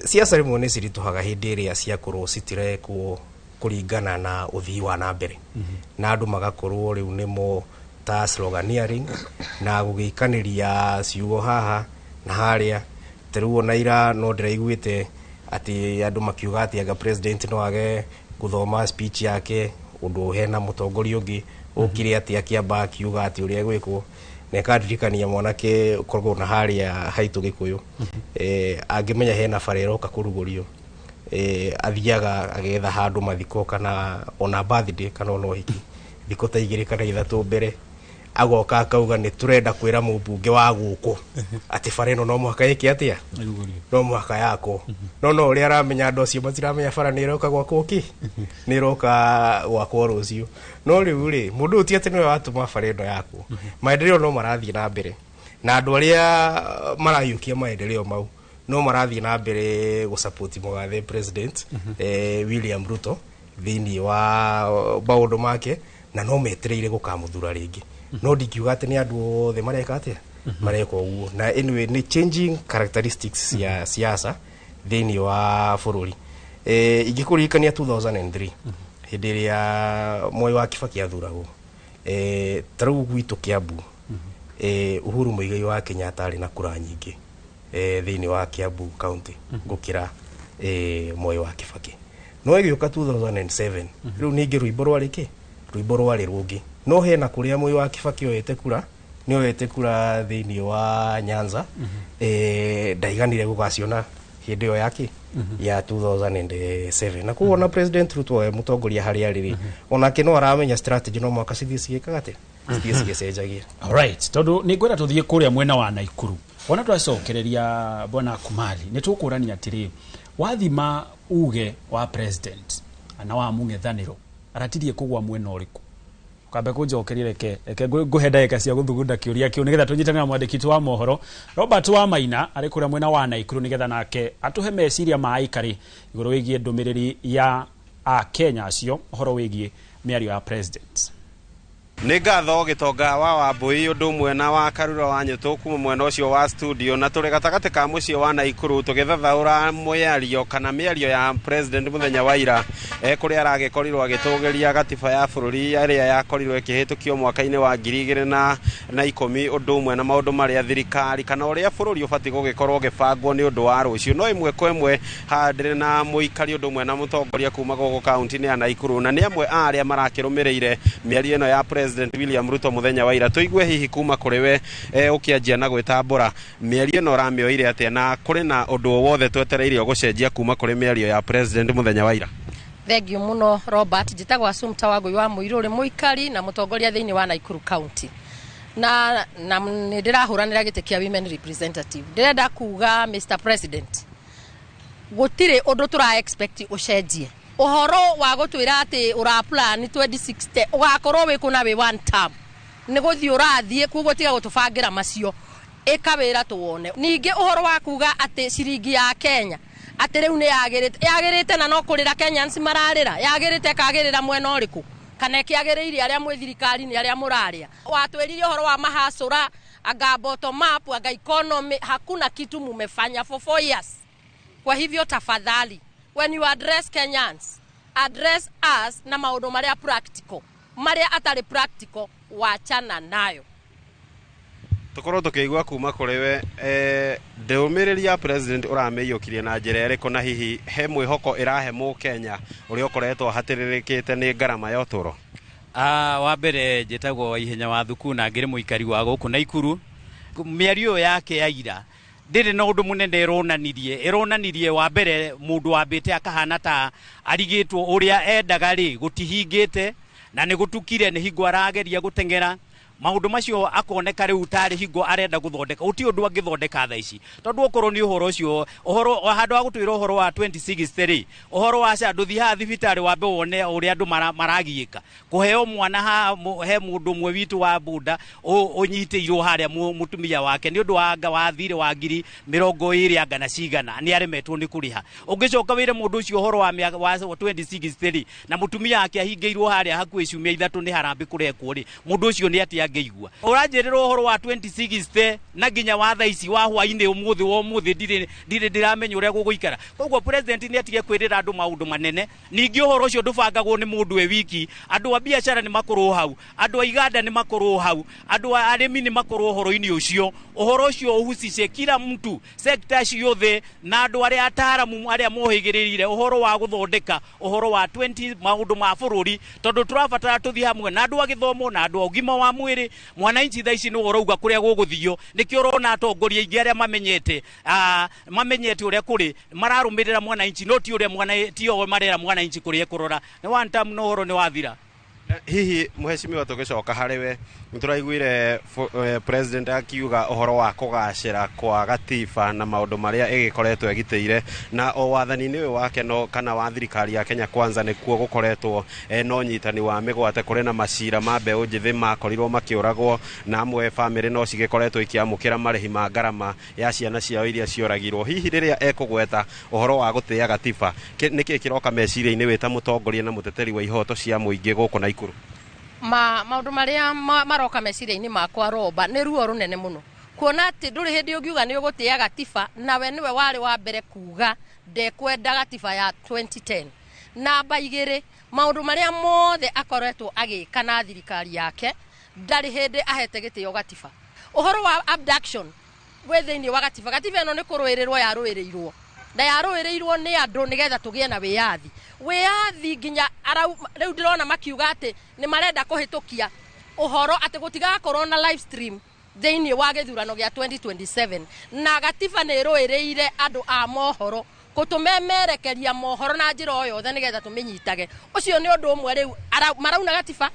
S17: Siasa rĩmwe nĩ ciritũhaga hĩndĩ ĩrĩa ciakorwo citirekwo kũringana na ũthii wa na mbere, na andũ magakorwo rĩu nĩmo ta sloganeering na gũgĩikanĩria ciugo haha na harĩa. Ta rĩu ona ira no ndĩraiguĩte atĩ andũ makiuga atĩ anga president no age gũthoma speech yake, ũndũ hena mũtongoria ũngĩ ũkire atĩ akĩamba akiuga atĩ ũrĩa gwĩkwo, na ĩkandirikania mwanake ũkoragwo na harĩa haitũ Gĩkũyũ, angĩmenya hena bara ĩroka kũrugũrio, athiaga agetha handũ mathiko kana ona birthday kana ona ũhiki thikũ ta 2 kana 3 mbere, agoka akauga nĩ tũrenda kwĩra mũmbunge wa gũkũ atĩ bara ĩno no mũhaka ĩke atĩa, no mũhaka yakwo. No ũrĩa aramenya andũ acio matiramenya bara nĩ ĩroka gwakwo kĩ nĩ ĩroka gwakwo rũciũ. No rĩu rĩ, mũndũ ũyũ ti atĩ nĩwe watũma bara ĩno yakwo. Maendeleo no marathiĩ na mbere, na andũ arĩa marahiũkia maendeleo mau no marathiĩ na mbere gũsupport mũgathe President William Ruto thĩinĩ wa maũndũ make, na no metereire gũkamũthura rĩngĩ. No ndingiuga atĩ nĩ andũ othe mareka atĩa, mareka ũguo. Na anyway, nĩ changing characteristics cia siasa thĩinĩ wa bũrũri. Ingĩkũririkania 2003 hĩndĩ ĩrĩa Moi wa Kibaki athuragwo, ta rĩu gwitũ Kiambu, Uhuru Muigai wa Kenyatta arĩ na kura nyingĩ thĩinĩ wa Kiambu County gũkĩra Moi wa Kibaki. No ĩgĩũka 2007, rĩu ningĩ rwĩmbo rwarĩ kĩ, rwĩmbo rwarĩ rũngĩ. No hena kũrĩa Moi wa Kibaki oete kura, nĩ oete kura thĩinĩ wa Nyanza, ndaiganire gũgaciona hĩndĩ ĩyo yake ya 2007. Na koguo na President Ruto we mũtongoria harĩa arĩ rĩ, onake no aramenya strategy no mũhaka cithiĩ cigĩkaga atĩa, cithiĩ cigĩcenjagia.
S3: Alright, tondũ nĩ ngwenda tũthiĩ kũrĩa mwena wa Naikuru. Wona twacokereria bwana Kumari, nĩ tũkũrania atĩrĩ, wathima uge wa president na wa mũng'ethanĩro aratirie kũgwa mwena ũrĩkũ? Kambe kũnjokeria, reke ngũhe ndagĩka cia gũthugunda kĩũria kĩu nĩgetha tũnyitane na mwandĩki witũ wa mohoro Robert wa Maina arĩ kũrĩa mwena wa Naikuru, nĩgetha nake atũhe meciria ma aikari igũrũ wĩgiĩ ndũmĩrĩri ya akenya acio ũhoro wĩgiĩ mĩario ya president.
S4: Nĩ ngatho Gĩtonga wa Wambui ũndũ ũmwe na wa Karura wa Nyũtũ kuma mwena ũcio wa studio, na tũrĩ gatagatĩ ka mũciĩ wa Naikuru tũgĩthathaũra mĩario kana mĩario ya president mũthenya wa ira, kũrĩa aragĩkorirwo agĩtũgĩria gatiba ya bũrũri ĩrĩa yakorirwo ĩkĩhĩtũkio mwaka-inĩ wa 2010, ũndũ ũmwe na maũndũ marĩa thirikari kana ũrĩa bũrũri ũbatiĩ gũgĩkorwo ũgĩbangwo nĩ ũndũ wa rũciũ. No ĩmwe kwa ĩmwe haha ndĩrĩ na mũikari ũndũ ũmwe na mũtongoria kuma gũkũ kaunti-inĩ ya Naikuru, na nĩ amwe a arĩa marakĩrũmĩrĩire mĩario ĩno ya president. President William Ruto muthenya wa ira. Tuigue hihi kuma kuri we ukianjia na gwitambura mĩario ĩno ũramĩoire atĩa, na kũrĩ na ũndũ o wothe twetereire ũgũcenjia kuma kũrĩ mĩario ya President muthenya wa ira?
S6: Thengiå må no Robert. Njĩtagwo Assumpta Wangũi wa Mũirũrĩ, mũikari na mũtongoria thĩinĩ wa Nakuru County, na nĩ ndĩrahũranĩra gĩtĩ kĩa women representative. Ndĩrenda kuga, Mr President, gũtirĩ ũndũ tũra expect ũcenjie. Ũhoro wa gũtwĩra atĩ ũra plan 2060 ũgakorwo wĩ kũna wĩ one term, nĩ gũthiĩ ũrathiĩ, koguo tiga gũtũbangĩra macio, ĩka wĩra tuwone. Ningĩ ũhoro wa kuga atĩ ciringi ya Kenya atĩ rĩu nĩ yagĩrĩte, yagĩrĩte na no kũrĩra Kenyans mararĩra, yagĩrĩte ĩkagĩrĩra mwena ũrĩkũ? Kana ĩkĩagĩrĩire arĩa mwĩ thirikari-inĩ, arĩa mũrarĩa? Watwĩrire ũhoro wa mahasũra, anga bottom up, anga economy, hakuna kitu mumefanya for 4 years. Kwa hivyo tafadhali, when you address Kenyans, address us na maũndũ marĩa practical. Marĩa atarĩ practical, wachana nayo.
S4: Tukorwo tukiigua kuma kũrĩ we ndũmĩrĩri ya president ũramĩiyũkirie na njĩra ĩrĩkũ, na hihi he mwĩhoko ĩrahe mũkenya ũrĩa ũkoretwo hatĩrĩrĩkĩte nĩ ngarama ya ũtũũro?
S7: Wa mbere njĩtagwo Waihenya wa Thuku na ngĩrĩ mũikari wa gũkũ Naikuru. Mĩario ĩyo yake ya ira ndĩrĩ na ũndũ mũnene ĩronanirie. Ĩronanirie wa mbere mũndũ wambĩte akahana ta arigĩtwo ũrĩa endaga rĩ gũtihingĩte, na nĩ gũtukire, nĩ hingo arageria gũteng'era maũndũ macio, akoneka rĩu tarĩ hingo arenda gũthondeka. Ũti ũndũ angĩthondeka thaa ici, tondũ okorwo nĩ ũhoro ũcio, ũhoro handũ wa gũtwĩra ũhoro wa 2060 rĩ, ũhoro wa SHA, ndũthiĩ haha thibitarĩ wambe wone ũrĩa andũ maragiĩka kũheo mwana ha he mũndũ ũmwe witũ wa bunda ũnyitĩirwo harĩa mũtumia wake nĩ ũndũ wa anga wa thirĩ wa 20,000 anga na cigana, nĩ aremetwo nĩ kũrĩha. Ũngĩcoka wĩre mũndũ ũcio ũhoro wa 2060 rĩ, na mũtumia wake ahingĩirwo harĩa hakuhĩ ciumia 3 nĩ harambĩ kũrekwo rĩ, mũndũ ũcio nĩ atĩa angĩigua? Ũranjĩrĩra ũhoro wa 2060 na nginya wa thaa ici wa hwainĩ ũmũthĩ wa ũmũthĩ ndirĩ ndĩramenya ũrĩa gũgũikara. Koguo president nĩ atige kwĩrĩra andũ maũndũ manene. Ningĩ ũhoro ũcio ndũbangagwo nĩ mũndũ e wiki. Andũ a biacara nĩ makorwo hau, andũ a iganda nĩ makorwo hau, andũ a arĩmi nĩ makorwo ũhoro-inĩ ũcio. Ũhoro ũcio ũhucice kila mtu, sekta ciothe, na andũ arĩa ataaramu arĩa mohĩgĩrĩire ũhoro wa gũthondeka ũhoro wa 20 maũndũ ma bũrũri, tondũ tũrabatara tũthiĩ hamwe na andũ a gĩthomo na andũ a ũgima wa mwĩrĩ. Mwananchi thaa ici nĩwe ũrauga kũrĩa gũgũthio. Nĩkĩo ũrona atongoria aingĩ arĩa mamenyete ũrĩa kũrĩ mararũmĩrĩra mwananchi, no ti ũrĩa mwana ti o marera mwananchi kũrĩa ekũrora. Nĩ one term no ũhoro nĩ wathira.
S4: Hihi mũhecimiwa, tũgĩcoka harĩ we, nĩtũraiguire president akiuga ũhoro wa kũgacĩra kwa gatiba na maũndũ marĩa ĩgĩkoretwo ĩgitĩire, na o wathani-inĩ ũyũ wake no kana wa thirikari ya Kenya Kwanza nĩkuo gũkoretwo no ũnyitani wa mĩgwate. Kũrĩ na macira ma mbeũ njĩthĩ makorirwo makĩũragwo, na amwe bamĩrĩ no cigĩkoretwo ikĩamũkĩra marĩhi ma ngarama ya ciana ciao iria cioragirwo. Hihi rĩrĩa ekũgweta ũhoro wa gũtĩĩa gatiba, nĩkĩ kĩroka meciria-inĩ wĩ ta mũtongoria na mũteteri wa ihoto cia mũingĩ gũkũ Naikuru?
S6: Ma maundu maria maroka meciria-inĩ makwa, Roba, nĩ ruo rũnene mũno kuona atĩ ndũrĩ hĩndĩ ũngiuga nĩ ũgũtĩĩa gatiba nawe nĩwe warĩ wa mbere kuga ndekwenda gatiba ya 2010. Namba 2, maũndũ marĩa mothe akoretwo agĩka na thirikari yake, ndarĩ hĩndĩ ahete gĩtĩo gatiba. Ũhoro wa abduction wĩ thĩinĩ wa gatiba. Gatiba ĩno nĩ kũrũĩrĩrwo yarũĩrĩirwo, na yarũĩrĩirwo nĩ andũ nĩgetha tũgĩe na wĩyathi. Wĩyathi nginya rĩu ndĩrona makiuga atĩ nĩ marenda kũhĩtũkia ũhoro atĩ gũtigakorwo na live stream thĩinĩ wa gĩthurano gĩa 2027, na gatiba nĩ ĩrũĩrĩire andũ a mohoro kũtũmemerekeria mohoro na njĩra o yothe nĩgetha tũmĩnyitage. Ũcio nĩ ũndũ ũmwe rĩu marauna gatiba,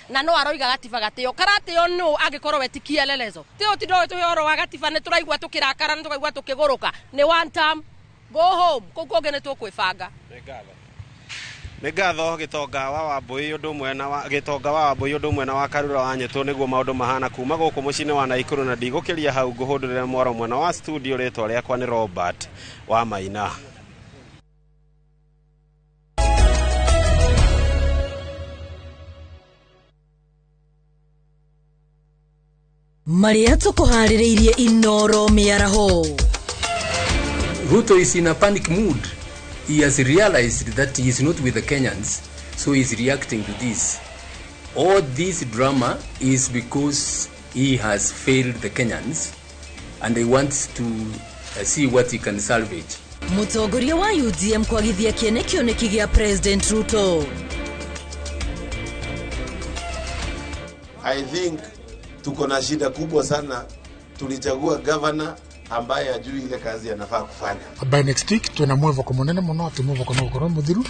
S6: na no aroiga gatiba gatĩo karatĩo nũ angĩkorwo we ti kielelezo? Ti ũtinda ũgĩtũhe ũhoro wa gatiba, nĩ tũraigua tũkĩrakara, nĩ tũkaigua tũkĩgũrũka. Nĩ one term, go home, kũu kũngĩ nĩ tũkwĩbanga.
S4: Nĩ ngatho Gĩtonga wa Wambũi ũndũ ũmwe na wa Gĩtonga wa Wambũi ũndũ ũmwe na wa Karura wa Nyĩtũ. Nĩguo maũndũ mahana kuma gũkũ mũciĩ-inĩ wa Naikuru, na ndigũkĩria hau, ngũhũndũrĩra mwaro mwena wa studio. Rĩtwa rĩakwa nĩ Robert wa Maina.
S23: Marĩa tũkũharĩrĩirie Inoro mĩaraho.
S8: Ruto is in a panic mood. He has realized that he is not with the Kenyans, so he is reacting to this. All this drama is because he has failed the Kenyans and he wants to see what he can salvage.
S23: Mũtongoria wa UDM kwagithia kĩene kĩoneki gĩa President Ruto.
S9: I think tuko na shida kubwa sana. Tulichagua governor ambaye hajui ile kazi anafaa kufanya.
S10: By next week twina mwivoko munene muno ati mwivoko no gukorwo muthiru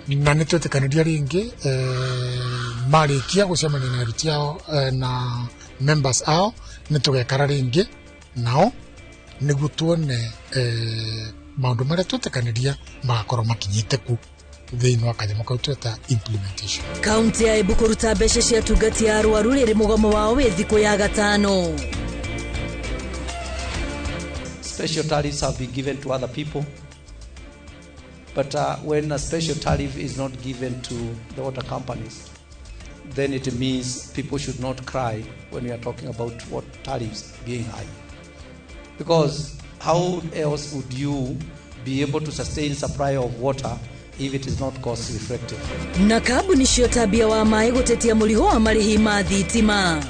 S10: na nĩ twĩtĩkanĩria rĩngĩ marĩkia gũcemania na aruti ao na members ao nĩ tũgekara rĩngĩ nao nĩguo tuone maũndũ marĩa twĩtĩkanĩria magakorwo makinyĩte ku thĩinĩ wa kanyamũ kau tweta implementation.
S23: Kaunti ya Embu kũruta mbeca cia atungati a arwaru rĩrĩ mũgomo wao wĩ thikũ ya gatano.
S11: Special tariffs have been given to other people, but when a special tariff is not given to the water companies, then it means people should not cry when we are talking about what tariffs being high. Because how else would you be able to sustain supply of water if it is not cost effective?
S23: Na kambuni cia ũtambia wa maĩ gũtetia mũrigo wa marĩhi ma thitima.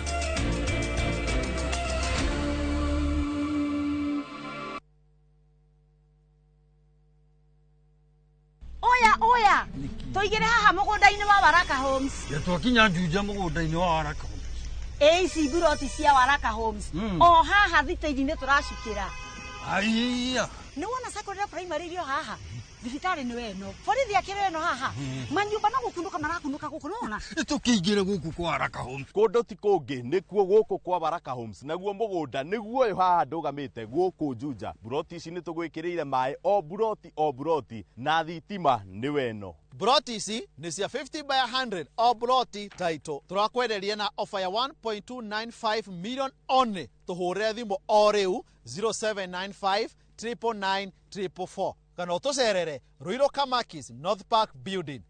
S12: Oya tũigĩre haha mũgũnda-inĩ wa Waraka Homes.
S13: Ya twakinya Juja mũgũnda-inĩ wa Waraka Homes.
S12: Ĩ ici mburoti cia Waraka Homes. O haha thitĩini tũracukĩra.
S13: Aiya.
S12: Nĩ wona secondary primary irio haha. Thibitarĩ nĩ ĩno. Borithi akĩrĩ ĩno haha. Manyũmba no gũkunũka marakunũka gũkũ nona.
S13: Tũkĩingĩre gũkũ kwa Waraka Homes.
S14: Kũndũ ti kũngĩ nĩkuo gũkũ kwa Waraka Homes. Naguo mũgũnda nĩguo ũyũ haha ndũgamĩte gũkũ Juja. Mburoti ici nĩtũgwĩkĩrĩire maĩ o mburoti o mburoti na thitima nĩ weno.
S18: Mburoti ici nĩ cia 50 by 100 o mburoti title. Tũrakwenderia na offer ya 1.295 million only. Tũhũrĩre thimũ o rĩu 0795 999 444 kana ũtũcerere Ruiru Kamakis North Park Building.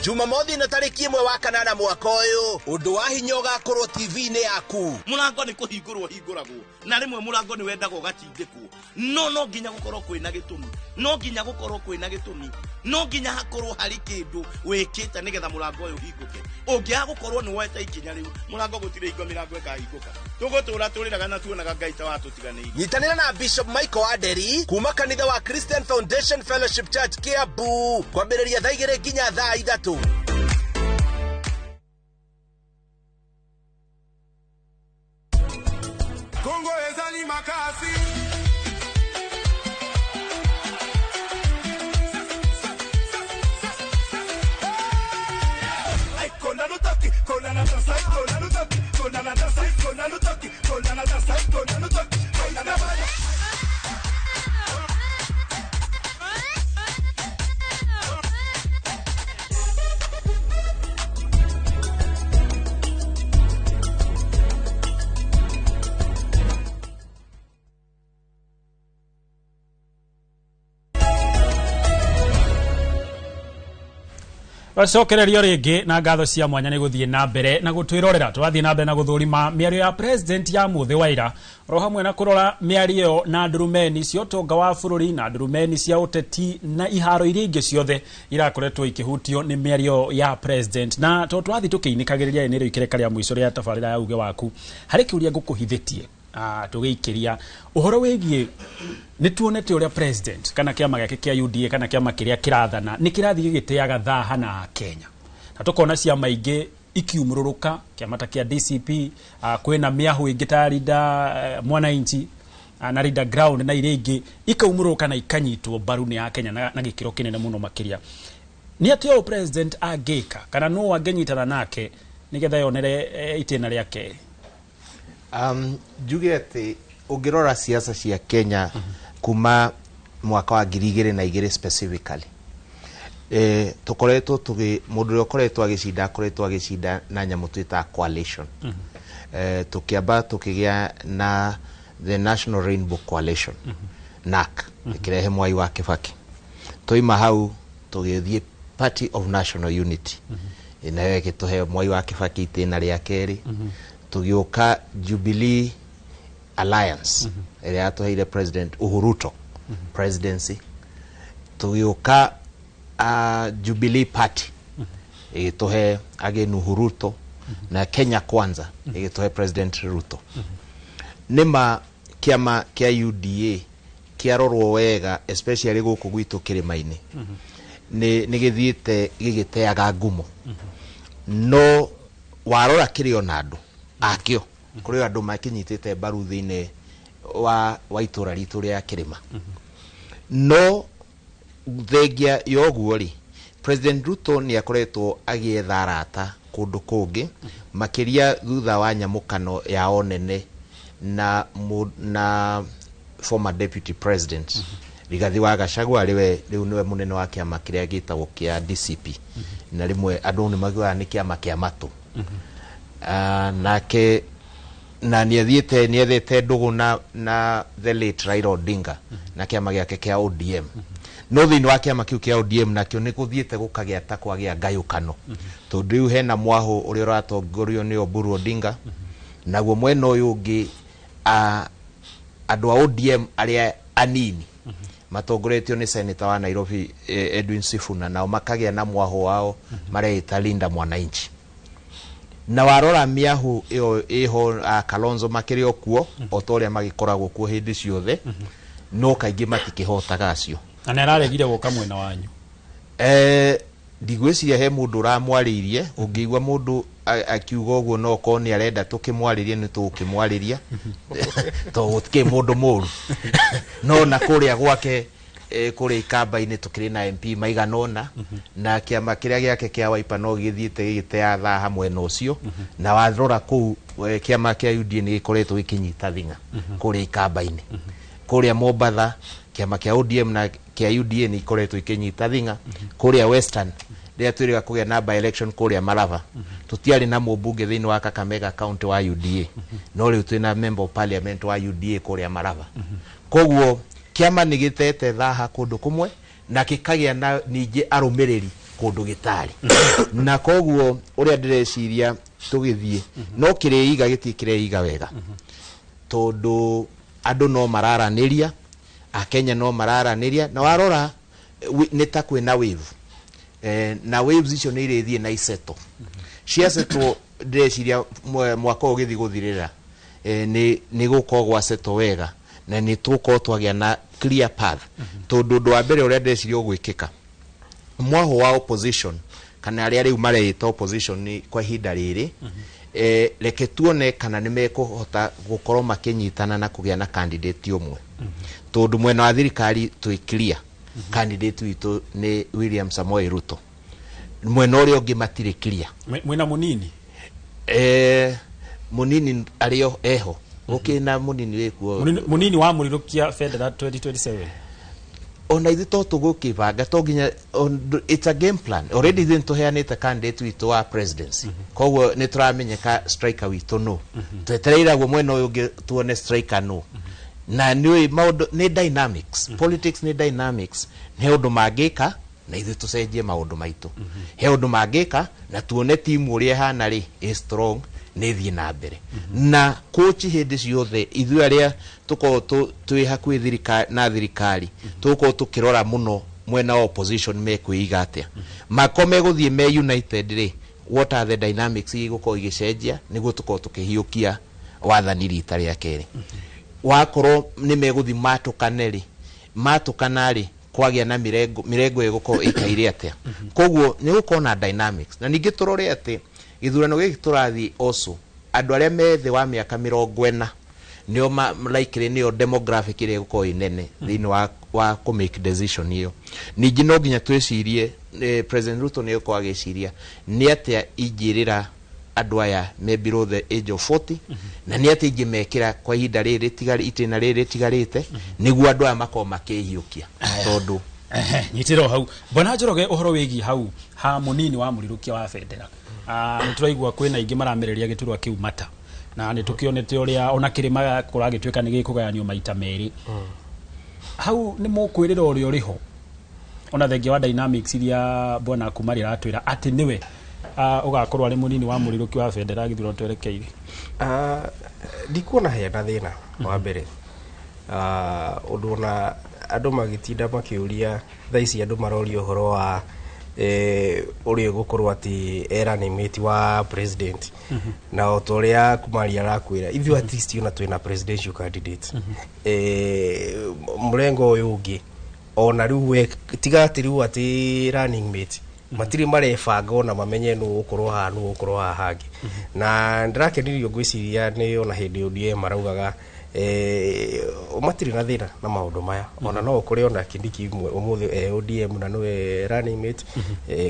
S19: Jumamothi na tarĩki 1 wa kanana mwaka ũyũ ũndũ wa hinya ũgakorwo TV-inĩ yaku.
S28: Mũrango nĩ kũhingũrwo hingũragwo na rĩmwe mũrango nĩ wendaga ũgatindĩkwo, no nginya gũkorwo kwĩna gĩtũmi, no nginya gũkorwo kwĩna gĩtũmi, no nginya hakorwo harĩ kĩndũ wĩkĩte nĩgetha mũrango ũyũ ũhingũke. Ũngĩaga gũkorwo nĩ woete ikinya rĩu, mũrango gũtirĩ hingo mĩrango ĩkahingũka. Tũgũtũra tũrĩraga na tuonaga Ngai ta watũtiganĩirie.
S19: Nyitanĩra na Bishop Michael Aderi kuma kanitha wa Christian Foundation Fellowship Church Kiambu kwambĩrĩria thaa 2 nginya thaa 3.
S29: Kongo ezali makasi. Ai kona no toki, kona na dança, kona no toki, kona na dança, kona no toki, kona na dança, kona no toki, kona na baya.
S3: Wacokererio rĩngĩ na ngatho cia mwanya nĩ gũthiĩ na mbere na gũtwĩrorera. Tũrathiĩ na mbere na gũthũrima mĩario ya president ya mũthĩ wa ira oro hamwe na kũrora mĩario ĩyo na ndurumeni cia ũtonga wa bũrũri na ndurumeni cia ũteti na iharo iria ingĩ ciothe irakoretwo ikĩhutio nĩ mĩario ya president. Na tondũ tũrathiĩ tũkĩinĩkagĩrĩria nĩ rĩu ikereka rĩa mũico rĩa tabarĩra ya uge waku, harĩ kĩũria ngũkũhithĩtie tũgĩikĩria ũhoro wĩgiĩ nĩ tuonete ũrĩa president kana kĩama gĩake kĩa UDA kana kĩama kĩrĩa kĩrathana nĩ kĩrathiĩ gĩgĩteaga thaha na Kenya, na tũkona ciama ingĩ ikiumũrũrũka, kĩama ta kĩa DCP, kwĩna mĩahũ ĩngĩ ta Linda Mwananchi na Linda Ground na iria ingĩ ikaumũrũrũka na ikanyitwo mbaru nĩ Akenya na gĩkĩro kĩnene mũno makĩria. Nĩ atĩa ũũ president angĩka kana nũ angĩnyitana nake nĩgetha yonere itĩna rĩake?
S30: Njuge atĩ ũngĩrora siasa cia Kenya kuma mwaka wa 2002 specifically, tũkoretwo tũgĩ mũndũ ũrĩa ũkoretwo agĩcinda akoretwo agĩcinda na nyamũ twĩtaga coalition. Tũkĩamba tũkĩgĩa na the National Rainbow Coalition, NAC, ĩkĩrehe Mwai wa Kibaki. Twaima hau tũgĩthiĩ Party of National Unity, nayo ĩgĩtũhe Mwai wa Kibaki itĩna rĩa kerĩ. Tũgĩũka Jubilee Alliance ĩrĩa yatũheire President Uhuru presidency. Tũgĩũka Jubilee Party ĩgĩtũhe again Uhuru, na Kenya Kwanza ĩgĩtũhe President Ruto. Nĩma kĩama kĩa UDA kĩarorwo wega especially gũkũ gwitũ kĩrĩma-inĩ, Nĩ gĩthiĩte gĩgĩteaga ngumo, no warora kĩrĩ ona andũ akĩo, kũrĩ andũ makĩnyitĩte mbaru thĩinĩ wa itũra ritũ rĩa Kĩrĩma. No thengia ya ũguo rĩ, President Ruto nĩ akoretwo agĩetha arata kũndũ kũngĩ, makĩria thutha wa nyamũkano yao nene na former deputy president Rigathi wa Gachagua, arĩwe rĩu nĩwe mũnene wa kĩama kĩrĩa gĩtagwo kĩa DCP, na rĩmwe andũ nĩ maugaga nĩ kĩama kĩa matũ. Nake na nĩ athiĩte, nĩ ethete ndũgũ na the late Raila Odinga na kĩama gĩake kĩa ODM. No thĩinĩ wa kĩama kĩu kĩa ODM nakĩo nĩ gũthiĩte gũkagĩa ta kwagĩa ngayũkano, tondũ rĩu hena mwahũ ũrĩa ũratongorio nĩ Oburu Odinga, naguo mwena ũyũ ũngĩ andũ a ODM arĩa anini matongoretio nĩ senator wa Nairobi Edwin Sifuna, nao makagĩa na mwahũ wao mareita Linda Mwananchi. Na warora mĩahũ ĩyo ĩho, Kalonzo makĩrĩ o kuo o ta ũrĩa magĩkoragwo kuo hĩndĩ ciothe, no kaingĩ matikĩhotaga acio.
S3: Na nĩ araregire gũka mwena wanyu.
S30: Ndigwĩciria he mũndũ ũramwarĩirie. Ũngĩigua mũndũ akiuga ũguo, no okorwo nĩ arenda tũkĩmwarĩrie, nĩ tũgũkĩmwarĩria, tondũ gũtikĩrĩ mũndũ mũru. No na kũrĩa gwake, kũrĩa Ikamba-inĩ, tũkĩrĩ na MP maigana ũna, na kĩama kĩrĩa gĩake kĩa Wiper no gĩthiĩte gĩgĩteaga thaa mwena ũcio. Na warora kũu, kĩama kĩa UDA nĩ gĩkoretwo gĩkĩnyita thing'a kũrĩa Ikamba-inĩ. Kũrĩa Mombatha kĩama kĩa ODM na kĩa UDA nĩ ikoretwo ikĩnyita thing'a. Kũrĩa Western, rĩrĩa twĩrĩga kũgĩa na by election kũrĩa Malava, tũtiarĩ na mũmbunge thĩinĩ wa Kakamega County wa UDA, no rĩu twĩna member of parliament wa UDA kũrĩa Malava. Koguo kĩama nĩ gĩtete thaha kũndũ kũmwe na gĩkagĩa na ningĩ arũmĩrĩri kũndũ gĩtarĩ. Na koguo ũrĩa ndĩreciria tũgĩthiĩ, no kĩrĩiga gĩtirĩ kĩreiga wega, tondũ andũ no mararanĩria, akenya no mararanĩria. Na warora nĩ ta kwĩna wave, na waves icio nĩ irĩthiĩ na isettle. Ciasetwo, ndĩreciria mwaka ũyũ ũgĩthiĩ gũthirĩra, nĩ gũkorwo gwasetwo wega na nĩ tũgũkorwo twagĩa na clear path, tondũ ũndũ wa mbere ũrĩa ndĩreciria ũgwĩkĩka, mwahũ wa opposition kana arĩa rĩu mareĩta opposition nĩ kwa ihinda rĩrĩ, reke tuone kana nĩ mekũhota gũkorwo makĩnyitana na kũgĩa na candidate ũmwe, tondũ mwena wa thirikari twĩ clear, candidate witũ nĩ William Samoei Ruto. Mwena ũrĩa ũngĩ matirĩ clear.
S3: Mwena mũnini?
S30: Mũnini arĩo eho gũkĩrĩ na mũnini wĩkuo.
S3: Mũnini wa mũrirũkia bendera 2027.
S30: Ona ithuĩ to tũgũkĩbanga, to nginya it's a game plan already. Ithuĩ nĩtũheanĩte candidate witũ wa presidency, koguo nĩ tũramenyeka striker witũ no twetereiragwo mwena ũyũ ũngĩ tuone striker no. Na nĩ maũndũ nĩ dynamics, politics nĩ dynamics. Nĩ ũndũ mangĩka na ithuĩ tũcenjie maũndũ maitũ, he ũndũ mangĩka na tuone timu ũrĩa ĩhana rĩ ĩ strong, nĩ ĩthiĩ na mbere. Na coach hĩndĩ ciothe, ithuĩ arĩa tũkoragwo twĩ hakuhĩ na thirikari, tũgũkorwo tũkĩrora mũno mwena wa opposition mekwĩiga atĩa, mako megũthiĩ me united rĩ, what are the dynamics igũkorwo igĩcenjia nĩguo tũkorwo tũkĩhiũkia wathani rita rĩa kerĩ. Wakorwo nĩ megũthiĩ matũkane rĩ, matũkana rĩ, kwagĩa na mirengo, mirengo ĩgũkorwo ĩikaire atĩa? Koguo nĩ gũkorwo na dynamics. Na ningĩ tũrore atĩ gĩthurano gĩkĩ tũrathiĩ also, andũ arĩa me thĩ wa mĩaka 40 nĩo likely nĩo demographic ĩrĩa ĩgũkorwo ĩ nene thĩinĩ wa kũ make decision ĩyo. Ningĩ no nginya twĩcirie, President Ruto nĩ egũkorwo agĩciria nĩ atĩa ingĩrĩra andũ aya me below the age of 40, na nĩ atĩa ingĩmekĩra kwa ihinda rĩrĩ itĩna rĩrĩ rĩtigarĩte nĩguo andũ aya makorwo makĩhiũkia, tondũ
S3: Nyitĩrwo hau, bwana Njoroge, ũhoro wĩgiĩ hau ha mũnini wa mũrirũkia wa bendera. Nĩ tũraigua kwĩna aingĩ maramereria gĩturwa kĩu mata, na nĩ tũkĩonete ũrĩa ona kĩrĩma kũragĩtuĩka nĩ gĩkũgayanio maita merĩ. Hau nĩ mũkwĩrĩra ũrĩa ũrĩ ho, ona thengia wa dynamics iria bwana Kumari aratwĩra atĩ nĩwe ũgakorwo arĩ mũnini wa mũrirũki wa bendera gĩthurano twerekeire?
S17: Ndikuona hena thĩna. Wa mbere, ũndũ ona andũ magĩtinda makĩũria thaa ici, andũ maroria ũhoro wa ũrĩa ũgũkorwo atĩ era nĩ mate wa president, na o ta ũrĩa Kumari arakwĩra, ithuĩ at least ona twĩna presidential candidate. Mũrengo ũyũ ũngĩ Ona rĩu we tiga atĩ rĩu atĩ running mate matirĩ marebanga ona mamenye nũ ũgũkorwo haha, nũ ũgũkorwo haha hangĩ. Na ndĩrakenirio, ngwĩciria nĩ ona hĩndĩ ODM maraugaga matirĩ na thĩna na maũndũ maya. Ona no ũkore ona Kindiki ũmũthĩ ODM na nĩwe running mate,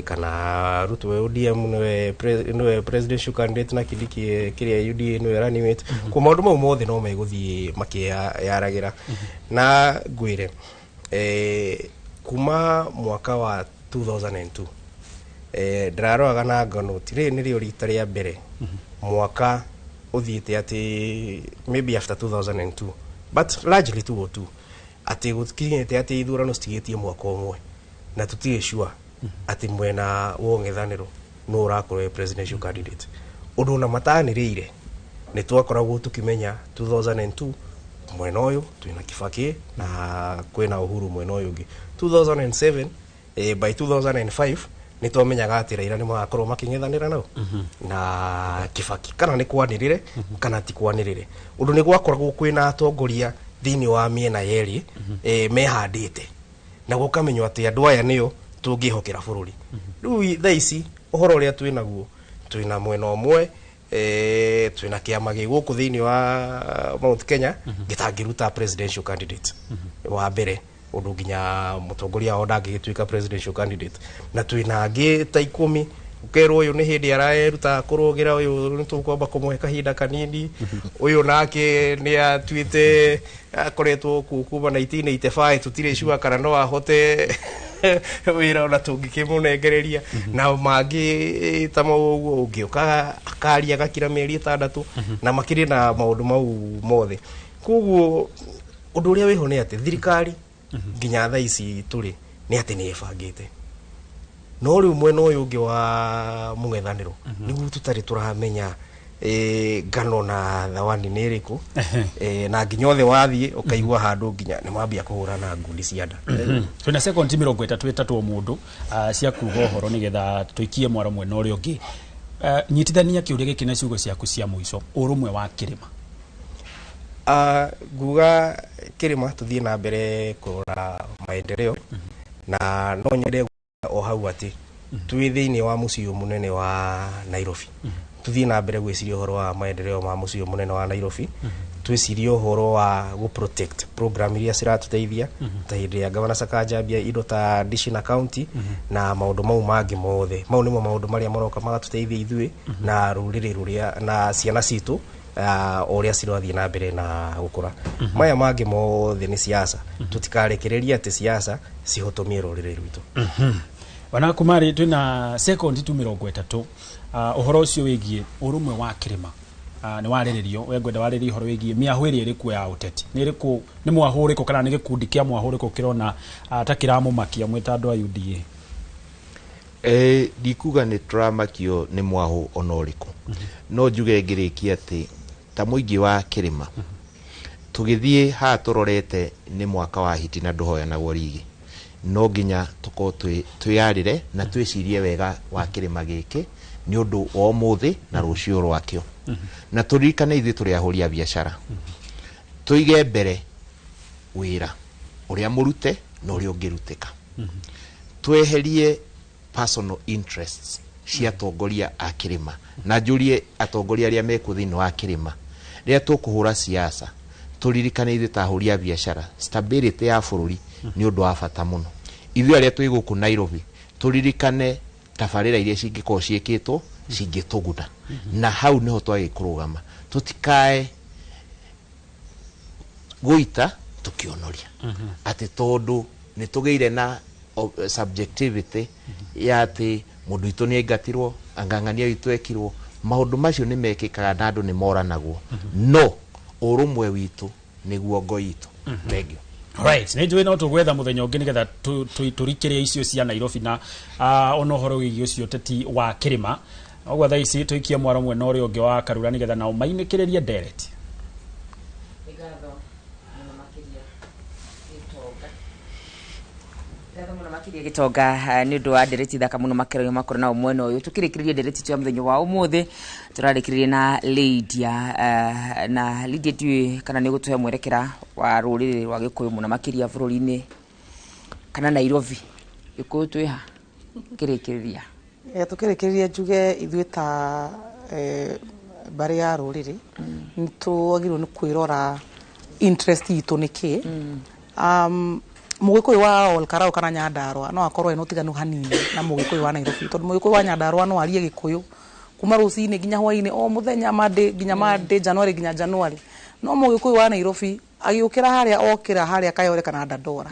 S17: kana Ruto we ODM nĩwe presidential candidate na Kindiki kĩrĩa UDA nĩwe running mate. Kwa maũndũ mau mothe no megũthiĩ makĩyaragĩra. Na ngwĩre kuma mwaka wa 2002 ndĩraroraga na ngano rĩrĩ nĩrĩo rita rĩa mbere mwaka ũthiĩte atĩ maybe after 2002, but largely 202, atĩ gũkinyĩte atĩ ithurano citigĩtie mwaka ũmwe na tũtirĩ sure atĩ mwena wa ũng'ethanĩro nũ ũrakorwo wĩ presidential candidate. Ũndũ ona matanĩrĩire nĩ twakoragwo tũkĩmenya 2002 mwena ũyũ twĩna Kibaki na kwĩna Uhuru mwena ũyũ ũngĩ. 2007, by 2005 nĩ twamenyaga atĩ Raila nĩ magakorwo makĩng'ethanĩra nao na Kibaki, kana nĩ kwanĩrĩre kana ti kwanĩrĩre. Ũndũ nĩ gwakoragwo kwĩna atongoria thĩinĩ wa mĩena yerĩ mehandĩte na gũkamenywo atĩ andũ aya nĩo tũngĩhokera bũrũri. Rĩu thaa ici ũhoro ũrĩa twĩnaguo, twĩna mwena ũmwe twĩna kĩama gĩ gũkũ thĩinĩ wa Mount Kenya gĩtangĩruta presidential candidate wa mbere, ũndũ nginya mũtongoria wao ndangĩgĩtuĩka presidential candidate, na twĩna angĩ ta 10 ũkerwo ũyũ nĩ hĩndĩ areruta kũrũgĩra, ũyũ nĩ tũkwamba kũmũhe kahinda kanini, ũyũ nake nĩ atuĩte akoretwo kuo kuma 1985, tũtirĩ sure kana no ahote wĩra ona tũngĩkĩmũnengereria, na mangĩ ta mau ũguo. Ũngĩũka akaria agakira mĩeri 6 na makĩrĩ na maũndũ mau mothe. Koguo ũndũ ũrĩa wĩho nĩ atĩ thirikari nginya thaa ici tũrĩ nĩ atĩ nĩ ĩbangĩte, no rĩu mwena ũyũ ũngĩ wa mũng'ethanĩro nĩguo tũtarĩ tũramenya ngano na thawani nĩ ĩrĩkũ, na nginya othe wathiĩ ũkaigua handũ nginya nĩ mambia kũhũrana ngundi cia nda.
S3: Twĩna sekondi 33 o mũndũ cia kuga ũhoro nĩgetha tũikie mwaro mwena ũrĩa ũngĩ. Nyitithania kĩũria gĩkĩ na ciugo ciaku cia mũico, ũrũmwe wa kĩrĩma.
S17: Nguga kĩrĩma tũthiĩ na mbere kũrora maendeleo, na no nyende o hau atĩ twĩ thĩinĩ wa mũciĩ mũnene wa Nairobi, tũthiĩ na mbere gwĩciria ũhoro wa maendeleo ma mũciĩ mũnene wa Nairobi, twĩcirie ũhoro wa gũ protect program iria ciratũteithia ta hĩndĩ ya Gavana Sakaja ambia indo ta Dishi na County na maũndũ mau mangĩ mothe. Mau nĩmo maũndũ marĩa maroka magatũteithia ithuĩ na rũrĩrĩ rũrĩa na ciana citũ o ũrĩa cirathiĩ na mbere na gũkũra. Maya mangĩ mothe nĩ siasa, tũtikarekererie atĩ siasa cihotomie rũrĩrĩ rwitũ.
S3: Wana kumari, twĩna sekondi tu 30. Ũhoro ũcio wĩgiĩ ũrũmwe wa kĩrĩma nĩ warĩrĩrio. We ngwenda warĩrĩrie ũhoro wĩgiĩ mĩahũ ĩrĩa ĩrĩ kuo ya ũteti. Nĩ ĩrĩkũ, nĩ mwahũ ũrĩkũ kana nĩ gĩkundi kĩa mwahũ ũrĩkũ kĩrona ta kĩramũmakia mwĩ ta andũ a UDA?
S30: Ndikuga nĩ tũramakio nĩ mwahũ ona ũrĩkũ, no njuge ngĩrĩkia atĩ ta mũingĩ wa kĩrĩma tũgĩthiĩ haha tũrorete nĩ mwaka wa hiti na ndũhoyanagwo rigi. No nginya tũkorwo twĩyarĩre na twĩcirie wega wa kĩrĩma gĩkĩ nĩ ũndũ wa ũmũthĩ na rũciũ rwakĩo, na tũririkane ithuĩ tũrĩ ahũri a biacara, tũige mbere wĩra ũrĩa mũrute na ũrĩa ũngĩrutĩka, tweherie personal interests cia atongoria a kĩrĩma, na njũrie atongoria arĩa mekuo thĩinĩ wa kĩrĩma, rĩrĩa tũkũhũra siasa tũririkane ithuĩ ta ahũri a biacara stability ya bũrũri nĩ ũndũ wa bata mũno. Ithuĩ arĩa twĩ gũkũ Nairobi tũririkane tabarĩra iria cingĩkorwo ciĩkĩtwo cingĩtũguna, na hau nĩho twagĩ kũrũgama, tũtikae gũita tũkĩonoria atĩ tondũ nĩ tũgĩire na subjectivity ya atĩ mũndũ witũ nĩ aingatirwo, angang'ania witũ ekirwo. Maũndũ macio nĩ mekĩkaga na andũ nĩ moranagwo, no ũrũmwe witũ nĩguo ngo itũ. Thank you.
S3: Right, nĩ njũĩ no tũgwetha mũthenya ũngĩ nĩgetha tũrikĩrie icio cia Nairobi na ona ũhoro wĩgiĩ ũcio ũteti wa kĩrĩma. Ũguo thaa ici tũikie mwaro mwena ũrĩa ũngĩ wa Karura nĩgetha nao mainĩkĩrĩrie ndereti.
S2: Nĩ ngatho mũno makĩria Gĩtonga, ngatho mũno makĩria Gĩtonga, nĩ ũndũ wa ndereti thaka mũno makĩria makorwo nao mwena ũyũ. Tũkĩrĩkĩrĩria ndereti itũ ya mũthenya wa ũmũthĩ, tũrarĩkĩrĩria na Lydia, na Lydia, ndiũĩ kana nĩ ũgũtũhe mwerekera wa rũrĩrĩ rwa Gĩkũyũ mũno makĩria bũrũri-inĩ. Kana Nairobi Gĩkũyũ twĩ ha kĩrĩkĩrĩria?
S1: Tũkĩrĩkĩrĩria njuge ithuĩ ta mbarĩ ya rũrĩrĩ nĩ twagĩrĩirwo nĩ kwĩrora interest itũ nĩ kĩ. Mũgĩkũyũ wa Olkarau kana Nyandarua no akorwo ena ũtiganu hanini na mũgĩkũyũ wa Nairobi, tondũ mũgĩkũyũ wa Nyandarua no arie Gĩkũyũ kuma rũcinĩ nginya hwainĩ, o mũthenya, Monday nginya Monday, January nginya January. No mũgĩkũyũ wa Nairobi agĩũkĩra harĩa okĩra harĩa Kayore kana Dandora,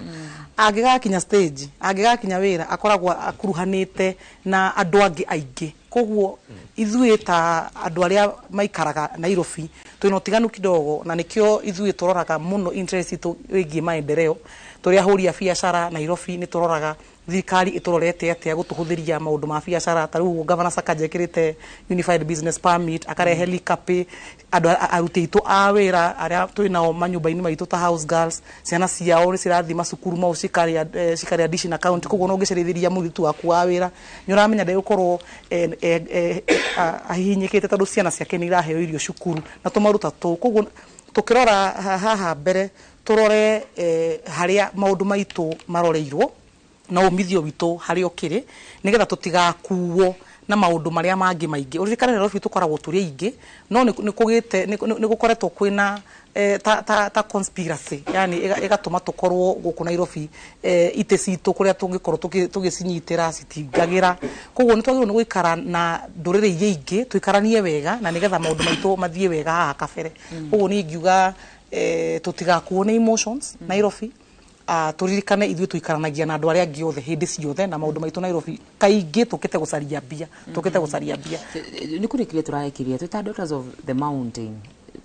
S1: angĩgakinya stage, angĩgakinya wĩra, akoragwo akuruhanĩte na andũ angĩ aingĩ. Koguo ithuĩ ta andũ arĩa maikaraga Nairobi twĩna ũtiganu kidogo, na nĩkĩo ithuĩ tũroraga mũno interest itũ wĩgiĩ maendeleo. Tũrĩ ahũri a biacara Nairobi nĩ tũroraga thirikari ĩtũrorete atĩa gũtũhũthĩria maũndũ ma biacara. Ta rĩu Governor Sakaja ekĩrĩte unified business permit, akarehe Likapay, andũ aruti aitũ a wĩra arĩa twĩ nao manyũmba-inĩ maitũ ta house girls, ciana ciao nĩ cirathiĩ macukuru mau cikarĩa dish na county. Koguo no ũngĩcerithĩria mũruti waku wa wĩra nĩ ũramenya ndegũkorwo ahihinyĩkĩte, tondũ ciana ciake nĩ iraheo irio cukuru na tũmaruta tũu. Koguo tũkĩrora haha mbere, tũrore harĩa maũndũ maitũ maroreirwo na umithio witũ harĩa ũkĩrĩ, nĩgetha tũtigakuo na maũndũ marĩa mangĩ maingĩ. Ũririkane Nairobi tũkoragwo tũrĩ aingĩ, no nĩ kũgĩte nĩ gũkoretwo kwĩna ta conspiracy, yani ĩgatũma tũkorwo gũkũ Nairobi itĩ citũ kũrĩa tũngĩkorwo tũgĩcinyitĩra citingagĩra. Koguo nĩ twagĩrĩirwo nĩ gũikara na ndũrĩrĩ iria ingĩ, tũikaranie wega na nĩgetha maũndũ maitũ mathiĩ wega haha kabere. Koguo niĩ ingiuga tũtigakuo nĩ emotions Nairobi, tũririkane ithuĩ tũikaranagia na andũ arĩa angĩ othe hĩndĩ ciothe, na maũndũ maitũ Nairobi kaingĩ tũkĩte gũcaria mbia, tũkĩte gũcaria mbia.
S2: Nĩ kũrĩkĩria tũrarĩkĩria, twĩ ta Daughters of the Mountain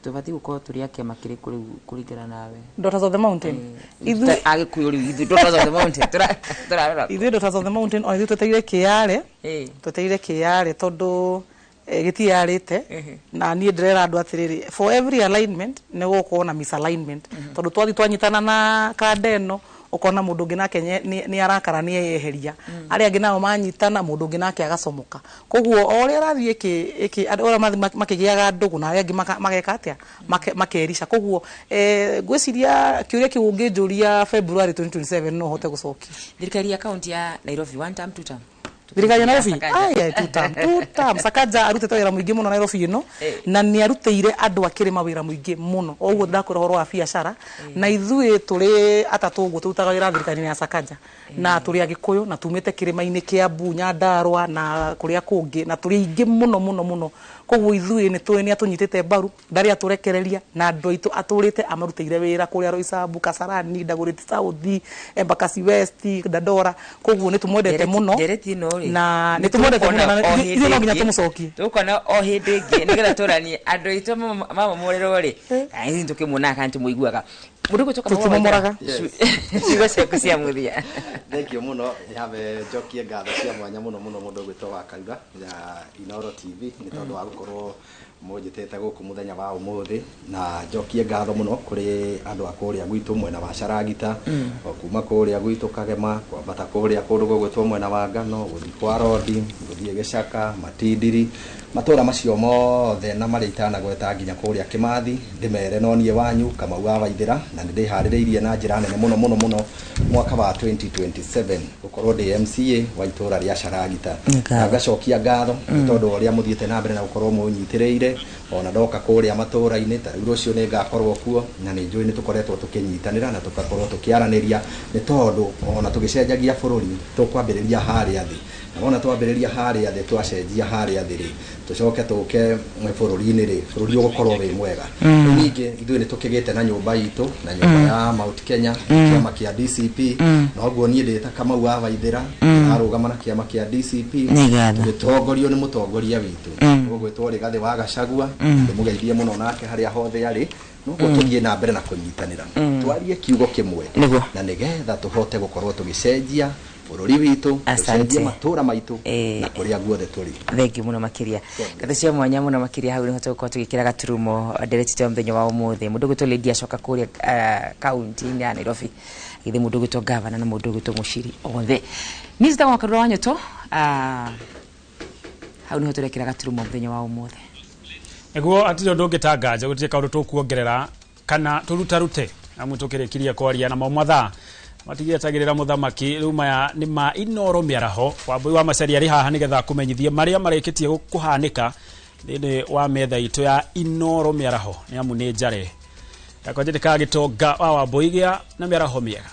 S2: tũbatiĩ gũkorwo tũrĩ a kĩama kĩrĩkũ rĩu kũringana nawe?
S1: Daughters of the Mountain?
S2: Ithuĩ Agĩkũyũ rĩu, ithuĩ Daughters of the Mountain tũrarora kũ?
S1: Ithuĩ Daughters of the Mountain, o ithuĩ twetereire kĩyare. Twetereire kĩyare tondũ gĩtiyarĩte, na niĩ ndĩrera andũ atĩrĩrĩ, for every alignment nĩ gũgũkorwo na misalignment, tondũ twathiĩ twanyitana na kanda ĩno, ũkona mũndũ ũngĩ nake nĩ arakara, nĩ eyeheria. Arĩa angĩ nao manyitana, mũndũ ũngĩ nake agacomoka. Koguo o ũrĩa ĩrathiĩ ĩkĩ andũ ũrĩa mathiĩ makĩgĩaga ndũgũ na arĩa angĩ mageka atĩa, makerica. Koguo ngwĩciria kĩũria kĩu ũngĩnjũria February 2027 no hote gũcokia.
S2: Thirikari ya kaunti ya Nairobi, one term, two term?
S1: Thirikari ya Nairobi?
S2: Sakaja.
S1: Aya, two term, two term. Sakaja arutĩte wĩra mũingĩ mũno Nairobi ĩno, na nĩ arutĩire andũ a kĩrĩma wĩra mũingĩ mũno. O ũguo ndakwĩra ũhoro wa biacara, na ithuĩ tũrĩ atatũ ũguo tũrutaga wĩra thirikari-inĩ ya Sakaja, na tũrĩ Agĩkũyũ na tumĩte kĩrĩma-inĩ Kĩambu, Nyandarua na kũrĩa kũngĩ, na tũrĩ aingĩ mũno mũno mũno. Koguo ithuĩ nĩ tũĩ nĩ atũnyitĩte mbaru, ndarĩ atũrekereria, na andũ aitũ atũrĩte amarutĩire wĩra kũrĩa Roysambu, Kasarani, Dagoretti South, Embakasi West, Dandora. Koguo nĩ tũmwendete mũno.
S2: Ndereti ĩno rĩ,
S1: na nĩ tũmwendete mũno, na
S2: tũkona o
S1: ithuĩ no nginya
S2: hĩndĩ ĩngĩ.
S1: Tũmũcokie.
S2: Tũkona o hĩndĩ ĩngĩ nĩgetha tũranie andũ aitũ mamomorerwo rĩ, kana ithuĩ tũkĩmuonaga kana tũmũiguaga mũndũ gũcoka.
S1: Tũtimomoraga.
S2: Ciugo ciaku cia mũthia.
S15: Thank you mũno. Nyambe njokie ngatho cia mwanya mũno mũno mũndũ ũgwĩtwo wa Karuga ya Inoro TV nĩ tondũ wa gũkorwo mũnjĩtĩte gũkũ mũthenya wa ũmũthĩ, na njokie ngatho mũno kũrĩ andũ a kũrĩa gwitũ mwena wa Caragita, o kuma kũrĩa gwitũ Kagema, kwambata kũrĩa kũndũ gũgwĩtwo mwena wa Ngano, gũthiĩ kwa Rodi, gũthiĩ Gĩcaka, Matindiri, matũra macio mothe na marĩa itanagweta nginya kũrĩa Kĩmathi. Ndĩmere no niĩ wanyu Kamau wa Waithĩra, na nĩ ndĩharĩrĩirie na njĩra nene mũno mũno mũno mwaka wa 2027 gũkorwo ndĩ MCA wa itũra rĩa Caragita. Na ngacokia ngatho nĩ tondũ wa ũrĩa mũthiĩte na mbere na gũkorwo mũnyitĩrĩire ona ndoka kũrĩa matũra-inĩ. Ta rĩu rũciũ nĩ ngakorwo kuo, na nĩ njũĩ nĩ tũkoretwo tũkĩnyitanĩra na tũgakorwo tũkĩaranĩria, nĩ tondũ ona tũgĩcenjagia bũrũri tũkwambĩrĩria harĩa thĩ, na wona twambĩrĩria harĩa thĩ, twacenjia harĩa thĩ rĩ, tũcoke tũke bũrũri-inĩ rĩ, bũrũri ũgũkorwo wĩ mwega. Rĩu ningĩ ithuĩ nĩ tũkĩgĩte na nyũmba itũ, na nyũmba ya Mount Kenya, kĩama kĩa DCP. Noguo niĩ ndĩ ta Kamau wa Waithĩra arũgama na kĩama kĩa DCP,
S2: Nĩ ngatho.
S15: tũgĩtongorio nĩ mũtongoria witũ ũgwĩtwo Rigathĩ wa Gachagua. Ndĩmũgeithie mũno nake harĩa hothe arĩ. Noguo tũthiĩ na mbere na kũnyitanĩra, twarie kiugo kĩmwe, na nĩgetha tũhote gũkorwo tũgĩcenjia bũrũri witũ,
S2: Asante.
S15: tũcenjie matũra maitũ na kũrĩa guothe tũrĩ.
S2: Thank you mũno makĩria, ngatho cia mwanya mũno makĩria. Hau nĩho tũgũkorwo tũgĩkĩra gaturumo ndereti ya mũthenya wa ũmũthĩ. Mũndũ ũgwĩtwo Lydia acoka kũrĩa kaunti-inĩ ya Nairobi, githĩ mũndũ ũgwĩtwo gavana na mũndũ ũgwĩtwo mũciri othe. Niĩ njĩtagwo Wakarura wa Nyoto. Hau nĩho tũrekĩra gaturumo mũthenya wa ũmũthĩ.
S3: Nĩguo hatirĩ ũndũ ũngĩ tanganja, gũtirĩ kaũndũ tũkuongerera kana tũrutarute, amu tũkĩrĩkirie kwaria na mau mathaa. Matigietagĩrĩra mũthamaki rĩu maya nĩ ma Inoro mĩaraho. Wambui wa Macharia arĩ haha nĩgetha kũmenyithie marĩa marĩkĩtie kũhanĩka thĩinĩ wa metha itũ ya Inoro mĩaraho, nĩ amu nĩ njare yakwa njĩtĩkaga gĩtonga wa Wambui gĩa na mĩaraho mĩega.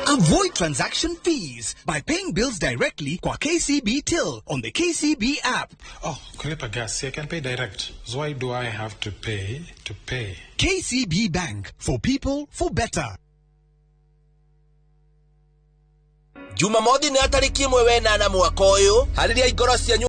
S5: Avoid transaction fees by paying bills directly kwa KCB Till on the KCB app.
S7: Oh, kulipa gas, I can pay direct. So why do I have to pay to pay?
S5: KCB Bank, for people, for better.
S19: Jumamothi nĩ ya tarĩki 1 wenana mwaka ũyũ harĩria ngoro cianyu.